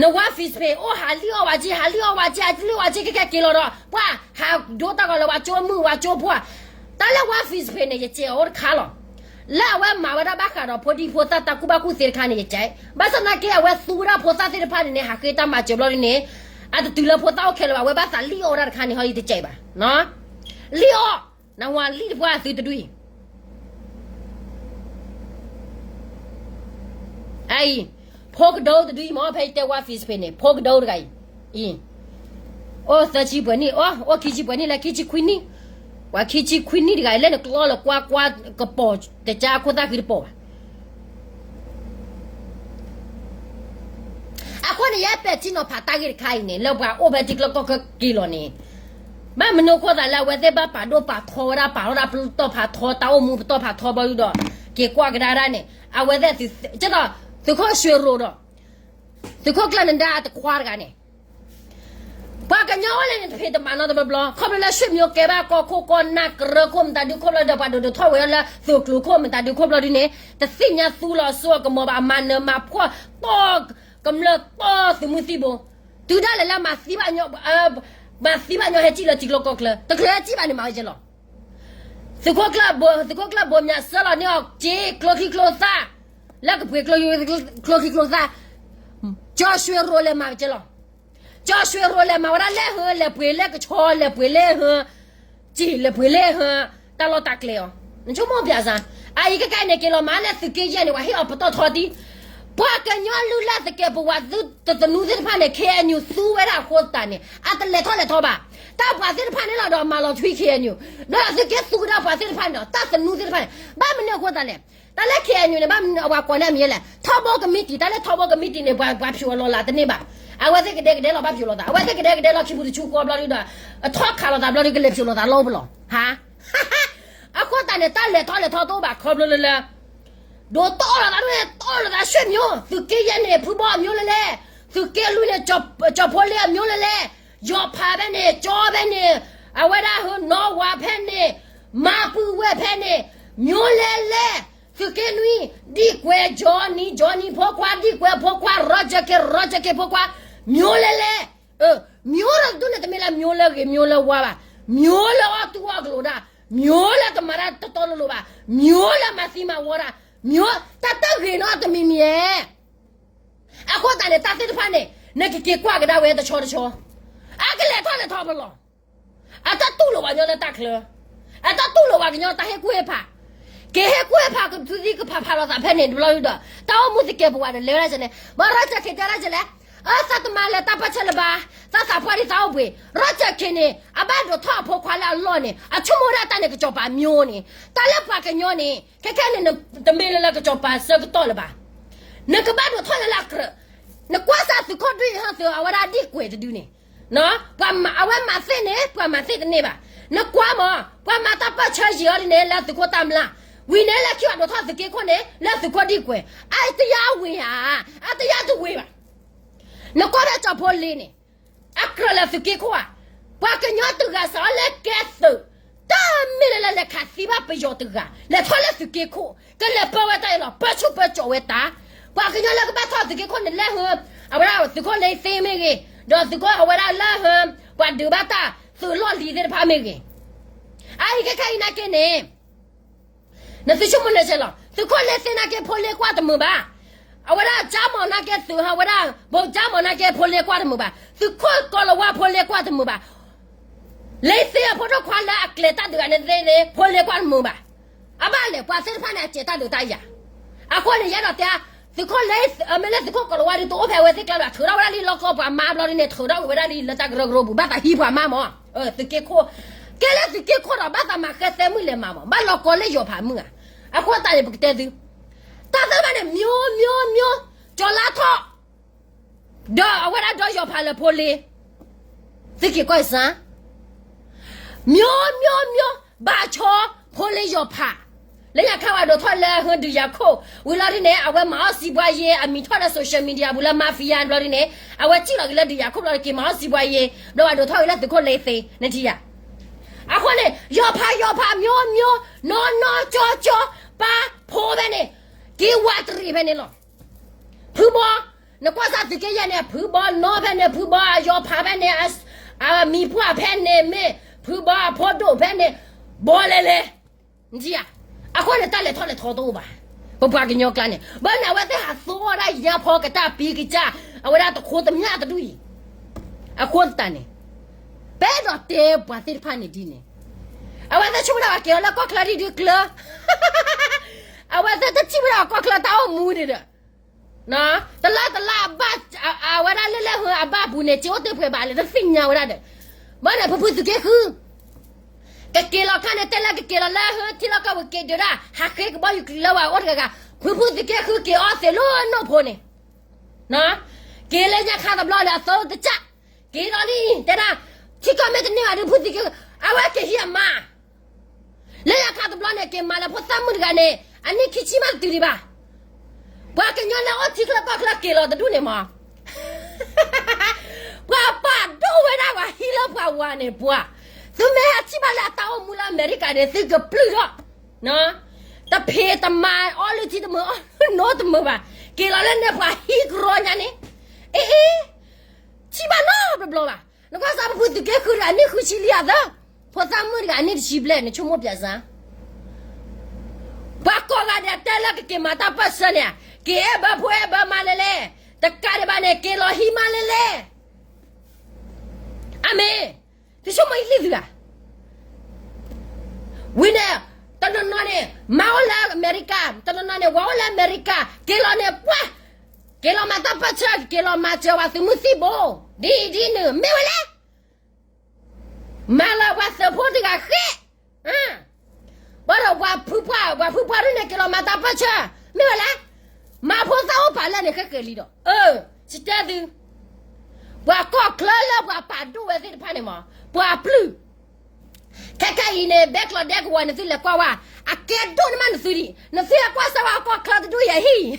နဝါ Facebook အိၣ်ဟးလံၣ်အီၣ်ဝဲက့ ဟးလံၣ်အီၣ်ဝဲက့ ဟးလံၣ်အီၣ်ဝဲက့ ခဲက့ၤလီၤဒီး ပှၤဟးဒိတၢ်ဂီၤလၢဝဲကၠိမုၣ်ဝဲကၠိဖိဧါ. တၢ်လၢဝါ Facebook န့ၣ် ယစဲးအီၤအိၣ်တခါလီၤ. လၢအဝဲမၤဝဲဒၣ်ဘၣ်ဃးဒီးဖိဒံဖိသၣ်တၢ်ကူၣ်ဘၣ်ကူၣ်သ့တခါန့ၣ် ယစဲး. ဘၣ်ဆၣ်သနာ်က့ အဝဲသူဝဲဒၣ်ဖိသၣ်သ့ၣ်တဖၣ်န့ၣ်န့ၣ် ဟးဃ့တၢ်မၤစၢၤဘျီဒ်န့ၣ် အတတုၤလၢဖိသၣ်အိၣ်ခဲလၢၤဘၣ်. အဝဲဘၣ်သးလံၣ်အီၣ်ဝဲဒၣ်တခါန့ၣ် ဟီယတစဲးဘၣ်. လံၣ်အီၣ်, နဝါလံၣ်တပှၢ်သုတဒူၣ်အံၤ အံၤ, ဖိကဒိတဒူၣ်အံၤမ့ၢ် ဖဲယတဲဝါ Facebook န့ၣ် ဖိကဒိတဂၤအံၤ, အံၤ, အိၣ်သၢဆံပှဲၤနံၣ်, အိၣ်ခံဆံပှဲၤနံၣ်လၢခံဆံခွံနံၣ်, ပှၤခံဆံခွံနံၣ်တဂၤအံၤ လၢနကျီလၢကွၢ်ကွၢ်ကပီၤတကါခိၣ်သၣ်ဃံတပီၤဘၣ်. အဃိန့ၣ် ယအဲၣ်ပဲာ်ထံနီၤဖးတၢ်ဂ့ၢ်တခါအံၤန့ၣ် လၢပှၤအိၣ်ဖဲထံကျိကီၢ်ချၢက့ၤလီၤန့ၣ်, ဘၣ်မနုၤအဃိသးလၢအဝဲသ့ၣ်ဘၣ်ပာ်ဒိၣ်ပာ်ထီဝဲဒၣ် ပာ်ထီဝဲဒၣ်ပတီၢ်ဖးထီ တၢ်အိၣ်မူပတီၢ်ဖးထီဘျီဒုဒီး က့ၤကွၢ်ကဒါဒၣ်န့ၣ် အဝဲသ့ၣ်, ကဲသိး သုးခိၣ်ရွှေရူဒီး သုးခိၣ်ကျၢၢ်နဒါအတခွါတဂၤန့ၣ် ပှၤကညီအိၣ်လၢန့ၣ်တဖံးတမၤနီတဘျီဘျီ ခီဖျိလၢ ရွှေမျိုး ကဲဘၣ်ကီၢ်ခိၣ်ကီၢ်နၢ် ကရၢခိၣ်မတၤဒုခိၣ်ဘျီဒီး ပှၤဒိၣ်ဒိၣ်ထီၣ်ဝဲလၢသုးကျိၤခိၣ်မတၤဒုခိၣ်ဘျီဒုန့ၣ် တသ့ၣ်ညါသူလီၤအစိအကမီၤဘၣ် အမၤနၢၤမၤဖှီၣ်တီၢ် ကမျၢၢ်တီၢ်သုးမုၢ်သံၣ်ဘိ, တုၤဒၣ်လဲာ်လၢ မၤသံဘၣ်ညီဟဲစံၣ်လၢထံကျိကီၢ်ချၢ တချုးဟဲစံၣ်ဘၣ်န့ၣ် မၤဝဲကဲလီၤ. သုးခိၣ်ကျၢၢ်ဘိ, သုးခိၣ်ကျၢၢ်ဘိမၠးစၢလီၤန့ၢ်အီၤက့ၤကျိချံကျိသၣ်, လၢကပှ့ၤကျိချံကျိသၣ်, ကၠီၣ်ရွှေရူလဲၤမၤဝဲကဲလီၤ. ကၠီၣ်ရွှေရူလဲၤမၤဝဲဒၣ်လဲၣ်ဟၢ လဲၤပှ့ၤလဲၢ်ကဆီ လဲၤပှ့ၤလဲၢ်ဟၢ စံၣ်လဲၤပှ့ၤလဲၢ်ဟၢ တၢ်လီၢ်တၢ်ကျဲအီၤ, နဆိကမိၣ်ပၠးစ့ၢ်, အအံၤကကဲန့ၣ် က့ၤလီၤမၤလၢသုးက့ယဲၢ်န့ၣ် ပှၤဟ့ၣ်အီၤပတီၢ်ထီတံၢ်, ပှၤကညီလုၢ်လၢ်သကဲးပဝး သုတသနူသ့ၣ်တဖၣ်န့ၣ် ခ့ၣ်အဲၣ်ယူၣ် သူဝဲဒၣ်အဃိသတးန့ၣ် အတလဲၤထီၣ်လဲၤထီဘၣ်. တၢ်ပှၤသ့ၣ်တဖၣ်န့ၣ်လီၤဒီးမၤလီၤထွံခ့ၣ်အဲၣ်ယူၣ်, ဒီးသုးက့သူကဒါပှၤသ့ၣ်တဖၣ်န့ၣ်ဒီး တၢ်သနူသ့ၣ်တဖၣ်န့ၣ် ဘၣ်မနုၤအဃိသတးလဲၣ်. တၢ်လၢခ့ၣ်အဲၣ်ယူၣ်န့ၣ် ဘၣ်မနုၤအဝဲကိးန့ၢ်အမံၤလဲၣ်, ထီဘိကမံးတံာ်, တၢ်လၢထီဘိကမံးတံာ်န့ၣ် ပှၤဖျိးအလီၢ်လၤတန့ၢ်ဘၣ်. အဝဲသ့ၣ်ကဒဲကဒဲလီၤဘၣ်ဖျိးလိာ်သး, အဝဲသ့ၣ်ကဒဲကဒဲလီၤခံပူၤတဆူဃီဘျီဒုဒီး အထီၣ်ခးလိာ်သးဘျီဒုကလဲၤဖျိးလိာ်သးလီၤပလီၢ်, ဟါ အဃိသတးန့ၣ် တၢ်လဲၤထီၣ်လဲၤထီတအိၣ်ဘၣ်ခီဖျိလၢလၢ ဒိးတီၢ်လိာ်သးဒ်န့ၣ် တီၢ်လိာ်သး ရွှေမျိုး, သုးက့ယဲၢ်န့ၣ် ဖုဘီအမျိုးလဲၣ်လဲၣ်, သုးက့လွံၢ်န့ၣ် ကၠီၤဖိလ့အမျိုးလဲၣ်လဲၣ်, ယီၤဖးဖဲန့ၣ် ကၠီဖဲန့ၣ်, အဝဲဒၣ်ဟၢနီဝါဖဲန့ၣ်, မၤပုၢ်ဝဲၢ်ဖဲန့ၣ်, မျိုးလဲလဲ, သုးက့နွံ, ဒံၣ်ကွဲး Johnny, Johnny ဖိခွါ, ဒံၣ်ကွဲးဖိခွါ, Roger K, Roger K ဖိခွါ, မျိုးလဲလဲ, မျိုးဒီးတဒူၣ်န့ၣ် တမ့ၢ်လၢ မျိုးလၢဂ့ၤ မျိုးလၢဝါဘၣ်, မျိုးလၢအီၣ်တူၢ်အီၣ်ကလိာ်ဒၣ်, မျိုးလၢတမၤတၢ်တီတီလိၤလိၤဘၣ်, မျိုးလၢမၤသံမၤဝီဒၣ်, မျိုး တၢ်တဂ့ၤနီတမံၤမံၤဧဲ အဃိသတးန့ၣ် တၢ်သ့ၣ်တဖၣ်န့ၣ် နကက့ၤကွၢ်ကဒါဝဲတဆီတဆီ, အကလဲၤထီၣ်လဲၤထီပလီၢ်, အတတူၢ်လိာ်ပှၤကညီလၢတၢ်ချၢ, အတတူၢ်လိာ်ပှၤကညီတၢ်ဟ့ၣ်ကူၣ်ဟ့ၣ်ဖး, က့ၤဟ့ၣ်ကူၣ်ဟ့ၣ်ဖးကသံၣ်ကဖးဖးလိာ်သးဖဲန့ၣ်တဘျီဒုဒီး တၢ်အိၣ်မူသကဲးပဝးဒီးလဲၤဝဲဒၣ်လဲၣ်, ဘၣ် Roger K တဲဒၣ်လဲၣ်, အသးတမၤလၢတၢ်ပၢၢ်ဆၢလၢၤဘၣ်, သးသးပှၢ်ဒ်သးအိၣ်ဘှံး, Roger K န့ၣ် အဘၣ်ဒိးထီၣ်အဖိခွါလၢအလီၢ်န့ၣ် အဆိကမိၣ်ဝဲဒၣ်တၢ်န့ၣ် ကစီၤပၤမျိုးန့ၣ်, တၢ်လၢပှၤကညီန့ၣ် ခဲခဲန့ၣ် တမ့ၢ်လၢလၢကစီၤပၤဆၢကတီၢ်လၢၤဘၣ်, နကဘၣ်ဒိးထီၣ်လၢလၢအကြၢး, နကွၢ်စၢ်သုးခိၣ်ဒုၣ်အဟၢၣ်သုး အဝဲဒၣ်ဒံၣ်ကွဲးတဒုန့ၣ် ပှၤမၤအဝဲမၤသ့ၣ်န့ၣ် ပှၤမၤသ့ၣ်တန့ၢ်ဘၣ်, နကွၢ်မး ပှၤမၤတၢ်ပၢၢ်ဆၢယံာ်အီၤဒ်န့ၣ် လၢသုးခိၣ်တၢ်မျၢ်, ဝံၤန့ၣ်လၢခံအဒိးထီၣ်သုးက့ခိၣ်န့ၣ် လၢသုးခိၣ်ဒံၣ်ကွဲး, အတယါဝ့ၤဧါ, အတယါတဝ့ၤဘၣ်. နကွၢ်ဖဲကၠီၤဖိလ့န့ၣ် အကြၢးလၢသုးက့ခိၣ်ဧါ, ပှၤကညီတဂၤစးအီၤလၢကဲသုး, တၢ်မ့ၢ်လၢလၢလဲၤခးသံဘၣ်ပယီၤတဂၤ လဲၤထီၣ်လၢသုးက့ခိၣ် ကလဲၤပၢဝဲတၢ်အံၤလီၤ, ပၢဆူၣ်ပၢကၠီၤဝဲတၢ်, ပှၤကညီလၢကဘၣ်ထီၣ်သုးက့ခိၣ်န့ၣ် လဲၤဟၢ အဝဲဒၣ်သုးခိၣ်လ့သ့မ့ၢ်ဂ့ၤ, ဒီးသုးခိၣ်အဝဲဒၣ်လၢဟၢ ပှၤဒုးဘၣ်တၢ်သုးလီၢ်လံၤသ့ၣ်တဖၣ်မ့ၢ်ဂ့ၤ, အအံၤခဲခဲအံၤနာ်က့န့ၣ် နသုဆိကမိၣ်န့ၣ်စဲးလီၤ, သုးခိၣ်လ့သ့နာ်က့ဖိလ့ကွၢ်တမုာ်ဘၣ်, အဝဲဒၣ်ကၠါမီၤနာ်က့သုးဟၢ အဝဲဒၣ် ဘိကၠါမီၤနာ်က့ဖိလ့ကွၢ်တမုာ်ဘၣ်, သုးခိၣ်ကီၤလၤဝါဖိလ့ကွၢ်တမုာ်ဘၣ်, လ့သ့အဖိဒိၣ်ခွါလၢအကျဲၤတၢ်ဒုးဂၤန့ၣ်သ့န့ၣ် ဖိလ့ကွၢ်တမုာ်ဘၣ်, အဘၣ်လဲၣ် ပှၤသ့ၣ်တဖၣ်န့ၣ် အစဲးတၢ်ဒုးတၢ်ယၤ, အဃိန့ၣ် ယအဲၣ်ဒိးတဲ သုးခိၣ်လ့ မ့ၢ်လၢသုးခိၣ်ကီၤလၤဝါဒုးတအိၣ်ဖဲအဝဲသ့ၣ်ကျါဘၣ် ထုးထီၣ်ဝဲဒၣ်လံလီၢ်ကီၢ်ပှၤမါဘျီဒ်န့ၣ် ထုးထီၣ်ဝဲဒၣ်လံလၢတၢ်ကရၢကရိပူၤ ဘၣ်သးဟံးပှၤမါမး, သုးက့ခိၣ်, ကဲလၢသုးက့ခိၣ်ဒီး ဘၣ်သးမၤဃဲသဲမုၣ်လဲၤမၤမး ဘၣ်လီၤကီလၢယီၤဖးမုၣ်ဧါ, အဃိသတးန့ၣ် ပကတဲသု တၢ်သ့ၣ်တဖၣ်န့ၣ် မျိုးမျိုးမျိုး, ကၠီၤလါထီၣ် ဒီးအဝဲဒၣ်ဒီးယီၤဖးလၢဖိလ့, သုက့ၤကွၢ်စၢ်, မျိုးမျိုးမျိုး, ဘၣ်ဆီ ဖိလ့ယီၤဖး, လၢညါခါဝဲဒိးထီၣ်လၢဟၢဒုးယၤခိၣ် ဝံၤလီၤဒ်န့ၣ် အဝဲမၤအီၣ်စံးပှၤယ့ အမံၤထီၣ်လၢ social media ပူၤလၢ mafia ဘျီဒ်န့ၣ် အဝဲစံၣ်လီၤက့ၤလၢဒုးယၤခိၣ်ဘျီက့ၤမၤအီၣ်စံးပှၤယ့ ဘျီဝဲဒိးထီၣ်က့ၤလၢသုးခိၣ်လ့သ့ နထံၣ်ယၤ, အဃိန့ၣ် ယီၤဖးယီၤဖး မျိုးမျိုး, နီၢ်နီၢ်ကၠီကၠီ, ပၢ်ဖိဖဲန့ၣ်, က့ၤဝးတရံးဖဲန့ၣ်လီၤ. ဖုဘီ, နကွၢ်စၢ်သုးက့ယဲၢ်န့ၣ် ဖုဘီနီဖဲန့ၣ်, ဖုဘီအယီၤဖးဖဲန့ၣ်, အမံၤပှၢ်ဖဲန့ၣ်မ့ၢ်, ဖုဘီအဖိဒိၣ်ဖဲန့ၣ်, ဘီလဲၤလဲၤ, နထံၣ်ဧါ. အဃိန့ၣ် တၢ်လဲၤထီၣ်လဲၤထီတအိၣ်ဘၣ်. ပပှၤကညီကျါန့ၣ် ဘၣ်န့ၣ် အဝဲသ့ၣ်ဟးသိအီၣ်ဒၣ်ယါဖီကတၢၢ်ပံကစၢ်, အဝဲဒၣ်တခိးသမၠၣ်တဒူၣ်အံၤ, အဃိသတးန့ၣ်, ပအဲၣ်ဒိးတဲပှၤသ့ၣ်တဖၣ်န့ၣ်ဒ်န့ၣ်, အဝဲသ့ၣ်ဆိကမိၣ်ဒၣ်ဝဲက့ၤအီၤလၢကီၢ်ချၢဒ်ဒုးကျၢၤ အဝဲသ့ၣ်တထံၣ်ဝဲဒၣ်ကီၢ်ချၢတၢ်အိၣ်မူန့ၣ်ဒီး, တလါတလါအဘၣ်, အဝဲဒၣ်လၢလၢဟၢအဘၣ်ပူၤန့ၣ် က့ၤအိၣ်တ့ၢ်ပှဲၤဘၣ်လဲၣ် တသ့ၣ်ညါဝဲဒၣ်ဒီး, ဘၣ်န့ၣ် ဖုဖုသုးက့ဃု ကက့ၤလီၤခါန့ၣ် တဲလၢကက့ၤလီၤလၢဟၢထံလီၢ်ကီၢ်ပူၤက့ၤဒုးဒၣ် ဟးဃ့ကဘီယူၤလၢဝဲအိၣ်တဂၤဂၤ, ဖုဖုသုးက့ဃုက့ၤအီၣ်သ့ၣ်လၢနိၣ်ဖိန့ၣ်, က့ၤလၢညါခါတဘျီန့ၣ် အသီတစၢ်, က့ၤလီၤလံ တဲဒၣ်, ထံကီၢ်မ့ၢ်တန့ၢ်ဘၣ်ဒီး ဖုသုးက့ဃု အဝဲက့ၤဟံးအမါ လၢညါခါတဘျီန့ၣ် က့ၤမၤလၢဖိသၣ်မုၣ်တဂၤန့ၣ် အနံၣ်ခံဆံမးတတုၤဒံးဘၣ်. ပှၤကညီလၢအိၣ်ထံချၢကီၢ်ချၢက့ၤလီၤတဒူၣ်န့ၣ်မး, ပှၤပာ်ဒိၣ်ဝဲဒၣ်ပှၤဟံးလၢပှၤဝၤန့ၣ်ပှၤ, သုမ့ၢ်ဟဲထံၣ်ဘၣ်လၢအတၢ်အိၣ်မူလၢအမဲရကၤန့ၣ် သုကပျုၢ်ထီၣ်, တဖံးတမၤအီၣ်လုၢ်ထံတမုာ်အီၣ်လုၢ်နိတမုာ်ဘၣ်, က့ၤလီၤလၢနဲၣ်ပှၤဟံးကရီညါန့ၣ်, အ့အ့ ထံၣ်ဘၣ်နီတဘျီဘၣ်. နကွၢ်စၢ်ပဖုသုးက့ဃုတဂၤ အနံၣ်ဃုဆံလံအသၢ, ဖိသၣ်မုၣ်တဂၤ အနံၣ်တဆံဘျဲၣ်န့ၣ် ဆိကမိၣ်ပၠးစၢ်, ပှၤကိးဂၤဒဲးတဲလၢကက့ၤမၤတၢ်ပၢၢ်ဆၢန့ၣ်, က့ၤအဲၣ်ဘၢဖိအဲၣ်ဘၢမါလဲၣ်လဲၣ်, တကးဒံးဘၣ်န့ၣ် က့ၤလီၤဟံးမါလဲၣ်လဲၣ်. အမ့ၢ်, သုဆိကမိၣ်ယလံၣ်သုဧါ. ဝံၤန့ၣ်, တနီၤနီၤန့ၣ် မါအိၣ်လၢအမဲရကၤ, တနီၤနီၤန့ၣ် ဝၤအိၣ်လၢအမဲရကၤ, က့ၤလီၤန့ၣ်ပှၢ်, က့ၤလီၤမၤတၢ်ပၢၢ်ဆၢ, က့ၤလီၤမၤစၢၤပှၤသုးမုၢ်သံၣ်ဘိ, ဒ်အံၤဒ်နုၤ မ့ၢ်ဝဲလဲၣ်. မၤလၢပှၤသုးဖိတဂၤဃ့, ဘၣ်ဒီးပှၤဖုပှၢ်, ပှၤဖုပှၢ်ဒ်န့ၣ် က့ၤလီၤမၤတၢ်ပၢၢ်ဆၢ, မ့ၢ်ဝဲလဲၣ်. မၤဖိသၣ်အိၣ်ပာ်လၢန့ၣ်ဃဲဃဲလံဒီး, အၢ, ယတဲသု, ပှၤကီၢ်ချၢလၢပှၤပာ်ဒိၣ်ဝဲသ့ၣ်တဖၣ်န့ၣ်မး, ပှၤပျုၢ် ခဲခဲအံၤန့ၣ် ဘဲကျီးဒဲကဝီၤန့ၣ် သုလဲၤကွၢ်ဝဲ, အကဲဒိၣ်န့ၢ်မးနသုဒံး, နသုဟဲကွၢ်စၢ်ဝဲအကီၢ်ချၢတဒူၣ်ယဲဟံၣ်,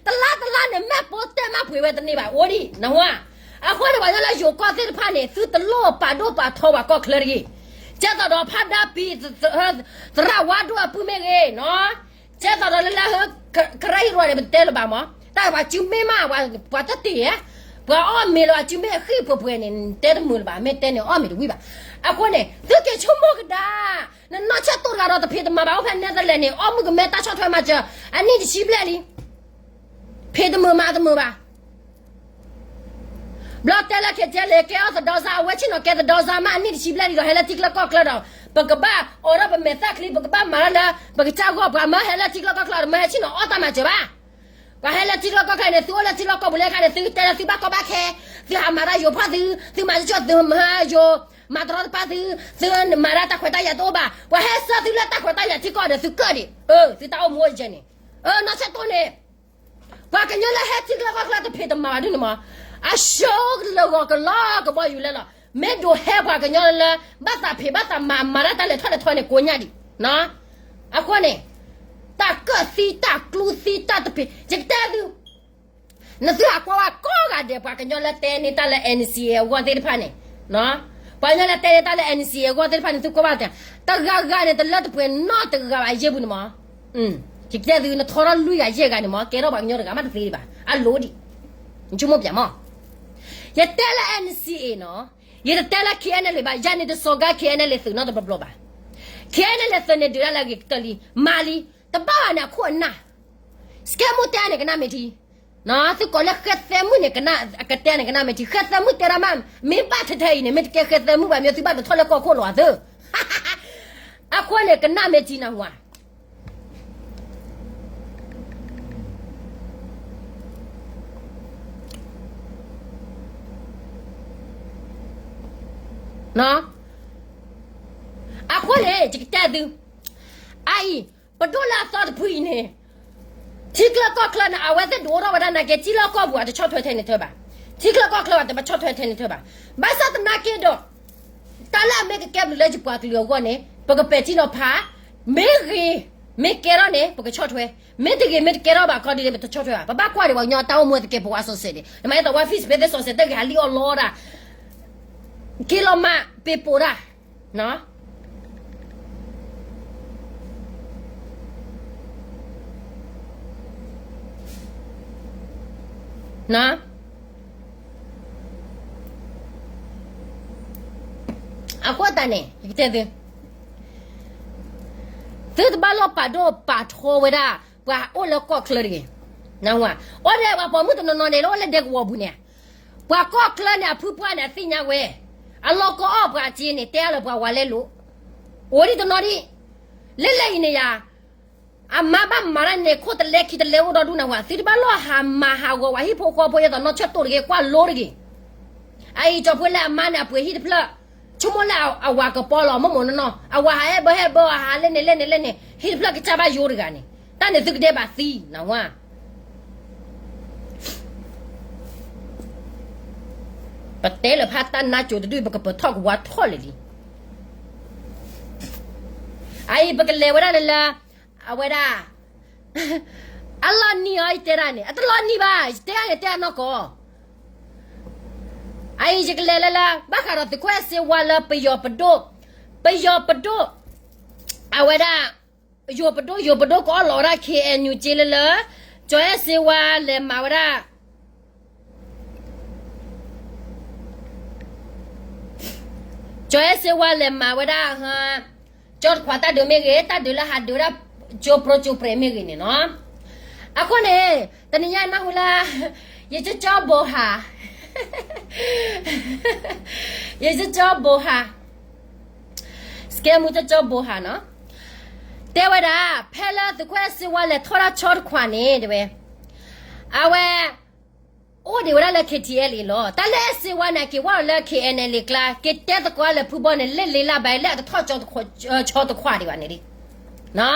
တလါတလါန့ၣ် မ့ၢ်ပိတဲမ့ၢ်ပှ့ၤဝဲတန့ၢ်ဘၣ် အိၣ်ဒံးနဝၤ. အဃိန့ၣ် ပှၤကညီလၢယိၤကီၢ်သ့ၣ်တဖၣ်န့ၣ် သုတလိၣ်ပာ်ဒိၣ်ပာ်ထီပှၤကီၢ်ချၢတဂ့ၤ. ကဲသိးဒီးဖးဒါပံ, သရၣ်ဝါဒိၣ်အပုၢ်မ့ၢ်ဂ့ၤနီၤ, ကဲသိးဒီးလၢလၢဟၢ ကရၢဟံၣ်ရၤန့ၣ် ပတဲလၢၤဘၣ်မး, တၢ်ပှၤစုမ့ၢ်မး ပှၤတတ့ၢ်ဧါ, ပှၤအီၣ်မ့ၤလၢပှၤစုမ့ၢ်အဃံၣ်ပှဲၤပှဲၤန့ၣ် တဲတမုာ်လၢၤဘၣ်, မ့ၢ်တဲန့ၣ်အီၣ်မ့ၤတဝံၣ်ဘၣ်. အဃိန့ၣ် သုက့ၤဆိကမိၣ်ကဒါ, နနီၢ်ဆဲးတိၢ်တဂၤဒီးတဖံးတမၤဘၣ် အိၣ်ဖဲနဲသလၣ်န့ၣ် အီၣ်မုၢ်ကမဲတၢ်ဆီၣ်ထွဲမၤစၢၤ, အနံၣ်တဆံဘျဲၣ်လံ, ဖံးတမုာ်မၤတမုာ်ဘၣ်. ဘျီတဲလၢခဲကဲလဲၤကဲအီၣ်သဒီစါ အဝဲဆ့ၣ်နီၤကဲသဒီစါမး အနံၣ်တဆံဘျဲၣ်လံဒီး ဟဲလၢထံချၢကီၢ်ချၢဒီး ပကဘၣ်အိးထီၣ်ပမဲာ်သၣ်ချံ ပကဘၣ်မၤတၢ်လၢ ပကစၢ်ဂီၢ် ပှၤမၢဟဲလၢထံချၢကီၢ်ချၢဒီး မၢဟဲဆ့ၣ်နီၤအီၣ်တၢ်မၤစၢၤဘၣ်. ပှၤဟဲလၢထံချၢကီၢ်ချၢန့ၣ် သုအိၣ်လၢထံချၢကီၢ်ပူၤလၢခါန့ၣ် သုတဲလၢသုဘၣ်ကီဘၣ်ခဲ, သုဟးမၤတၢ်ယိၤဖီၣ်သု, သုမၤတၢ်ဆိၣ် သုမၤယိၤ, မၤတရီတပါသု, သုမၤတၢ်တၢ်ခွဲးတၢ်ယာ်တအိၣ်ဘၣ်. ပှၤဟဲဆှၢသုလၢတၢ်ခွဲးတၢ်ယာ်ထံကီၢ်ဒီး သုကၢၣ်ဒံး, အၢ သုတၢ်အိၣ်မူအိၣ်ယဲန့ၣ်, အၢ နီၢ်ဆဲးတိၢ်န့ၣ် ပှၤကညီလၢဟဲထံချၢကီၢ်ချၢတဖံးတမၤဘၣ်ဒ်န့ၣ်မး, အဆိကလၢာ်ဂီၤကလီကဘီယူၤလဲလီၤ. မ့ၢ်ဒိးဟဲပှၤကညီလၢ ဘၣ်သးဖံးဘၣ်သးမၤ မၤတၢ်တၢ်လဲၤထီၣ်လဲၤထီန့ၣ် ကိးညါဒံး. အဃိန့ၣ် တၢ်ကၢၣ်သံ တၢ်ကျူသံ တၢ်တဖံး ယကတဲသု, နသုဟးကွၢ်ဝဲကိးဂၤဒဲး ပှၤကညီလၢတဲန့ၢ်တၢ်လၢ NCA အဂီၢ်သ့ၣ်တဖၣ်န့ၣ်, ပှၤကညီလၢတဲန့ၢ်တၢ်လၢ NCA အဂီၢ်သ့ၣ်တဖၣ်န့ၣ် သုကွၢ်ဘၣ်တၢ်, တဂၤဂၤန့ၣ် တလၢတပှဲၤနီတဂၤဘၣ် ယဲၢ်ပူၤန့ၣ်မး. ယကတဲသု နထီထီၣ်လွံၢ်ဂၤယဲၢ်ဂၤန့ၣ်မး ကဲထီၣ်ပှၤကညီတဂၤမးတသ့ဒံးဘၣ် အလိၤဒံး. နဆိကမိၣ်ပၠးမး, ယတဲလၢ NCA နီၤ, ယတတဲလၢ KNLA ဘၣ်, ယၤန့ၣ်တစီၤကါ KNLA သုးနီတဘျီဘျီဘၣ်. KNLA သုးန့ၣ် ဒုးတၢ်လၢအဂ့ၤကတၢၢ်လံ, မၤလံ, တဘၣ်ဘၣ်န့ၣ် အခိၣ်အနၢ် စကဲမူၣ်တဲန့ၣ် ကနၣ်မ့ၢ်ထံ, သုကိးလၢဃဲသဲမုၣ်န့ၣ် ကတဲန့ၣ် ကနၣ်မ့ၢ်ထံ, ဃဲသဲမုၣ်တဲဒၣ်မး, မ့ၢ်ဘၣ်ထဲထဲအံၤန့ၣ် မ့ၢ်တကဲဃဲသဲမုၣ်ဘၣ် မ့ၢ်သုဘၣ်တထီၣ်လၢကီၢ်ခိၣ်လီၤအသၢ. အဃိန့ၣ် ကနၣ်မ့ၢ်ထံနၢ်ဟူဧါ. အဃိန့ၣ် ယကတဲသု, အအံၤ ပဒိၣ်လၢအသီတဖုအံၤန့ၣ် ထံချၢကီၢ်ချၢန့ၣ် အဝဲသ့ၣ်ဒိးအိၣ်ထီၣ်ဝဲဒၣ်နာ်က့ ထံလီၢ်ကီၢ်ပူၤအတဆီၣ်ထွဲထဲန့ၣ်ထၢဘၣ်, ထံချၢကီၢ်ချၢဘၣ်တဘၣ်ဆီၣ်ထွဲထဲန့ၣ်ထၢဘၣ်. ဘၣ်ဆၣ်သနာ်က့ဒီး တၢ်လၢအမ့ၢ်ကကဲဘျုးလၢယပှၤကလုာ်အဂီၢ်န့ၣ် ပကပဲာ်ထံနီၤဖး, မ့ၢ်ဂ့ၤ မ့ၢ်ကဲထီၣ်န့ၣ် ပကဆီၣ်ထွဲ, မ့ၢ်တဂ့ၤ မ့ၢ်တကဲထီၣ်ဘၣ်ခီဒ်န့ၣ် ပတဆီၣ်ထွဲဘၣ်. ပဘၣ်ကွၢ်ဒံးပှၤကညီတၢ်အိၣ်မူတကဲပဝးစီၤစဲးဒံး, နမ့ၢ်အဲၣ်ဒိးဝဲ Facebook သ့ၣ်စီၤစဲး တဂ့ၤဟးလံအီၣ်လီတၢ် က့ၤလီၤမၤပ့ၤပိာ်တၢ်, န အဃိသတးန့ၣ် ယကတဲသု, သုတဘၣ်လိၣ်ပာ်ဒိၣ်ပာ်ထီဝဲဒၣ် ပှၤအိၣ်လၢကီၢ်ချၢတဂ့ၤ. အိၣ်ဒီးပှၤပိာ်မုၣ်တနီၤနီၤန့ၣ် လၢအိၣ်လၢဒဲကဝီၤပူၤန့ၣ်, ပှၤကီၢ်ချၢန့ၣ် အဖုပှၢ်န့ၣ် အသ့ၣ်ညါဝဲ, အလီၤကအီၣ်ပှၤအစ့န့ၣ် တဲအါလၢပှၤဝၤလဲလိာ်, အိၣ်ဒံးတနီၤဒံး, လၢလၢအံၤန့ၣ်ယၤ အမါဘၣ်မၤတၢ်န့ၣ် ခိၣ်တလဲခံတလဲအိၣ်ဒီဒူၣ်နၢ်ဟူဧါ, သုတဘၣ်လိၣ်ဟးမၤဟးဂီၤဝဲဟံၣ်ဖိဃီဖိ ယဲသိးနီၢ်ဆၢၣ်တိၣ်တဂ့ၤ ကွၢ်လိတဂ့ၤ. အအံၤကၠီၤပှ့ၤလၢအမါန့ၣ် အပှ့ၤဟံၣ်တဖျၢၣ်, ဆိကမိၣ်လၢအဝၤကပီၤလီၤ မိၢ်မိၢ်နီၢ်နီၢ်, အဝၤဟးအဲၣ်ဘၢဟဲၣ်ဘၢ အဟးလဲၣ်န့ၣ်လဲၣ်န့ၣ်လဲၣ်န့ၣ် ဟံၣ်တဖျၢၣ်ကစၢ်ဘၣ်ယိတဂၤန့ၣ်, တၢ်န့ၣ်သုကဒဲးဘးသံနၢ်ဟူဧါ. ပတဲလၢဖးတၢ်နါကိၤတဒူၣ် ပကပၢၤထီၣ်ကဝါထီၣ်လၢာ်လံ. အအံၤပကလဲၤဝဲဒၣ်လၢလၢ, အဝဲဒၣ်, အလီၤနံၤအီၤ ယတဲဒၣ်န့ၣ် အတလီၤနံၤဘၣ်, ယတဲဒၣ်န့ၣ် တဲအနီၢ်ကီၢ်. အအံၤယကလဲၤလၢလၢ ဘၣ်ဃးဒီးသုးခိၣ်အဲၣ်စ့ဝါလၢပယီၤပဒိၣ်, ပယီၤပဒိၣ်, အဝဲဒၣ်, ယိၤပဒိၣ် ယိၤပဒိၣ်ကအီၣ်လီၤဝဲဒၣ် ခ့ၣ်အဲၣ်ယူၣ်ကၠ့လၢလၢ, ကၠီၤအဲၣ်စ့ဝါလဲၤမၤဝဲဒၣ် ကၠီၤအဲၣ်စ့ဝါလဲၤမၤဝဲဒၣ်, ကၠီတခွးတၢ်ဒုးမ့ၢ်ဂ့ၤ, တၢ်ဒုးလၢဟးဒုးဝဲဒၣ် ကၠိပြိကၠိပြဲးမ့ၢ်ဂ့ၤန့ၣ်နီၤ. အဃိန့ၣ်, တနံၤညါနၢ်ဟူလၢ, ယကၠီဘိဟး, ယကၠီဘိဟး, စကဲမူကၠီဘိဟးနီၤ, တဲဝဲဒၣ် ဖဲလၢသုးခိၣ်အဲၣ်စ့ဝါလဲၤထီၣ်ဒၣ်ကၠီတခွးန့ၣ် တဲဝဲ, အဝဲ အိၣ်ဒံးဝဲဒၣ်လၢ ခ့ၣ်ထံၣ်အဲလ်အ့လီၤ. တၢ်လၢအဲၣ်စ့ဝါန့ၣ် အက့ၤဝဲလၢ ခ့ၣ်အဲၣ်အဲလ်အ့ကျါ က့ၤတဲသကိးလၢဖုဘီန့ၣ် လၢလ့လၢဘၣ် လၢအတထီၣ်ကၠီတခွးဒံးဘၣ်န့ၣ်လံ.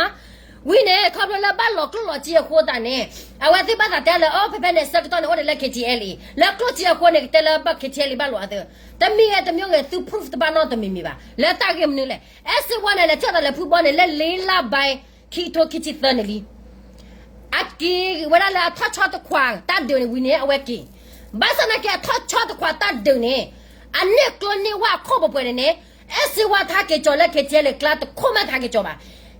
ဝံၤန့ၣ် ခီဖျိလၢဘၣ်လီၤကျိၣ်လီၤစ့အဃိသတးန့ၣ်, အဝဲသ့ၣ်ဘၣ်သးတဲလၢ အိၣ် ဖဲဖဲန့ၣ်ဆၢကတီၢ်န့ၣ် အိၣ်ဒံးလၢ ခ့ၣ်ထံၣ်အဲလ်အ့, လၢကျိၣ်စ့အဃိန့ၣ် ကတဲလၢဘၣ် ခ့ၣ်ထံၣ်အဲလ်အ့ဘၣ်လိာ်အသး, တမံၤဂ့ၤတမံၤဂ့ၤ သု proof တဘၣ်နီတမံၤမံၤဘၣ်. လၢတၢ်ဂ့ၢ်မနုၤလဲၣ်, အဲၣ်စ့ဝါန့ၣ် လဲၤထီၣ်သးလၢဖုဘီန့ၣ် လၢလ့လၢဘၣ် ခံကထိခံဆံသၢန့ၣ်လံ. အက့ၤဝဲဒၣ်လၢအထီၣ်ဆီတခွးတၢ်ဒုးန့ၣ်ဝံၤန့ၣ် အဝဲက့ၤ, ဘၣ်ဆၣ်သနာ်က့ အထီၣ်ဆီတခွးတၢ်ဒုးန့ၣ်, အန့ၢ်ကျိန့ၢ်ဝဲအခိၣ်ပှဲၤပှဲၤန့ၣ်န့ၣ်, အဲၣ်စ့ဝါတဟဲက့ၤကၠီၤလၢ ခ့ၣ်ထံၣ်အဲလ်အ့ကျါတခိၣ်မ့ၢ်တဟဲက့ၤကၠီၤဘၣ်.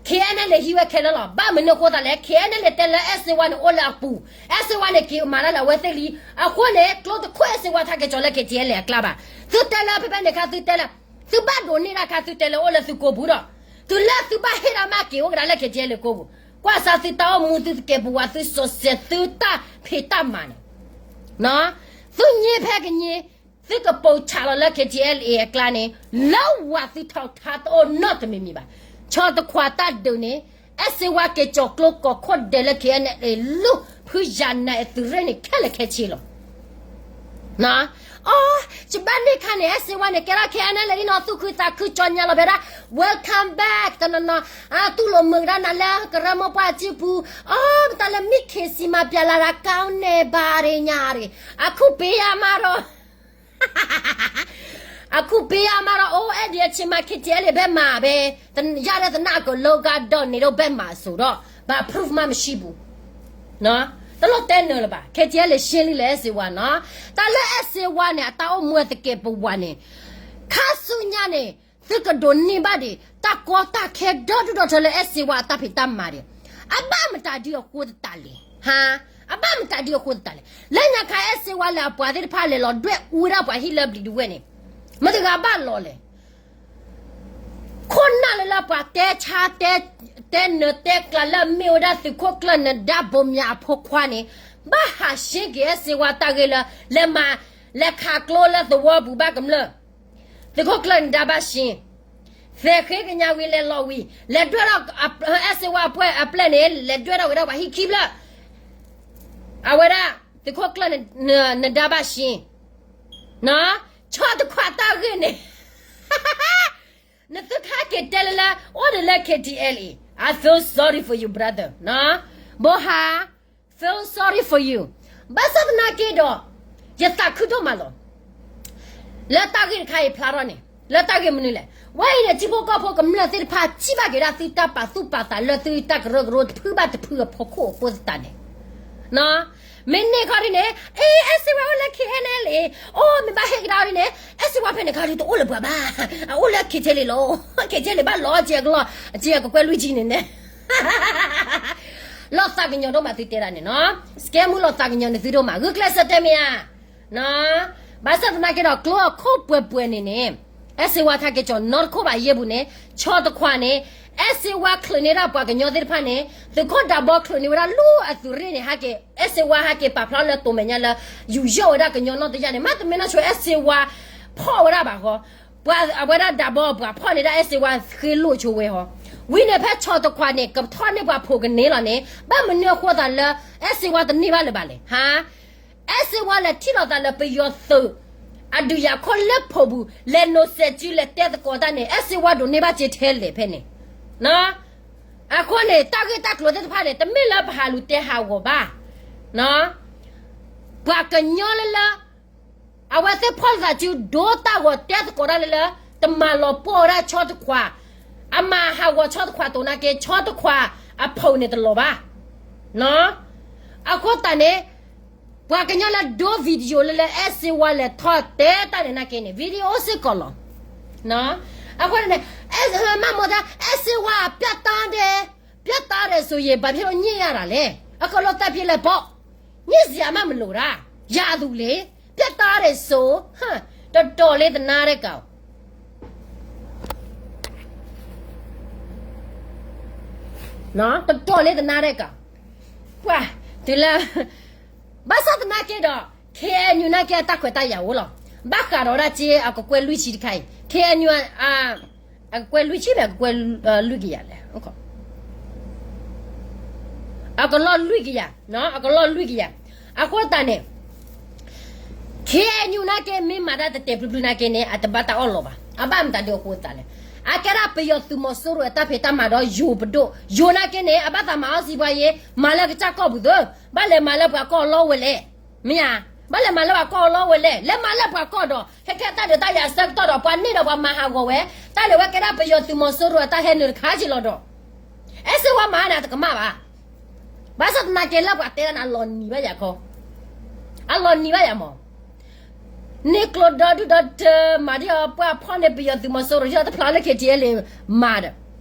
ခ့ၣ်အဲၣ်အဲလ်အ့ဟံးဝဲခဲလၢာ်လီၤ. ဘၣ်မနုၤအဃိသတးလဲၣ်, ခ့ၣ်အဲၣ်အဲလ်အ့တဲလၢအဲၣ်စ့ဝါန့ၣ်အိၣ်လၢအပူၤ, အဲၣ်စ့ဝါန့ၣ်က့ၤမၤတၢ်လၢအဝဲသ့ၣ်လံ. အဃိန့ၣ် ကျိတခိၣ်အဲၣ်စ့ဝါတဟဲက့ၤကၠီၤလၢ ခ့ၣ်ထံၣ်အဲလ်အ့အကျါဘၣ်. သုတဲလၢဖဲဖဲန့ၣ်ခါ သုတဲလၢ သုဘၣ်ဒိးန့ၢ်တၢ်ခါ သုတဲလၢအိၣ်လၢသုကိာ်ပူၤဒီး, သုလၢသုဘၣ်ဟ့ၣ်တၢ်မၤက့ၤအိၣ်ကဒါလၢ ခ့ၣ်ထံၣ်အဲလ်အ့ကိာ်ပူၤ, ကွၢ်စးသုတၢ်အိၣ်မူ သုသကဲးပဝး သုစီၤစဲး သုတၢ်ဖံးတၢ်မၤန့ၣ်, သုည့ဖဲကည့, သုကပိာ်ဆးလီၤလၢ ခ့ၣ်ထံၣ်အဲလ်အ့ အကျါန့ၣ်, လၢဝၤသုထီၣ်ထါတအိၣ်နီတမံၤမံၤဘၣ်. ဆီတခွးတၢ်ဒုးန့ၣ်, အဲၣ်စ့ဝါက့ၤကၠီၤကျိကိးခိၣ်ဒဲးလၢ ခ့ၣ်အဲၣ်အဲလ်အ့ လူၢ်ဖုယၤနၤအသုးရ့ၣ်န့ၣ် ခဲလၢာ်ခဲဆ့လီၤ. အီ, ယဘၣ်န့ၢ်ခါန့ၣ် အဲၣ်စ့ဝါန့ၣ် ကဲထီၣ် ခ့ၣ်အဲၣ်အဲလ်အ့ လံနီၤ သူၣ်ခုသးခု ကၠီညါလီၤဖဲဒၣ် welcome back တနီၤနီၤ, တူၢ်လိာ်မုာ်ကဒါနၤလၢကရၢမိၢ်ပှၢ်အစုပူၤ, အီ မတၤလၢ မံၣ်ခ့စံမၤပျဲလၢ ကီၢ်နဲၣ်ဘၣ်ရ့ၣ်ညါရ့ၣ်, အခုပေးရမှာတော့ အခုပေးရမှာတော့ အိၣ် အဲၣ်ဒိးဆ့မၤ ခ့ၣ်ထံၣ်အဲလ်အ့ ဘဲမၤဘဲ, ရတဲ့သနာ်က့ လုပ်ကဒီး နေတော့ ဘဲမၤအစိၤဒီး ဘာ proof မှ မရှိဘူး. တလိၣ်တဲနၢၤလၢၤဘၣ်, ခ့ၣ်ထံၣ်အဲလ်အ့ ရှင်းလင်းလၢ အဲၣ်စ့ဝါနီၤ, တၢ်လၢအဲၣ်စ့ဝါန့ၣ် အတၢ်အိၣ်မူသကဲးပဝးန့ၣ်, ခါဆူညါန့ၣ်, သုကဒိးန့ၢ်ဘၣ်ဒံး တၢ်ကီတၢ်ခဲဒီဒူၣ်ဒီထၢလၢ အဲၣ်စ့ဝါအတၢ်ဖံးတၢ်မၤဒံး, အဘၣ်မတၤဒ်အဃိသတးလဲၣ်, ဟါ, အဘၣ်မတၤဒ်အဃိသတးလဲၣ်. လၢညါခါ အဲၣ်စ့ဝါလၢအပှၤသ့ၣ်တဖၣ်လဲၤလီၤဒွဲၣ်အူဝဲဒၣ်ပှၤဟံၣ်လၢဘျံးဒဝဲၢ်န့ၣ်, မတၤတဂၤဘၣ်လီၤလဲၣ်. ခိၣ်နၢ်လၢလၢပှၤတဲဆါ, တဲနၢၤတဲကျးလၢအမ့ၢ်ဝဲဒၣ်သုးခိၣ်ကျၢၢ်နဒါဘိမၠးအဖိခွါန့ၣ်, ဘၣ်ဟးရှ့က့ၤ အဲၣ်စ့ဝါတၢ်ဂ့ၢ်လၢ လဲၤမၤ, လဲၤခးကျိလၢသဝီပူၤဘၣ်ကမျၢၢ်, သုးခိၣ်ကျၢၢ်နဒါဘၣ်ရှ့, သဲးဃ့ကညးဝံၤလဲၤလီၤဝံၤ, လဲၤဒွဲၣ်ထီၣ်, အဲၣ်စ့ဝါအပှဲၢ်အပျဲၢ်န့ၣ် လဲၤဒွဲၣ်ထီၣ်ဝံၤဒၣ်ပှၤဟံၣ်ခံဖျၢၣ်, အဝဲဒၣ်, သုးခိၣ်ကျၢၢ်နဒါဘၣ်ရှ့, ဆီတခွးတၢ်ဂ့ၢ်န့ၣ် နသုခါက့ၤတဲလၢလၢ အိၣ်ဒံးလၢ ခ့ၣ်ထံၣ်အဲလ်အ့, I feel sorry for you brother, ဘိဟါ, feel sorry for you, ဘၣ်ဆၣ်သနာ်က့ဒီး, ယသးခုဒိၣ်မးလီၤ. လၢတၢ်ဂ့ၢ်တခါအံၤဖျါထီၣ်န့ၣ်, လၢတၢ်ဂ့ၢ်မနုၤလဲၣ်, ဝဲအံၤန့ၣ် ထံဖိကီၢ်ဖိကမျၢၢ်သ့ၣ်တဖၣ် ထံၣ်ဘၣ်က့ၤဒၣ်သုတၢ်ပာ်သူၣ်ပာ်သးလၢသုတၢ်ကရၢကရိတဖုဘၣ်တဖုအဖီခိၣ်အဃိသတးန့ၣ် မ့ၢ်န့ၢ်ခီဒ်န့ၣ်, အ့ အဲၣ်စ့ဝါအိၣ်လၢ ခ့ၣ်အဲၣ်အဲလ်အ့, အိၣ်မ့ၢ်ဘၣ်ဟ့ၣ်ကဒါဒ်န့ၣ်, အဲၣ်စ့ဝါဖဲန့ၣ်ခါဒ်တအိၣ်လၢၤပှၤဘၣ်, အအိၣ်လၢ ခ့ၣ်ထံၣ်အဲလ်အ့ လီၤ, ခ့ၣ်ထံၣ်အဲလ်အ့ ဘၣ်လီၤကဲကလီ, အကဲကကွဲလွံၢ်ကံန့ၣ်န့ၣ် လီၤသးကညီၤဒိၣ်မးသုတဲဒၣ်န့ၣ်နီၤ, စကဲမူလီၤသးကညီၤန့ၣ်သုဒိၣ်မး ဂုာ်ကျဲးစၢးတဲမ့ၢ်ဧါ. ဘၣ်ဆၣ်သနာ်က့ဒီး ကျိအခိၣ်ပှဲၤပှဲၤန့ၣ်န့ၣ် အဲၣ်စ့ဝါထးက့ၤကီး နီတခိၣ်ဘၣ်ယဲၢ်ပူၤန့ၣ် ဆီတခွးန့ၣ် အဲၣ်စ့ဝါချုးန့ၢ်ဒၣ်ပှၤကညီသ့ၣ်တဖၣ်န့ၣ် သုးခိၣ်ဒးဘီချုးန့ၢ်ဝဲဒၣ်လၢအသုးရ့ၣ်န့ၣ် ဟဲက့ၤ အဲၣ်စ့ဝါဟဲက့ၤပာ်ဖျါလၢတိၤမဲာ်ညါလၢ ယူၤယီၣ်ဝဲဒၣ်ကညီနီၢ်တယၢ်န့ၣ် မ့တမ့ၢ်နီၢ်ဆိအဲၣ်စ့ဝါ ဖီၣ်ဝဲဒၣ်ဘၣ်ဃီ ပှၤအဝဲဒၣ်ဒးဘီပှၤဖီၣ်န့ၢ်ဒၣ်အဲၣ်စ့ဝါဃ့လိာ်ဆိဝဲဟီ, ဝံၤန့ၣ်ဖဲဆီတခွးန့ၣ် ကထီၣ်န့ၢ်ပှၤဖိးကန့ၢ်လီၤန့ၣ် ဘၣ်မနုၤအဃိသးလၢ အဲၣ်စ့ဝါတန့ၢ်ဘၣ်လၢၤဘၣ်လဲၣ် ဟါ. အဲၣ်စ့ဝါလဲၤထံၣ်လိာ်သးလၢပယီၤသုး အဒုးယၤခိၣ်လၢဖိးပူၤ လဲၤနိးစဲးစုလဲၤတဲသကိးတၢ်န့ၣ် အဲၣ်စ့ဝါဒိးန့ၢ်ဘၣ်စ့ထဲလဲၣ်ဖဲန့ၣ် အဃိန့ၣ် တၢ်ဂ့ၢ်တၢ်ကျိၤသ့ၣ်တဖၣ်န့ၣ် တမ့ၢ်လၢပဟးလူၤတဲဟးဂီၤဘၣ် ပှၤကညီလၢလၢ အဝဲသ့ၣ်ဖီၣ်လိာ်သးစုဒိတၢ်ဂီၤတဲသကိးတၢ်လၢလၢ တမၤလီၤပှီၢ်ဝဲဒၣ်ဆီတခွး, အမၤဟးဂီၤဆီတခွးတိၤနာ်က့ ဆီတခွးအဖိးန့ၣ်တလီၤဘၣ်. အဃိသတးန့ၣ် ပှၤကညီလၢဒိ video လၢလၢအဲၣ်စ့ဝါလဲၤထီၣ်တဲတၢ်န့ၣ်နာ်က့န့ၣ် video စ့ၢ်ကီးလီၤ. အဃိန့ၣ် မးမိၢ်တဲ အဲၣ်စ့ဝါ ပြတ်သားတယ်, ပြတ်သားတယ်ဆိုရင် ဘာဖြစ်လို့ညစ်ရတာလဲ, အကလီသးဖျ့လဲၣ်ဘီ, ညစ်စရာမှမလိုတာ, ရသူလေ, ပြတ်သားတယ်ဆို, တော်တော်လေးသနားတဲ့ကောင်, တော်တော်လေးသနားတဲ့ကောင်, ပှၤ, တုၤလၢ ဘၣ်ဆၣ်သနာ်က့ဒီး ခ့ၣ်အဲၣ်ယူၣ် နာ်က့အတၢ်ခွဲးတၢ်ယာ်အိၣ်လီၤ. ဘၣ်ဃးဒီးဝဲဒၣ်က့အကကွဲၢ်လွံၢ်ဆံတခါအံၤ ခ့ၣ်အဲၣ်ယူၣ် အကကွဲၢ်လွံၢ်ဆံမ့ၢ်အကကွဲၢ်လွံၢ်ကယၤလဲၣ်, အကလီၢ်လွံၢ်ကယၤ, အကလီၢ်လွံၢ်ကယၤ, အဃိသတးန့ၣ် ခ့ၣ်အဲၣ်ယူၣ် နာ်က့မ့ၢ်မၤတၢ်တတဲာ်ပျုၤပျုၤနာ်က့န့ၣ် အတဘၣ်တၢ်အီၣ်လီၤဘၣ်. အဘၣ်မတၤဒုးအဃိသးလဲၣ်. အကဲဒၣ်ပယီၤသုးမီၤစိရိၤအတၢ်ဖံးတၢ်မၤဒီးယိၤပဒိၣ်, ယိၤနာ်က့န့ၣ် အဘၣ်သးမၤအီၣ်စံးပှၤယ့, မၤလၢကစၢ်ကီၢ်ပူၤသၢ, ဘၣ်လဲၤမၤလၢပှၤကီၢ်အလီၢ်ဝဲလဲၣ်, မ့ၢ်ဧါ, ဘၣ်လဲၤမၤလၢပှၤကီၢ်အလီၢ်ဝဲလဲၣ်, လဲၤမၤလၢပှၤကီၢ်ဒီး ဟဲကဲတၢ်ဒုးတၢ်ယၤအဆၢကတီၢ်ဒီး ပှၤန့ၢ်ဒီးပှၤမၤဟးဂီၤဝဲ, တၢ်လဲၤဝဲကဲဒၣ်ပယီၤသုးမီၤစိရိၤအတၢ်ဟဲနုာ်တခါက့ၤလီၤဒီး အဲၣ်စ့ဝါမၤန့ၣ်တကမၣ်ဘၣ်. ဘၣ်ဆၣ်သနာ်က့လၢပှၤတဲဒၣ်န့ၣ် အလီၤနံၤဘၣ်ယၤခီ, အလီၤနံၤဘၣ်ယၤမး. န့ၢ်ကျိဒီဒူၣ်ဒီထၢမၤဒ်အီၤ ပှၤဖီၣ်န့ၢ်ပယီၤသုးမီၤစိရိၤ ဒ်အီၤတဖျါလၢ ခ့ၣ်ထံၣ်အဲၣ်လ့ၣ် မၤဒီး,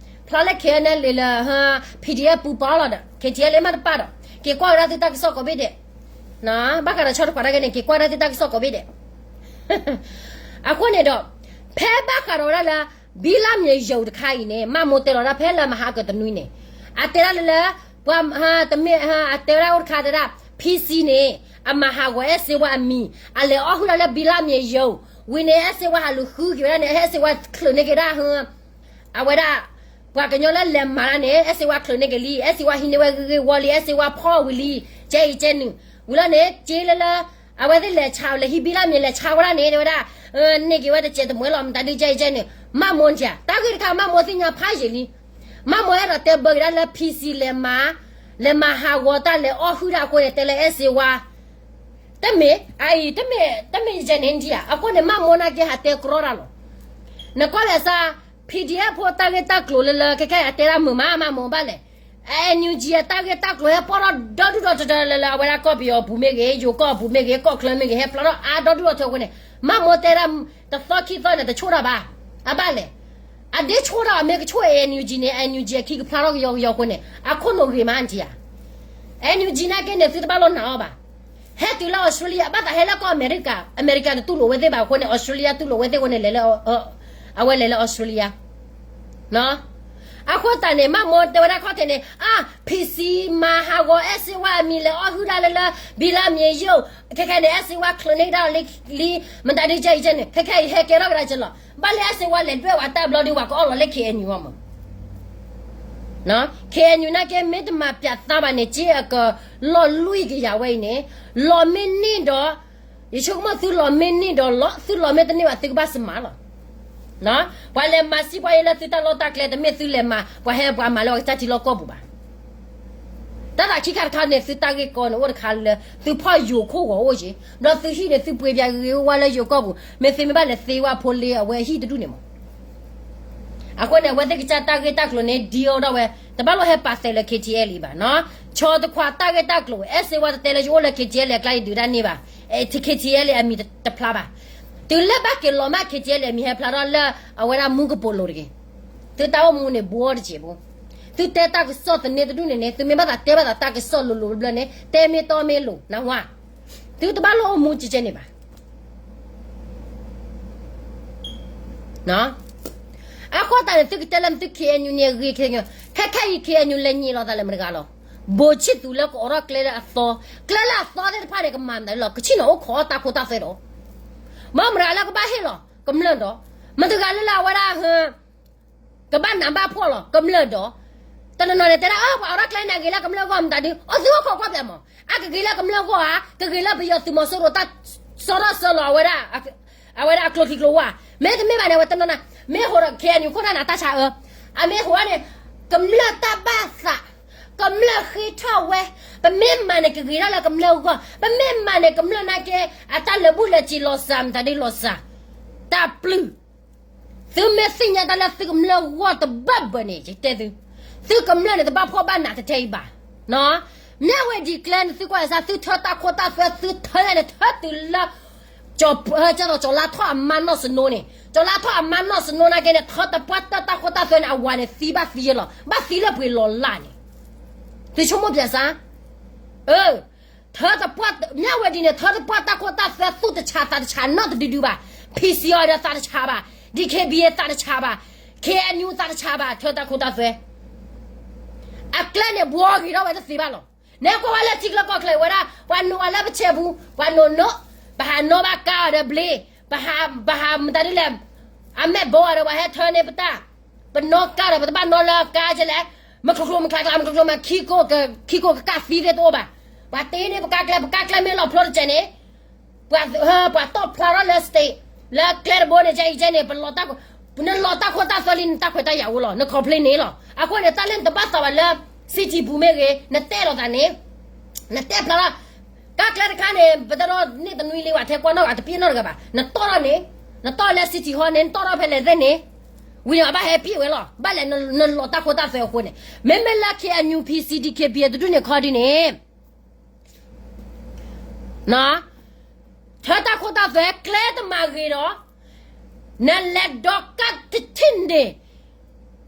ဖျါလၢ ခ့ၣ်အဲၣ်လ့ၣ် လၢ PDF ပူၤပီလီၤဒီး ခ့ၣ်ထံၣ်အဲၣ်လ့ၣ် မ့ၢ်တပာ်ဒီး က့ၤကွၢ်ဝဲဒၣ်သုတၢ်ကစီၣ်ကိးဘ့ၣ်ဒဲး, ဘၣ်ဃးဒီးဆီတခွးတၢ်ဂ့ၢ်န့ၣ် က့ၤကွၢ်ဒၣ်သုတၢ်ကစီၣ်ကိးဘ့ၣ်ဒဲး အဃိန့ၣ်ဒီး ဖဲဘၣ်ဃးဒီးဝဲဒၣ်လၢ ဘံလၢမံၤယိၤတခါအံၤန့ၣ် မးမိၢ်တဲလီၤဒၣ်ဖဲလၢမဟါကတနွံန့ၣ် အတဲဒၣ်လၢလၢ ပှၤတမ့ၢ် အတဲဝဲဒၣ်အိၣ်တခါတဲဒၣ် PC န့ၣ် အမၤဟးဂီၤအဲၣ်စ့ဝါအမံၤ အလဲၤအီၣ်ဟုၣ်ဒၣ်လၢဘံလၢမံၤယိၤ ဝံၤန့ၣ် အဲၣ်စ့ဝါဟးလူၤဃုက့ၤဝဲဒၣ်န့ၣ် အဲၣ်စ့ဝါချုးန့ၢ်က့ၤဒၣ် အဝဲဒၣ် ပှၤကညီလၢလဲၤမၤတၢ်န့ၣ် အဲၣ်စ့ဝါချုးန့ၢ်က့ၤလံ အဲၣ်စ့ဝါဟံးန့ၢ်ဝဲဂ့ၤဂ့ၤဝီလံ အဲၣ်စ့ဝါဖီၣ်ဝံၤလံ ကဲအံၤကဲနုာ် ဝံၤလီၤန့ၣ် က့လၢလၢ အဝဲသ့ၣ်လဲၤဆါလၢဟံၣ်ဘံလၢမံၤလဲၤဆါဝဲဒၣ်န့ၣ် တဲဝဲဒၣ် န့ၢ်က့ၤဝဲတစဲးတမှဲလီၤ မတၤဒုကဲအံၤကဲနုာ် မးမိၢ်န့ၣ် တၢ်ဂ့ၢ်တခါ မးမိၢ်သ့ၣ်ညါဖးယံာ်လံ မးမိၢ်အဲၣ်ဒိးတဲဘၢက့ၤဒၣ်လၢ PC လဲၤမၤ လဲၤမၤဟးဂီၤတၢ်လဲၤအီၣ်ဟုၣ်ဒၣ်အဃိန့ၣ် တဲလၢအဲၣ်စ့ဝါ တမ့ၢ် အအံၤ တမ့ၢ် တမ့ၢ်ယဲန့ၣ်ဒံးဧါ အဃိန့ၣ် မးမိၢ်နာ်က့ဟးတဲကြီတၢ်လီၤ နကွၢ်လဲၤစါ PDF ဖိတၢ်ဂ့ၢ်တၢ်ကျိၤလၢလၢ ခဲခဲအံၤအတဲဒၣ်မုာ်မး မးမိၢ်ဘၣ်လဲၣ် NUG အတၢ်ဂ့ၢ်တၢ်ကျိၤဟဲပီၣ်ထီၣ်ဒီဒူၣ်ဒီထၢလၢလၢ အဝဲဒၣ်ကီၢ်ပယီၤပူၤမ့ၢ်ဂ့ၤ ယိၤကီၢ်ပူၤမ့ၢ်ဂ့ၤ ကီၢ်ချၢမ့ၢ်ဂ့ၤ ဟဲဖျါထီၣ်အါဒီဒူၣ်ဒီထၢအဃိန့ၣ် မးမိၢ်တဲဒၣ်တသီခံသီန့ၣ် တဆိၣ်တၢ်ဘၣ် အဘၣ်လဲၣ် အဒ့ဆိၣ်တၢ်အမ့ၢ်ကဆိၣ် NUG န့ၣ် NUG အခံကဖျါထီၣ်ကယီကယီအဃိန့ၣ် အခိၣ်နူာ်ဂ့ၤမးနထံၣ်ဧါ NUG နာ်က့န့ၣ် သုတဘၣ်လိၣ်နာ်အီၤဘၣ် ဟဲတုၤလၢ Australia ဘၣ်သးဟဲလၢကီၢ်အမဲရကၤ အမဲရကၤတတူၢ်လိာ်ဝဲသ့ၣ်ဘၣ်အဃိန့ၣ် Australia တူၢ်လိာ်ဝဲသ့ၣ်အဃိန့ၣ် လဲၤလၢ အဝဲလဲၤလၢ Australia အဃိသတးန့ၣ် မးမိၢ်တဲဝဲဒၣ်ခီၣ်ထံးန့ၣ် အါ PC မၤဟးဂီၤအဲၣ်စ့ဝါအမံၤလဲၤအီၣ်ဟုၣ်ဒၣ်လၢလၢ ဘံလၢမံၤယိၤ ခဲခဲအံၤန့ၣ် အဲၣ်စ့ဝါချုးန့ၢ်ဒၣ်လံ လံ မတၤဒုကဲအံၤကဲန့ၣ် ခဲခဲအံၤဟဲကဲထီၣ်ကဒါက့ၤလီၤ ဘၣ်လၢအဲၣ်စ့ဝါလဲၤဒွဲၣ်ဝဲတၢ် ဘျီဒုး ဝဲကအီၣ်လီၤလၢ KNU အမး KNU နာ်က့မ့ၢ်တမၤပၠးသါဘၣ်န့ၣ် က့အကလီၢ်လွံၢ်ကယၤဝဲအံၤန့ၣ် လီၤမ့ၢ်န့ၢ်ဒီး ယဆိကမိၣ်သုလီၤမ့ၢ်န့ၢ်ဒီးလီၤ သုလီၤမ့ၢ်တန့ၢ်ဘၣ်သုကဘၣ်စမးလီၤ ပှၤလဲၤမၤစံးပှၤအံၤလၢသုတၢ်လီၢ်တၢ်ကျဲ တမ့ၢ်သုလဲၤမၤ ပှၤဟဲပှၤမၤလၢပှၤကစၢ်ထံလီၢ်ကီၢ်ပူၤဘၣ် တၢ်သးခံခါတခါန့ၣ် သုတၢ်ဂ့ၢ်ကီန့ၣ် အိၣ်တခါလၢ သုဖီၣ်ယိၤခိၣ်ဂီၤအိၣ်က့ၤ ဘျီသုဟံၣ်န့ၣ် သုပှ့ၤပၠးဂ့ၤဂ့ၤဝါလၢယိၤကီၢ်ပူၤ မ့ၢ်သုမ့ၢ်ဘၣ်လဲၤသ့ဝဲဖိလ့အဝဲဟံၣ်တဒူၣ်န့ၣ်မး အဃိန့ၣ် အဝဲသ့ၣ်ကစၢ်တၢ်ဂ့ၢ်တၢ်ကျိၤန့ၣ် ဒံအီၣ်ဒၣ်ဝဲ တဘၣ်လိၣ်ဟဲပာ်သဲးလၢ KTLA ဘၣ်နီၤ ဆီတခွးတၢ်ဂ့ၢ်တၢ်ကျိၤ အဲၣ်စ့ဝါတတဲလၢယအိၣ်လၢ KTLA အကျါယဒုးတၢ်န့ၢ်ဘၣ် KTLA အမံၤတဖျါဘၣ် တုၤလၢဘၣ်က့ၤလီၤမး KTLA အမံၤဟဲဖျါထီၣ်လၢ အဝဲဒၣ်မူကပိာ်လိၤတဂ့ၤ သုတၢ်အိၣ်မူန့ၣ် ဘှီတစဲးဖိ သုတဲတၢ်ကစီၣ်သန့တဒူၣ်န့ၣ်န့ၣ် သုမ့ၢ်ဘၣ်သးတဲဘၣ်သးတၢ်ကစီၣ်လိၤလိၤဘျၢဘျၢန့ၣ် တဲမ့ၢ်တီမ့ၢ်လိၤ နဝါ, သုတဘၣ်လိၣ်အိၣ်မူကဲကဲန့ၣ်ဘၣ်. အဃိသတးန့ၣ် သုကတဲလၢသု K N U န့ၣ်ဂ့ၤ K N U, ခဲခဲအံၤ K N U လဲၤညံးလီၤသးလၢမတဂၤလီၤ. ဘိးဆံၣ်သူးလၢကအိးထီၣ်ကျဲလၢအသီ, ကျဲလၢအသီသ့ၣ်တဖၣ်န့ၣ် ကမၤမတၤလီၤ ကဆ့ၣ်နီၤအိၣ်ခိးအီၣ်တၢ်ခိတၢ်သွဲဒီး, မ့ၢ်မတဂၤလၢကဘၣ်ဟ့ၣ်လီၤ ကမျၢၢ်ဒီး, မတဂၤလၢလၢအဝဲဒၣ် ကဘၣ်နးဘၣ်ဖှီၣ်လီၤ ကမျၢၢ်ဒီး, တနီၤနီၤန့ၣ် တဲဒၣ် အၢ ပှၤအိးထီၣ်ကျဲန့ၣ် ဂ့ၤလၢကမျၢၢ်ဂီၢ်မတၤဒု, အိၣ်သုအိၣ်ခိးကွၢ်ပျဲမး, အကဂ့ၤလၢကမျၢၢ်ဂီၢ်ဧါ, ကဂ့ၤလၢပယီၤသုးမီၤစိရိၤတၢ် စီထီၣ်စၢလီၤအဝဲဒၣ် အဝဲဒၣ်အကျိချံကျိဝါ, မ့တမ့ၢ်ဘၣ်န့ၣ် အဝဲတနီၤနီၤ မ့ၢ်ဟိးဒီး K N U ခိၣ်နၢ်နၤတၢ်ဆါအၢ, အမ့ၢ်ဟိးန့ၣ် ကမျၢၢ်တၢ်ဘၣ်သး, ကမျၢၢ်ဃ့ထီၣ်ဝဲ, ပမ့ၢ်မၤန့ၣ် ကဂ့ၤထီၣ်လၢကမျၢၢ်ဂီၢ်, ပမ့ၢ်မၤန့ၣ် ကမျၢၢ်နာ်က့ အတၢ်လၢာ်ဘူၣ်လၢာ်စ့ၤလီၤစှၤ မတၤဒုလီၤစှၤ, တၢ်ပျုၢ် သုမ့ၢ်သ့ၣ်ညါတၢ်လၢသုကမျၢၢ်ဂီၢ်တဘၣ်ဘၣ်န့ၣ် ယတဲသု, သုကမျၢၢ်န့ၣ် တဘၣ်ဖှီၣ်ဘၣ်နးတထဲအံၤဘၣ်, မ့ၢ်ဝဲဒ်ကျဲန့ၣ် သုကွၢ်စၢ် သုထၢတၢ်ခိတၢ်သွဲ သုထၢယၤန့ၣ် ထၢတုၤလၢ ကၠီၤ ကၠီၤလါထီၣ်အမါနီၢ်စနိန့ၣ်, ကၠီၤလါထီၣ်အမါနီၢ်စနိနာ်က့န့ၣ် ထၢတပှၢ်တၢ်တၢ်ခိတၢ်သွဲန့ၣ် အဝၤန့ၣ်သံဘၣ်သံလီၤ, ဘၣ်သံလၢပှဲၤလီၤလၢ်န့ၣ်, သုဆိကမိၣ်ပျဲစၢ် ထၢတပှၢ် မ့ၢ်ဝဲဒ်န့ၣ် ထၢတပှၢ်တၢ်ခိတၢ်သွဲ သူၣ်တဆးသးတဆးနီတဒုဒုဘၣ်, P C R ဒီးသးတဆးဘၣ်, D K B A သးတဆးဘၣ်, K N U သးတဆးဘၣ် ထၢတၢ်ခိတၢ်သွဲ, အကျဲန့ၣ် ဘှီဂ့ၤထီၣ်ဝဲတသ့ဘၣ်လီၤ. နကွၢ်ဝဲလၢထံကျၢၢ်ကီၢ်ချၢဝဲဒၣ် ပှၤနိးဝဲလၢပဆဲးပူၤ, ပှၤနိးနိး, ပဟးနိးဘၣ်ကါအီၤဒီးဘျ့, ပဟးမတၤဒ်လဲၣ်, အမဲာ်ဘီအီၤဒီးပှၤဟဲထၢန့ၢ်ပတၢ်, ပနီၣ်ကါဒီးပတဘၣ်နီၣ်လၢကါကလဲၣ်, မုၢ်ကျိၤကျိၤမုၢ်ကျါကျါ မုၢ်ကျိၤကျိၤမုၢ် ခံကိးကသံသ့ၣ်တအိၣ်ဘၣ်, ပှၤတ့န့ၢ်ပကါကျဲ ပကါကျဲမ့ၢ်လီၤဖျိတကဲန့ၣ် ပှၤတီၣ်ဖျါထီၣ်လၢ state လၢကျဲတဘိန့ၣ် ကဲအံၤကဲန့ၣ် ပလီၤတၢ်ခိ, နလီၤတၢ်ခိတၢ်သွဲလံ နတၢ်ခွဲးတၢ်ယာ်အိၣ်လီၤ န complain န့ၣ်လီၤ. အဃိန့ၣ် တၢ်လၢနတဘၣ်သးဘၣ်လၢ city ပူၤမ့ၢ်ဂ့ၤ နတဲလိာ်သးန့ၣ်, နတဲဖျါထီၣ်, ကါကျဲတခါန့ၣ် ပတရီန့ၢ်တနွံလံ ပှၤထဲကွၢ်နီၣ်ဂၤတပ့ၢ်နီတဂၤဘၣ်, နတီၢ်ထီၣ်န့ၣ်, နတီၢ်လၢ city hall န့ၣ် နတီၢ်ထီၣ်ဖဲလဲၣ်သ့ၣ်န့ၣ်, ဝံၤန့ၣ် အဘၣ်ဟဲပ့ၢ်ဝဲလီၤ ဘၣ်လဲၣ် နလီၤတၢ်ခိတၢ်သွဲအဃိန့ၣ်, မ့မ့ၢ်လၢ K N U P C D K B A တဒူၣ်န့ၣ်ခီဒ်န့ၣ် ထၢတၢ်ခိတၢ်သွဲ ကျဲတမၤဂ့ၤဒီး, နလဲၤဒီးကါတထံၣ်န့ၣ်,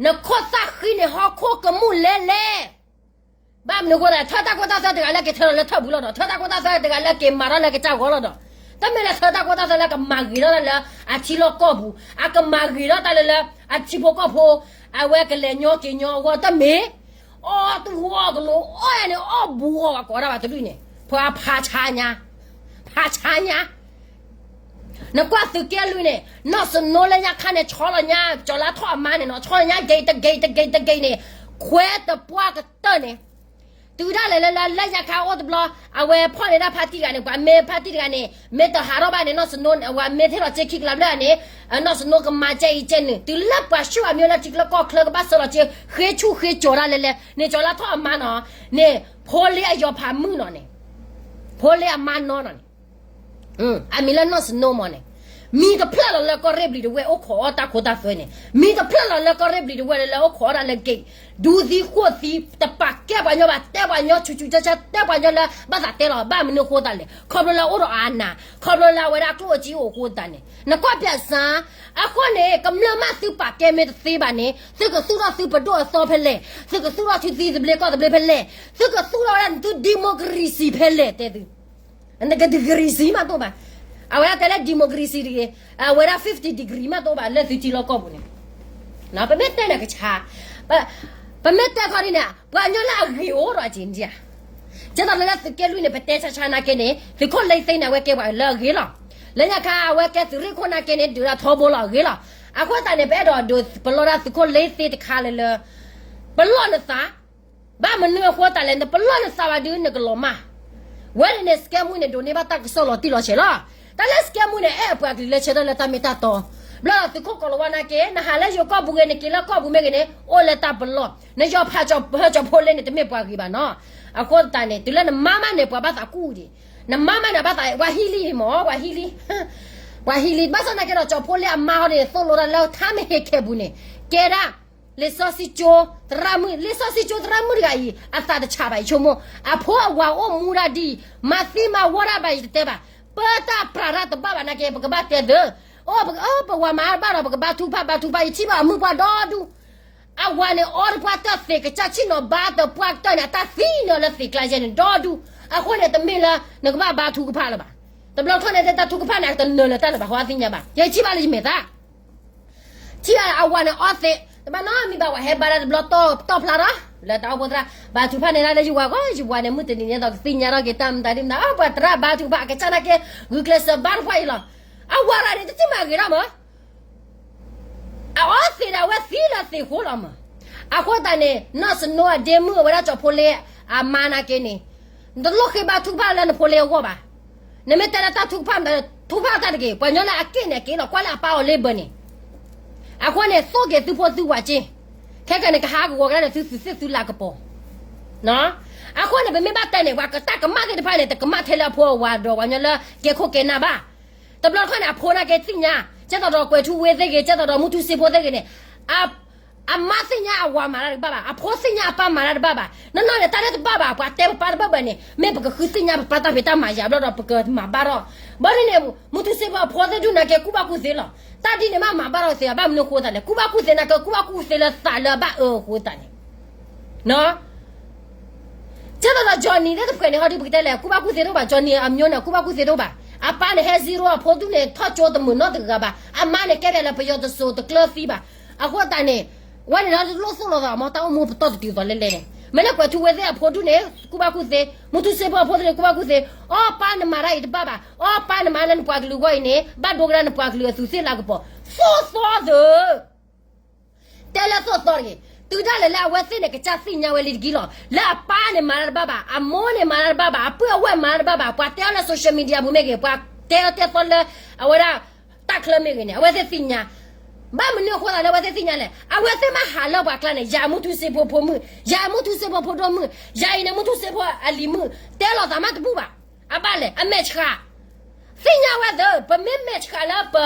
နခိၣ်သၣ်ဃံန့ၣ် ဟီၣ်ခိၣ်ကမူၣ်လဲလဲၣ်. ဘၣ်မနုၤအဃိသတး ထၢတၢ်ခိတၢ်သွဲတဂၤလၢက့ၤထၢထီၣ်လၢထၢၣ်ပူၤလီၤဒီး ထၢတၢ်ခိတၢ်သွဲတဂၤလၢက့ၤမၤထီၣ်လၢကစၢ်ဂီၢ်လီၤဒီး, တမ့ၢ်လၢထၢတၢ်ခိတၢ်သွဲလၢကမၤဂ့ၤထီၣ်တၢ်လၢ အထံလီၢ်ကီၢ်ပူၤ, အကမၤဂ့ၤထီၣ်တၢ်လၢလၢ အထံဖိကီၢ်ဖိ, အဝဲကလဲၤညီက့ၤညီအဂီၢ်တမ့ၢ် အီၣ်တဝီကလိအီၣ်ယၤန့ၣ် အီၣ်ဘူးအီၤ ပှၤကိးဒၣ်ဘၣ်တဒူၣ်န့ၣ် ပှၤဖးဆါညါ, ဖးဆါညါ. နကွၢ်သုးက့လွံၢ်န့ၣ် နီၢ်စနိလၢညါခါန့ၣ် ဆီလီၤညါ ကၠီၤလါထီၣ်အမါန့ၣ်နီၤ ဆီလီၤညါ gate တ gate တ gate တ gate န့ၣ် ခွဲးတပှၢ်ကတၢၢ်န့ၣ် တုၤဒၣ်လဲာ်လၢလၢညါခါအိၣ်တဘျီ အဝဲဖီၣ်န့ၢ်ဒၣ်ဖါတံၢ်တဂၤန့ၣ် ပှၤမ့ၢ်ဖါတံၢ်တဂၤန့ၣ် မ့ၢ်တဟးထီၣ်ဘၣ်န့ၣ် နီၢ်စနိ အဝဲမ့ၢ်ထံၣ်လီၤစ့ခံကလးဘျၢၣ်န့ၣ် နီၢ်စနိကမၤကဲအံၤကဲန့ၣ် တုၤလၢပှၤဆူၣ်အမံၤလၢထံချၢကီၢ်ချၢကဘၣ်စၢလီၤစ့ ဃ့ဆူၣ်ဃ့ကၠီၤဒၣ်လဲာ်လဲာ်န့ၣ် ကၠီၤလါထီၣ်အမါနီၤန့ၣ် ဖိလ့အယီၤဖးမုၣ်နီၤန့ၣ် ဖိလ့အမါနီၤနီၤန့ၣ် အမံၤလၢနီၢ်စနိမ့ၢ်န့ၣ် မံၤတဖျၢၣ်လီၤလၢကီၢ်ရ့ၣ်ဘျံၤတဝဲၢ်အိၣ်ခိးအီၣ်တၢ်ခိတၢ်သွဲန့ၣ် မံၤတဖျၢၣ်လီၤလၢကီၢ်ရ့ၣ်ဘျံၤတဝဲၢ်လၢအိၣ်ခိးအီၣ်တၢ်လၢ gate ဒူသံဃိၣ်သံ တပာ်ကဲပှၤညီဘၣ် တဲပှၤညီဆူးဆူးဆါဆါ တဲပှၤညီလၢဘၣ်သးတဲလီၤ ဘၣ်မနုၤအဃိသတးလဲၣ် ခီဖျိလၢအိၣ်ဒီးအါနၢ် ခီဖျိလၢအဝဲဒၣ်ကျိၣ်အစ့အိၣ်အဃိသတးန့ၣ် နကွၢ်ပၠးစၢ် အဃိန့ၣ် ကမျၢၢ်မးသုပာ်ကဲမ့ၢ်တသ့ဘၣ်န့ၣ် သုကသူၣ်ထီၣ်သုပဒိၣ်အသီဖဲလဲၣ် သုကသူၣ်ထီၣ်သုသံသဘျ့ကီၢ်သဘျ့ဖဲလဲၣ် သုကသူၣ်ထီၣ်ဝဲဒၣ်သု democracy ဖဲလဲၣ်တဲသု နက degree စံမးတအိၣ်ဘၣ်. အဝဲဒၣ်တဲလၢ democracy တဂ့ၤ အဝဲဒၣ် fifty degree မးတအိၣ်ဘၣ် လၢသုထံလီၢ်ကီၢ်ပူၤန့ၣ် ပမ့ၢ်တဲန့ၣ်ကဆါ ပမ့ၢ်တဲခီဒ်န့ၣ် ပှၤကညီလၢအဂ့ၤအိၣ်ဒီးအက့ၤဒံးဧါ ကဲသိးလၢသုးက့လွံၢ်န့ၣ် ပတဲဆါဆါနာ်က့န့ၣ် သုးခိၣ်လ့သ့န့ၣ် အဝဲကဲပှၤလၢအဂ့ၤလီၤ. လၢညါခါ အဝဲကဲသုးရ့ၣ်ခိၣ်နာ်က့န့ၣ် ဒုးဒၣ်ထီဘိလီၤအဂ့ၤလီၤ. အဃိသတးန့ၣ် ပအဲၣ်ဒိးဒုးပလီၢ်ဒၣ်သုးခိၣ်လ့သ့တခါလၢလၢ ပလီၢ်နသး ဘၣ်မနုၤအဃိသတးလဲၣ် နပလီၢ်နသးဘၣ်ဒုးနကလီၤမၢ်. ဝဲန့ၣ်န့ၣ် စကဲမူန့ၣ် ဒိးန့ၢ်ဘၣ်တၢ်ကစီၣ်လီၤတံၢ်လီၤဆဲးလီၤ. တၢ်လၢစကဲမူန့ၣ် အဲၣ်အပှၤကလုာ်လၢဆၢထၢၣ်လၢတၢ်မ့ၢ်တၢ်တီ. ဘျီသုးခိၣ်ကီၤလၤဝါနာ်က့ နဟးလၢယိၤကီၢ်ပူၤဂ့ၤ နက့ၤလၢကီၢ်ပူၤမ့ၢ်ဂ့ၤန့ၣ် အိၣ်လၢတၢ်ပလီၢ်. နယီၤဖးကၠီၤဖိလ့န့ၣ် တမ့ၢ်ပှၤဂ့ၤဘၣ်နီၤ. အဃိသတးန့ၣ် တုၤလၢနမါမးန့ၣ် ပှၤဘၣ်သးကူၣ်ဒံး. နမါမးန့ၣ် ဘၣ်သး ပှၤဟံးလံမး ပှၤဟံးလံ ပှၤဟံးလံ ဘၣ်ဆၣ်သနာ်က့ဒီး ကၠီၤဖိလ့အမါဟီန့ၣ် သိၣ်လိတၢ်လၢထါမ့ၢ်ဟ့ၣ်ခဲပူၤန့ၣ် ကဲဒၣ် လံာ်စီဆှံကၠိသရၣ်မုၣ် လံာ်စီဆှံကၠိသရၣ်မုၣ်တဂၤအံၤ အသးတဆးဘၣ် ယဆိကမိၣ် အဖိအဝၤအိၣ်မူဒၣ်ဒ်အံၤ မၤသံမၤဝီဒၣ်ဘၣ် ယတတဲဘၣ် ပတၢ်ပြးတၢ်တဘၣ်ဘၣ်နာ်က့ ပကဘၣ်တဲဒၢ အိၣ် ပဝၤမၤအါဘၣ်ဒီး ပကဘါထုကဖၣ် ဘါထုကဖၣ် ယထံၣ်ဘၣ်အမုၢ်ပှၢ်ဒီဒူၣ် အဝၤန့ၣ်အီတပှၢ်တၢၢ်သ့ၣ်ကစၢ်ဆ့ၣ်နီၤဘါတပှၢ်တၢၢ်န့ၣ် အတၢ်သံန့ၢ်အီၤလၢသ့ၣ်ကျါယဲန့ၣ်ဒီဒူၣ်. အဃိန့ၣ် တမ့ၢ်လၢနကဘၣ်ဘါထုကဖၣ်လၢၤဘၣ်. တဘျီခီန့ၣ် တၢ်ထုကဖၣ်န့ၣ်တနၢၤလၢၤတၢ်လၢၤဘၣ် ဃီသ့ၣ်ညါဘၣ်. ယဲထံၣ်ဘၣ်လၢယမဲာ်သၣ် ထံၣ်ဘၣ်အဝၤန့ၣ်အီသ့ၣ် တဘၣ်နီတမံၤဘၣ် ဝၤဟဲဘါတၢ်တဘျီတီၢ်ဖျါထီၣ် လၢတၢ်အိၣ်ဖှိၣ်သရၣ် ဘါထုကဖၣ်န့ၢ်ဒၣ်လၢယဝၤဂီၢ် ယဝၤန့ၣ် မုၢ်တနံၤညါဒီးကသ့ၣ်ညါထီၣ်က့ၤတၢ်မတၤဒ်မတၤ ပှၤသရၣ်ဘါထုကဖၣ်အကစၢ်နာ်က့ ဂုာ်ကျဲးစၢးဘါတဖၣ်အံၤလီၤ. အဝၤရၤန့ၣ် တထံၣ်မၤဂ့ၤထီၣ်မး အအီသ့ၣ်ဒီးအဝဲသံလၢသ့ၣ်ဃိလီၤမး. အဃိသတးန့ၣ် နီၢ်စနိအဒ့မုၣ်အဝဲဒၣ်ကၠီဖိလ့အမါနာ်က့န့ၣ် နတလိၣ်ဃ့ဘါထုကဖၣ်လၢနဖိလ့အဂီၢ်ဘၣ်. နမ့ၢ်တဲလၢတၢ်ထုကဖၣ် ထုကဖၣ်တၢ်တဂ့ၤ ပှၤညီလၢအက့ၣ်န့ၣ်အက့ၣ်လီၤ ကွၢ်လၢအပၢ်အီၤလ့ဘၢန့ၣ်. အဃိန့ၣ် သိၣ်က့ၤသုဖိသုဝၤက့ၢ် ခဲကနံၣ်ကဟးကဝီၤကဒါဒီးသုသုးသ့ၣ်သုလၤကပီၤ အဃိန့ၣ် ပမ့ၢ်ဘၣ်တဲန့ၣ် ပှၤတၢ်ကမၣ်သ့ၣ်တဖၣ်န့ၣ် တကမၣ်ထဲလၢအဖိအဝၤဒီးပှၤညီလၢကဲခိၣ်ကဲနၢ်ဘၣ်. တဘျီတခီန့ၣ် အဖိနာ်က့သ့ၣ်ညါ ကဲသိးဒီးကွဲးထူဝ့သ့ၣ်ဂ့ၤ ကဲသိးဒီးမုၢ်ထူစ့ဖိသ့ၣ်ဂ့ၤန့ၣ် အမါသ့ၣ်ညါအဝၤမၤတၢ်တဘၣ်ဘၣ် အဖိသ့ၣ်ညါအပၢ်မၤတၢ်တဘၣ်ဘၣ် နီၢ်နီၢ်န့ၣ် တၢ်လၢတဘၣ်ဘၣ် ပှၤတဲပပၢ်တဘၣ်ဘၣ်န့ၣ် မ့ၢ်ပကဃုသ့ၣ်ညါပပၢ်တၢ်ဖံးတၢ်မၤယၤဘျီဒီးပကမၤဘၣ်ထီၣ် ဘၣ်ဒ်န့ၣ် မုၢ်ထူစ့ဖိအဖိသ့ၣ်ဒူၣ်နာ်က့ကူၣ်ဘၣ်ကူၣ်သ့လီၤ. တၢ်ဒ်န့ၣ်မးမၤဘၣ်ထီၣ်သ့ အဘၣ်မနုၤအဃိသတးလဲၣ် ကူၣ်ဘၣ်ကူၣ်သ့နာ်က့ကူၣ်ဘၣ်ကူၣ်သ့လၢသးလၢအဘၣ်အၢအဃိသတးန့ၣ် ကဲသိးဒီး Johnny သ့ၣ်တဖုန့ၣ် ဟီဒုပကတဲလဲၣ် ကူၣ်ဘၣ်ကူၣ်သ့တအိၣ်ဘၣ် Johnny အမျိုးန့ၣ် ကူၣ်ဘၣ်ကူၣ်သ့တအိၣ်ဘၣ် အပၢ်န့ၣ် ဟဲ zero အဖိဒူၣ်န့ၣ် ထီၣ်ကၠိတမုာ်နီတဂၤဘၣ် အမါန့ၣ် ကဲဘျုးလၢပယီၤတစိၤတကျၢၤသံဘၣ် အဃိသတးန့ၣ် ဝဲန့ၣ်ဒီးလိၣ်သိၣ်လိာ်သးမ့ၢ်တၢ်အိၣ်မူပတီၢ်တတုၤသိးလဲၣ်လဲၣ်န့ၣ် မ့ၢ်လၢကွဲးထူဝ့သ့ၣ်အဖိဒူၣ်န့ၣ် ကူၣ်ဘၣ်ကူၣ်သ့ မုၢ်ထူစ့ဖိအဖိဒူၣ်န့ၣ် ကူၣ်ဘၣ်ကူၣ်သ့ အီပၢ်နမၤတၢ်အံၤတဘၣ်ဘၣ် အီပၢ်နမၤလၢနပှၤကလုာ်အဂီၢ်အံၤန့ၣ် ဘၣ်ဒိကဒါနပှၤကလုာ်အသူးသ့ၣ်လၤကပီၤ သိၣ်သီသၢ တဲလၢသိၣ်သီတဂ့ၤ တုၤဒၣ်လဲာ်လၢအဝဲသ့ၣ်န့ၣ် ကစၢ်သ့ၣ်ညါဝဲလံတက့ၢ်လီၤ လၢအပၢ်န့ၣ်မၤတၢ်တဘၣ်ဘၣ် အမိၢ်န့ၣ်မၤတၢ်တဘၣ်ဘၣ် အပုၢ်အဝဲၢ်မၤတၢ်တဘၣ်ဘၣ် ပှၤတဲအီၤလၢ social media ပူၤမ့ၢ်ဂ့ၤ ပှၤတဲအီၤတဲသီလၢ အဝဲဒၣ် တၢ်ချၢမ့ၢ်ဂ့ၤန့ၣ် အဝဲသ့ၣ်သ့ၣ်ညါ ဘၣ်မနုၤအဃိသတးလၢအဝဲသ့ၣ်သ့ၣ်ညါလဲၣ် အဝဲသ့ၣ်မ့ၢ်ဟးလၢပှၤကျါန့ၣ် ယၤမုၢ်ထူစ့ဖိဖိမုၣ် ယၤမုၢ်ထူစ့ဖိဖိဒိၣ်မုၣ် ယၤအံၤန့ၣ်မုၢ်ထူစ့ဖိအလံၤမုၣ် တဲလိာ်သးမးတဘူၣ်ဘၣ် အဘၣ်လဲၣ် အမဲာ်ဆှး သ့ၣ်ညါဝဲသ့ၣ် ပမ့ၢ်မဲာ်ဆှးလၢပ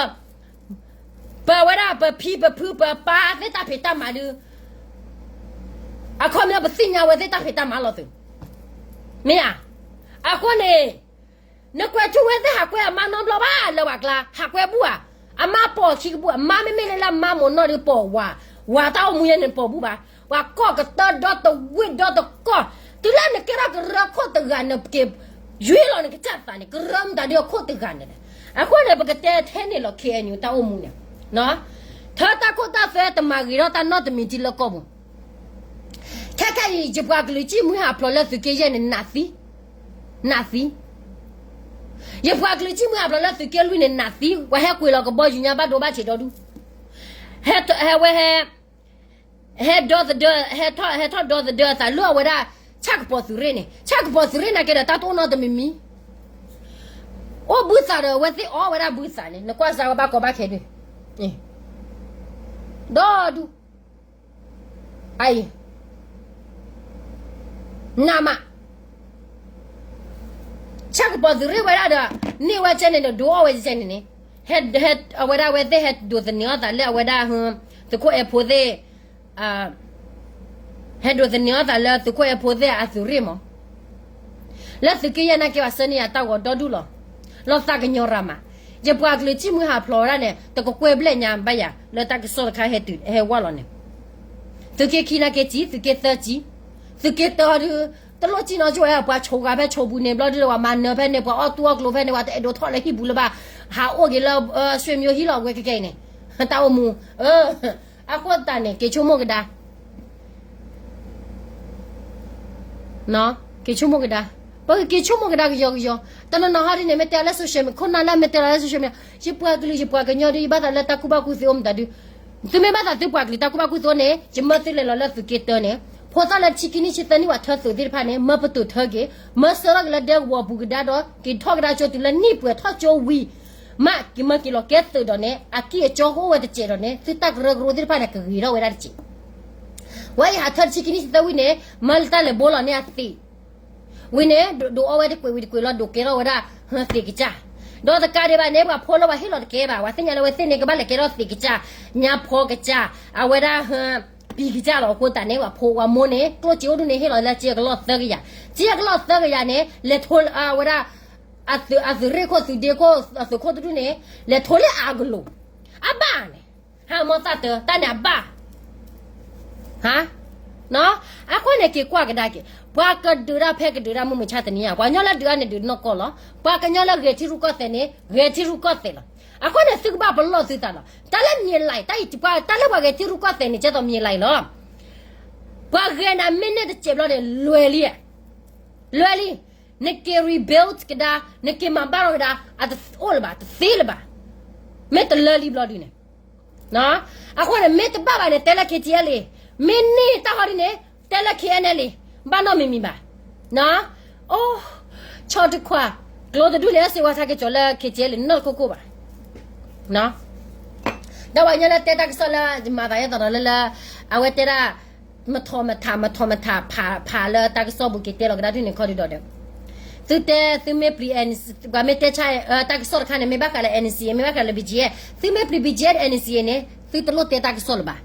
ပဝဲဒၣ်ပဖံပဖုပပၢ်သ့ၣ်တၢ်ဖံးတၢ်မၤဒုး အခီပညီပသ့ၣ်ညါဝဲသ့ၣ်တၢ်ဖံးတၢ်မၤလီၤသုး မ့ၢ်ဧါ. အဃိန့ၣ် နကွဲးထူဝ့သ့ၣ်ဟးကွဲအမါနီတဘျီဘၣ်လၢပှၤကျါ ဟးကွဲဘူၣ်ဧါ. အမါပိာ်ခံကဘူၣ် အမါမ့မ့ၢ်လၢလၢအမါမိၢ်နီၢ်ဒီးပိာ်ဝၤ, ဝၤတၢ်အိၣ်မူယဲန့ၣ်ပိာ်ဘူၣ်ဘၣ်. ပှၤကီၢ်ကတၢၢ်ဒီတဝ့ၢ်ဒီတကီၢ်, တုၤလၢနကဲထီၣ်ကရၢခိၣ်တဂၤန့ၣ် က့ၤယွ့လီၤနကစၢ်သးန့ၣ် ကရၢမတၤဒုးအခိၣ်တဂၤန့ၣ်လဲၣ်. အဃိန့ၣ် ပကတဲထဲန့ၣ်လီၤ ခ့ၣ်အဲၣ်ယူၣ် တၢ်အိၣ်မူန့ၣ်, ထၢတၢ်ခိၣ်တၢ်သွဲတမၤဂ့ၤထီၣ်တၢ်နီတမံၤဒံးလၢကီၢ်ပူၤ ခဲခဲအံၤ ယပှၤကလုာ်စံၣ်မှံဟးဖျိးလၢသုးက့ယဲၢ်န့ၣ် နးသံ, နးသံ. ယပှၤကလုာ်စံၣ်မှံဟးဖျိးလၢသုးက့လွံၢ်န့ၣ် နးသံ, ပှၤဟဲကွံာ်လီၤကဘီယူၤညါဘၣ်ဒိဘၣ်ဆံးဒီဒူၣ်, ဟဲဝဲဟဲ, ဟဲဒီသဒၢ, ဟဲထီၣ်ဒီသဒၢအသးလၢအဝဲဒၣ် ဆၣ်ကပီၤသုးရ့ၣ်န့ၣ်, ဆၣ်ကပီၤသုးရ့ၣ်နာ်က့ဒီး တၢ်တအိၣ်နီတမံၤမံၤ အိၣ်ဘုသးဒီး အဝဲသ့ၣ်အီၣ်ဝဲဒၣ်ဘုသးန့ၣ် နကွၢ်စၢ်ဝဲဘၣ်ကီဘၣ်ခဲဒုး, ဒီဒူၣ်, အအံၤ, နးမး, ဆၣ်ကပီၤသုးရ့ၣ်ဝဲဒၣ်ဒီး န့ၢ်ဝဲကဲန့ၣ်ဒီး ဒိးအီၣ်ဝဲကဲန့ၣ်န့ၣ်, အဝဲဒၣ်အဝဲသ့ၣ်ဟဲဒိးသန့ၤအီၣ်သးလၢအဝဲဒၣ် သုးခိၣ်အဲၣ်ဖိသ့ၣ် ဟဲဒိးသန့ၤအီၣ်သးလၢသုးခိၣ်အဲၣ်ဖိသ့ၣ်အသုးရ့ၣ်မး, လၢသုးက့ယဲၢ်နာ်က့ ပှၤဆှၢန့ၢ်ယၤတၢ်ဂီၤဒီဒူၣ်လီၤ. လီၤသးကညီၤရၤမး, ယပှၤကလုာ်စံၣ်မှံဟးဖျိးဝဲဒၣ်န့ၣ် တကကွဲၢ်ဘျဲၣ်ညါဘၣ်ယၤ လၢတၢ်ကစီၣ်တခါဟဲတုၤဟဲဝဲလီၤန့ၣ်, သုးက့ခံနာ်က့စံၣ်, သုးက့သၢစံၣ်, သုးက့တၢဟီဒုး တလိၣ်စံၣ်နီၤကၠိဝဲ ပှၤဆိးဂၤဖဲဆိးပူၤန့ၣ် ဘျီဒုး ပှၤမၤနၢၤဖဲန့ၣ် ပှၤအီၣ်တူၢ်အီၣ်ကျိၤဖဲန့ၣ် ပှၤတအဲၣ်ဒိးထီၣ်လၢဟံၣ်ပူၤလၢၤဘၣ်, ဟးအိၣ်က့ၤလၢ ဆွေမျိုးဟံၣ်လီၤဝဲကဲကဲအံၤန့ၣ်, တၢ်အိၣ်မူ အဃိသတးန့ၣ် က့ၤဆိကမိၣ်ကဒါ, က့ၤဆိကမိၣ်ကဒါ, ပကက့ၤဆိကမိၣ်ကဒါကယီကယီ, တနီၤနီၤဟီဒ်န့ၣ် မ့ၢ်တဲလၢ social media ခိၣ်နၢ်လၢမ့ၢ်တဲလီၤလၢ social media ယပှၤကလုာ်ယပှၤကညီဒုး ယဘၣ်သးလၢတၢ်ကူၣ်ဘၣ်ကူၣ်သ့အိၣ်မတၤဒုး, သုမ့ၢ်ဘၣ်သးသုပှၤကလုာ်တၢ်ကူၣ်ဘၣ်ကူၣ်သ့န့ၣ် ယမၢသုလဲၤလီၤလၢသုးက့တၢန့ၣ်, ဖိသၣ်လၢဆံခံနံၣ်ဆံသၢနံၣ်ဝဲထၢသုးသ့ၣ်တဖၣ်န့ၣ် မၢပတုာ်ထၢက့ၤ, မၢဆှၢထီၣ်က့ၤလၢဒဲကဝီၤပူၤကဒါဒီး က့ၤထီၣ်ကဒါကၠိတုၤလၢနံၣ်ပှဲၤထီၣ်ကၠိဝံၤ မ့ၢ်က့ၤမၢက့ၤလီၤကဲသုးဒီးန့ၣ် အကံၢ်အကၠီကအိၣ်ဝဲတစဲးဒီးန့ၣ် သုတၢ်ကရၢကရိသ့ၣ်တဖၣ်န့ၣ် ကဂ့ၤထီၣ်ဝဲဒၣ်တစဲး, ဝဲယဟးထၢတဆံခံနံၣ်ဆံသၢဝံၤန့ၣ် မၢလၢတၢ်လဲၤဘိလီၤန့ၢ်အသံး ဝံၤန့ၣ် ဒိးအီၣ်ဝဲတကွဲးဝံၤတကွဲးလီၤ ဒိးကဲထီၣ်ဝဲဒၣ် သ့ၣ်ကစၢ်, ဒီးတကးဒံးဘၣ်န့ၣ် ပှၤဖိလၢပှၤဟ့ၣ်လီၤတကဲဘၣ် ပှၤသ့ၣ်ညါလၢဝဲသ့ၣ်န့ၣ် ကဘၣ်လဲၤကဲထီၣ်သ့ၣ်ကစၢ်, ညါဖီကစၢ်, အဝဲဒၣ် ပံၤကစၢ်လီၤ. အဃိသတးန့ၣ် ပှၤဖိပှၤမိၢ်န့ၣ် ကျိၣ်စ့အိၣ်ဒူၣ်န့ၣ် ဟ့ၣ်လီၤလၢစ့အကလီၢ်သၢကယၤ, စ့အကလီၢ်သၢကယၤန့ၣ် လဲၤထိဝဲဒၣ် အသုးရ့ၣ်ခိၣ်သုးဒ့ခိၣ်အသုးခိၣ်တဒူၣ်န့ၣ် လဲၤထိလၢအကလိၤ, အဘၣ်န့ၣ် ဟးမီသၣ်တၢ်တၢ်န့ၣ်အဘၣ် အဃိန့ၣ်က့ၤကွၢ်ကဒါက့ၤ ပှၤကဒုးတၢ်ဖဲကဒုးတၢ်မုၢ်မုၢ်ဆါတနံၤညါ ပှၤကညီလၢဒုးအါန့ၣ်ဒုးနီၢ်ကီၢ်လီၤ. ပှၤကညီလၢဂဲၤထံရူၢ်ကီၢ်သဲးန့ၣ် ဂဲၤထံရူၢ်ကီၢ်သဲးလီၤ. အဃိန့ၣ် သုကဘၣ်ပလီၢ်သုသးလီၤ. တၢ်လၢမ့ၢ်လၢ် တၢ်အံၤ တၢ်လၢပှၤဂဲၤထံရူၢ်ကီၢ်သဲးန့ၣ် ကဲသိးမ့ၢ်လၢ်လီၤ. ပှၤဂဲၤနၤမ့ၢ်န့ၢ်တစဲးဘျီန့ၣ် လွဲၤလံ, လွဲၤလံ. နက့ၤ rebuild ကဒါ, နက့ၤမၤဘၣ်ထီၣ်ကဒါ, အတအိၣ်လၢၤဘၣ်, တသ့လၢၤဘၣ်. မ့ၢ်တလၢလံဘျီဒုန့ၣ် အဃိန့ၣ် မ့ၢ်တဘၣ်ဘၣ်န့ၣ် တဲလၢ KTLA, မ့ၢ်န့ၢ်တၢ်ဟီဒ်န့ၣ် တဲလၢ KNLA, ဘၣ်နီတမံၤမံၤဘၣ်. အိ, ဆီတခွး, ကျိတဒူၣ်န့ၣ် စ့ဝါထါက့ၤကၠီၤလၢ KTLA နီတခိၣ်ခိၣ်ဘၣ်. ဒီးပှၤကညီလၢတဲတၢ်ကစီၣ်လၢ ယမၤသးယဲၢ်သီဒီးလၢလၢ အဝဲတဲဒၣ် မထီၣ်မထး မထီၣ်မထး ဖးဖးလၢတၢ်ကစီၣ်ပူၤက့ၤတဲလီၤကဒါဒ်န့ၣ်ခီဒုဒီးဒီး သုတဲသုမ့ၢ်ပျံၤ ပှၤမ့ၢ်တဲဆါ တၢ်ကစီၣ်တခါန့ၣ် မ့ၢ်ဘၣ်ဃးလၢ NCA မ့ၢ်ဘၣ်ဃးလၢ BGF, သုမ့ၢ်ပျံၤ BGF NCA န့ၣ် သုတလိၣ်တဲတၢ်ကစီၣ်လၢၤဘၣ်.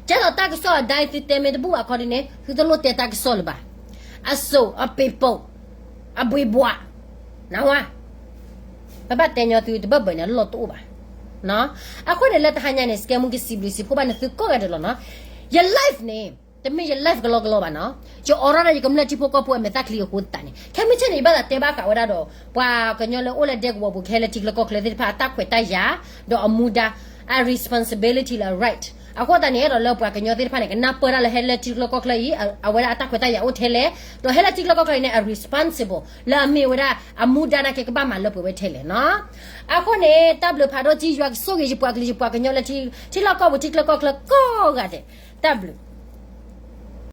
ကဲသိးတၢ်ကစီၣ်အဒိ သုတဲမ့ၢ်တဘူၣ်ဘၣ်ခီဒ်န့ၣ် သုတလိၣ်တဲတၢ်ကစီၣ်လၢၤဘၣ်. အစိၤအပ့ၤပိာ် အဘှ့းဘှး နဝါ ပဘၣ်တဲညီသုတဘၢၣ်ဘၢၣ်န့ၣ် အလီၢ်တအိၣ်ဘၣ်. အဃိန့ၣ်လၢတဟါညါန့ၣ် စကဲမူကစံးဘျုးစံးဖှိၣ်ဘၣ်န့ၣ်သုကိးဂၤဒဲးလီၤနီၤ. ယ live န့ၣ် တမ့ၢ်ယ live ကလီကလီဘၣ်နီၤ. ယအိးထီၣ်ဒၣ်ယကမျၢၢ်ထံဖိကီၢ်ဖိအမဲာ်သၣ်ချံအဃိသတးန့ၣ် ခဲမုၢ်ဆ့ၣ်န့ၣ် ယဘၣ်သးတဲဘၣ်ဃးဝဲဒၣ်ဒီး ပှၤကညီလၢအိၣ်လၢဒဲကဝီၤပူၤ ကဟဲလၢထံချၢကီၢ်ချၢသ့ၣ်တဖၣ် အတၢ်ခွဲးတၢ်ယာ် ဒီးအမူဒါ အ responsibility လၢအ right. အဃိသတးန့ၣ် အဲၣ်ဒိးလၢပှၤကညီသ့ၣ်တဖၣ်န့ၣ် ကနၢ်ပၢၢ်တၢ်လၢဟဲလၢထံချၢကီၢ်ချၢအံၤ အဝဲဒၣ်အတၢ်ခွဲးတၢ်ယာ်အိၣ်ထဲလဲၣ်, ဒီးဟဲလၢထံချၢကီၢ်ချၢအံၤန့ၣ် အ responsible လၢအမ့ၢ်ဝဲဒၣ်အမူဒါနာ်က့ကဘၣ်မၤလၢပှဲၤဝဲထဲလဲၣ်နီၤ. အဃိန့ၣ် တၢ်ဘျုးဖးဒိၣ်ကံ ယွၤကဆိၣ်ဂ့ၤယပှၤကလုာ်ယပှၤကညီလၢထံလီၢ်ကီၢ်ပူၤထံချၢကီၢ်ချၢကိးဂၤဒဲး, တၢ်ဘျုး.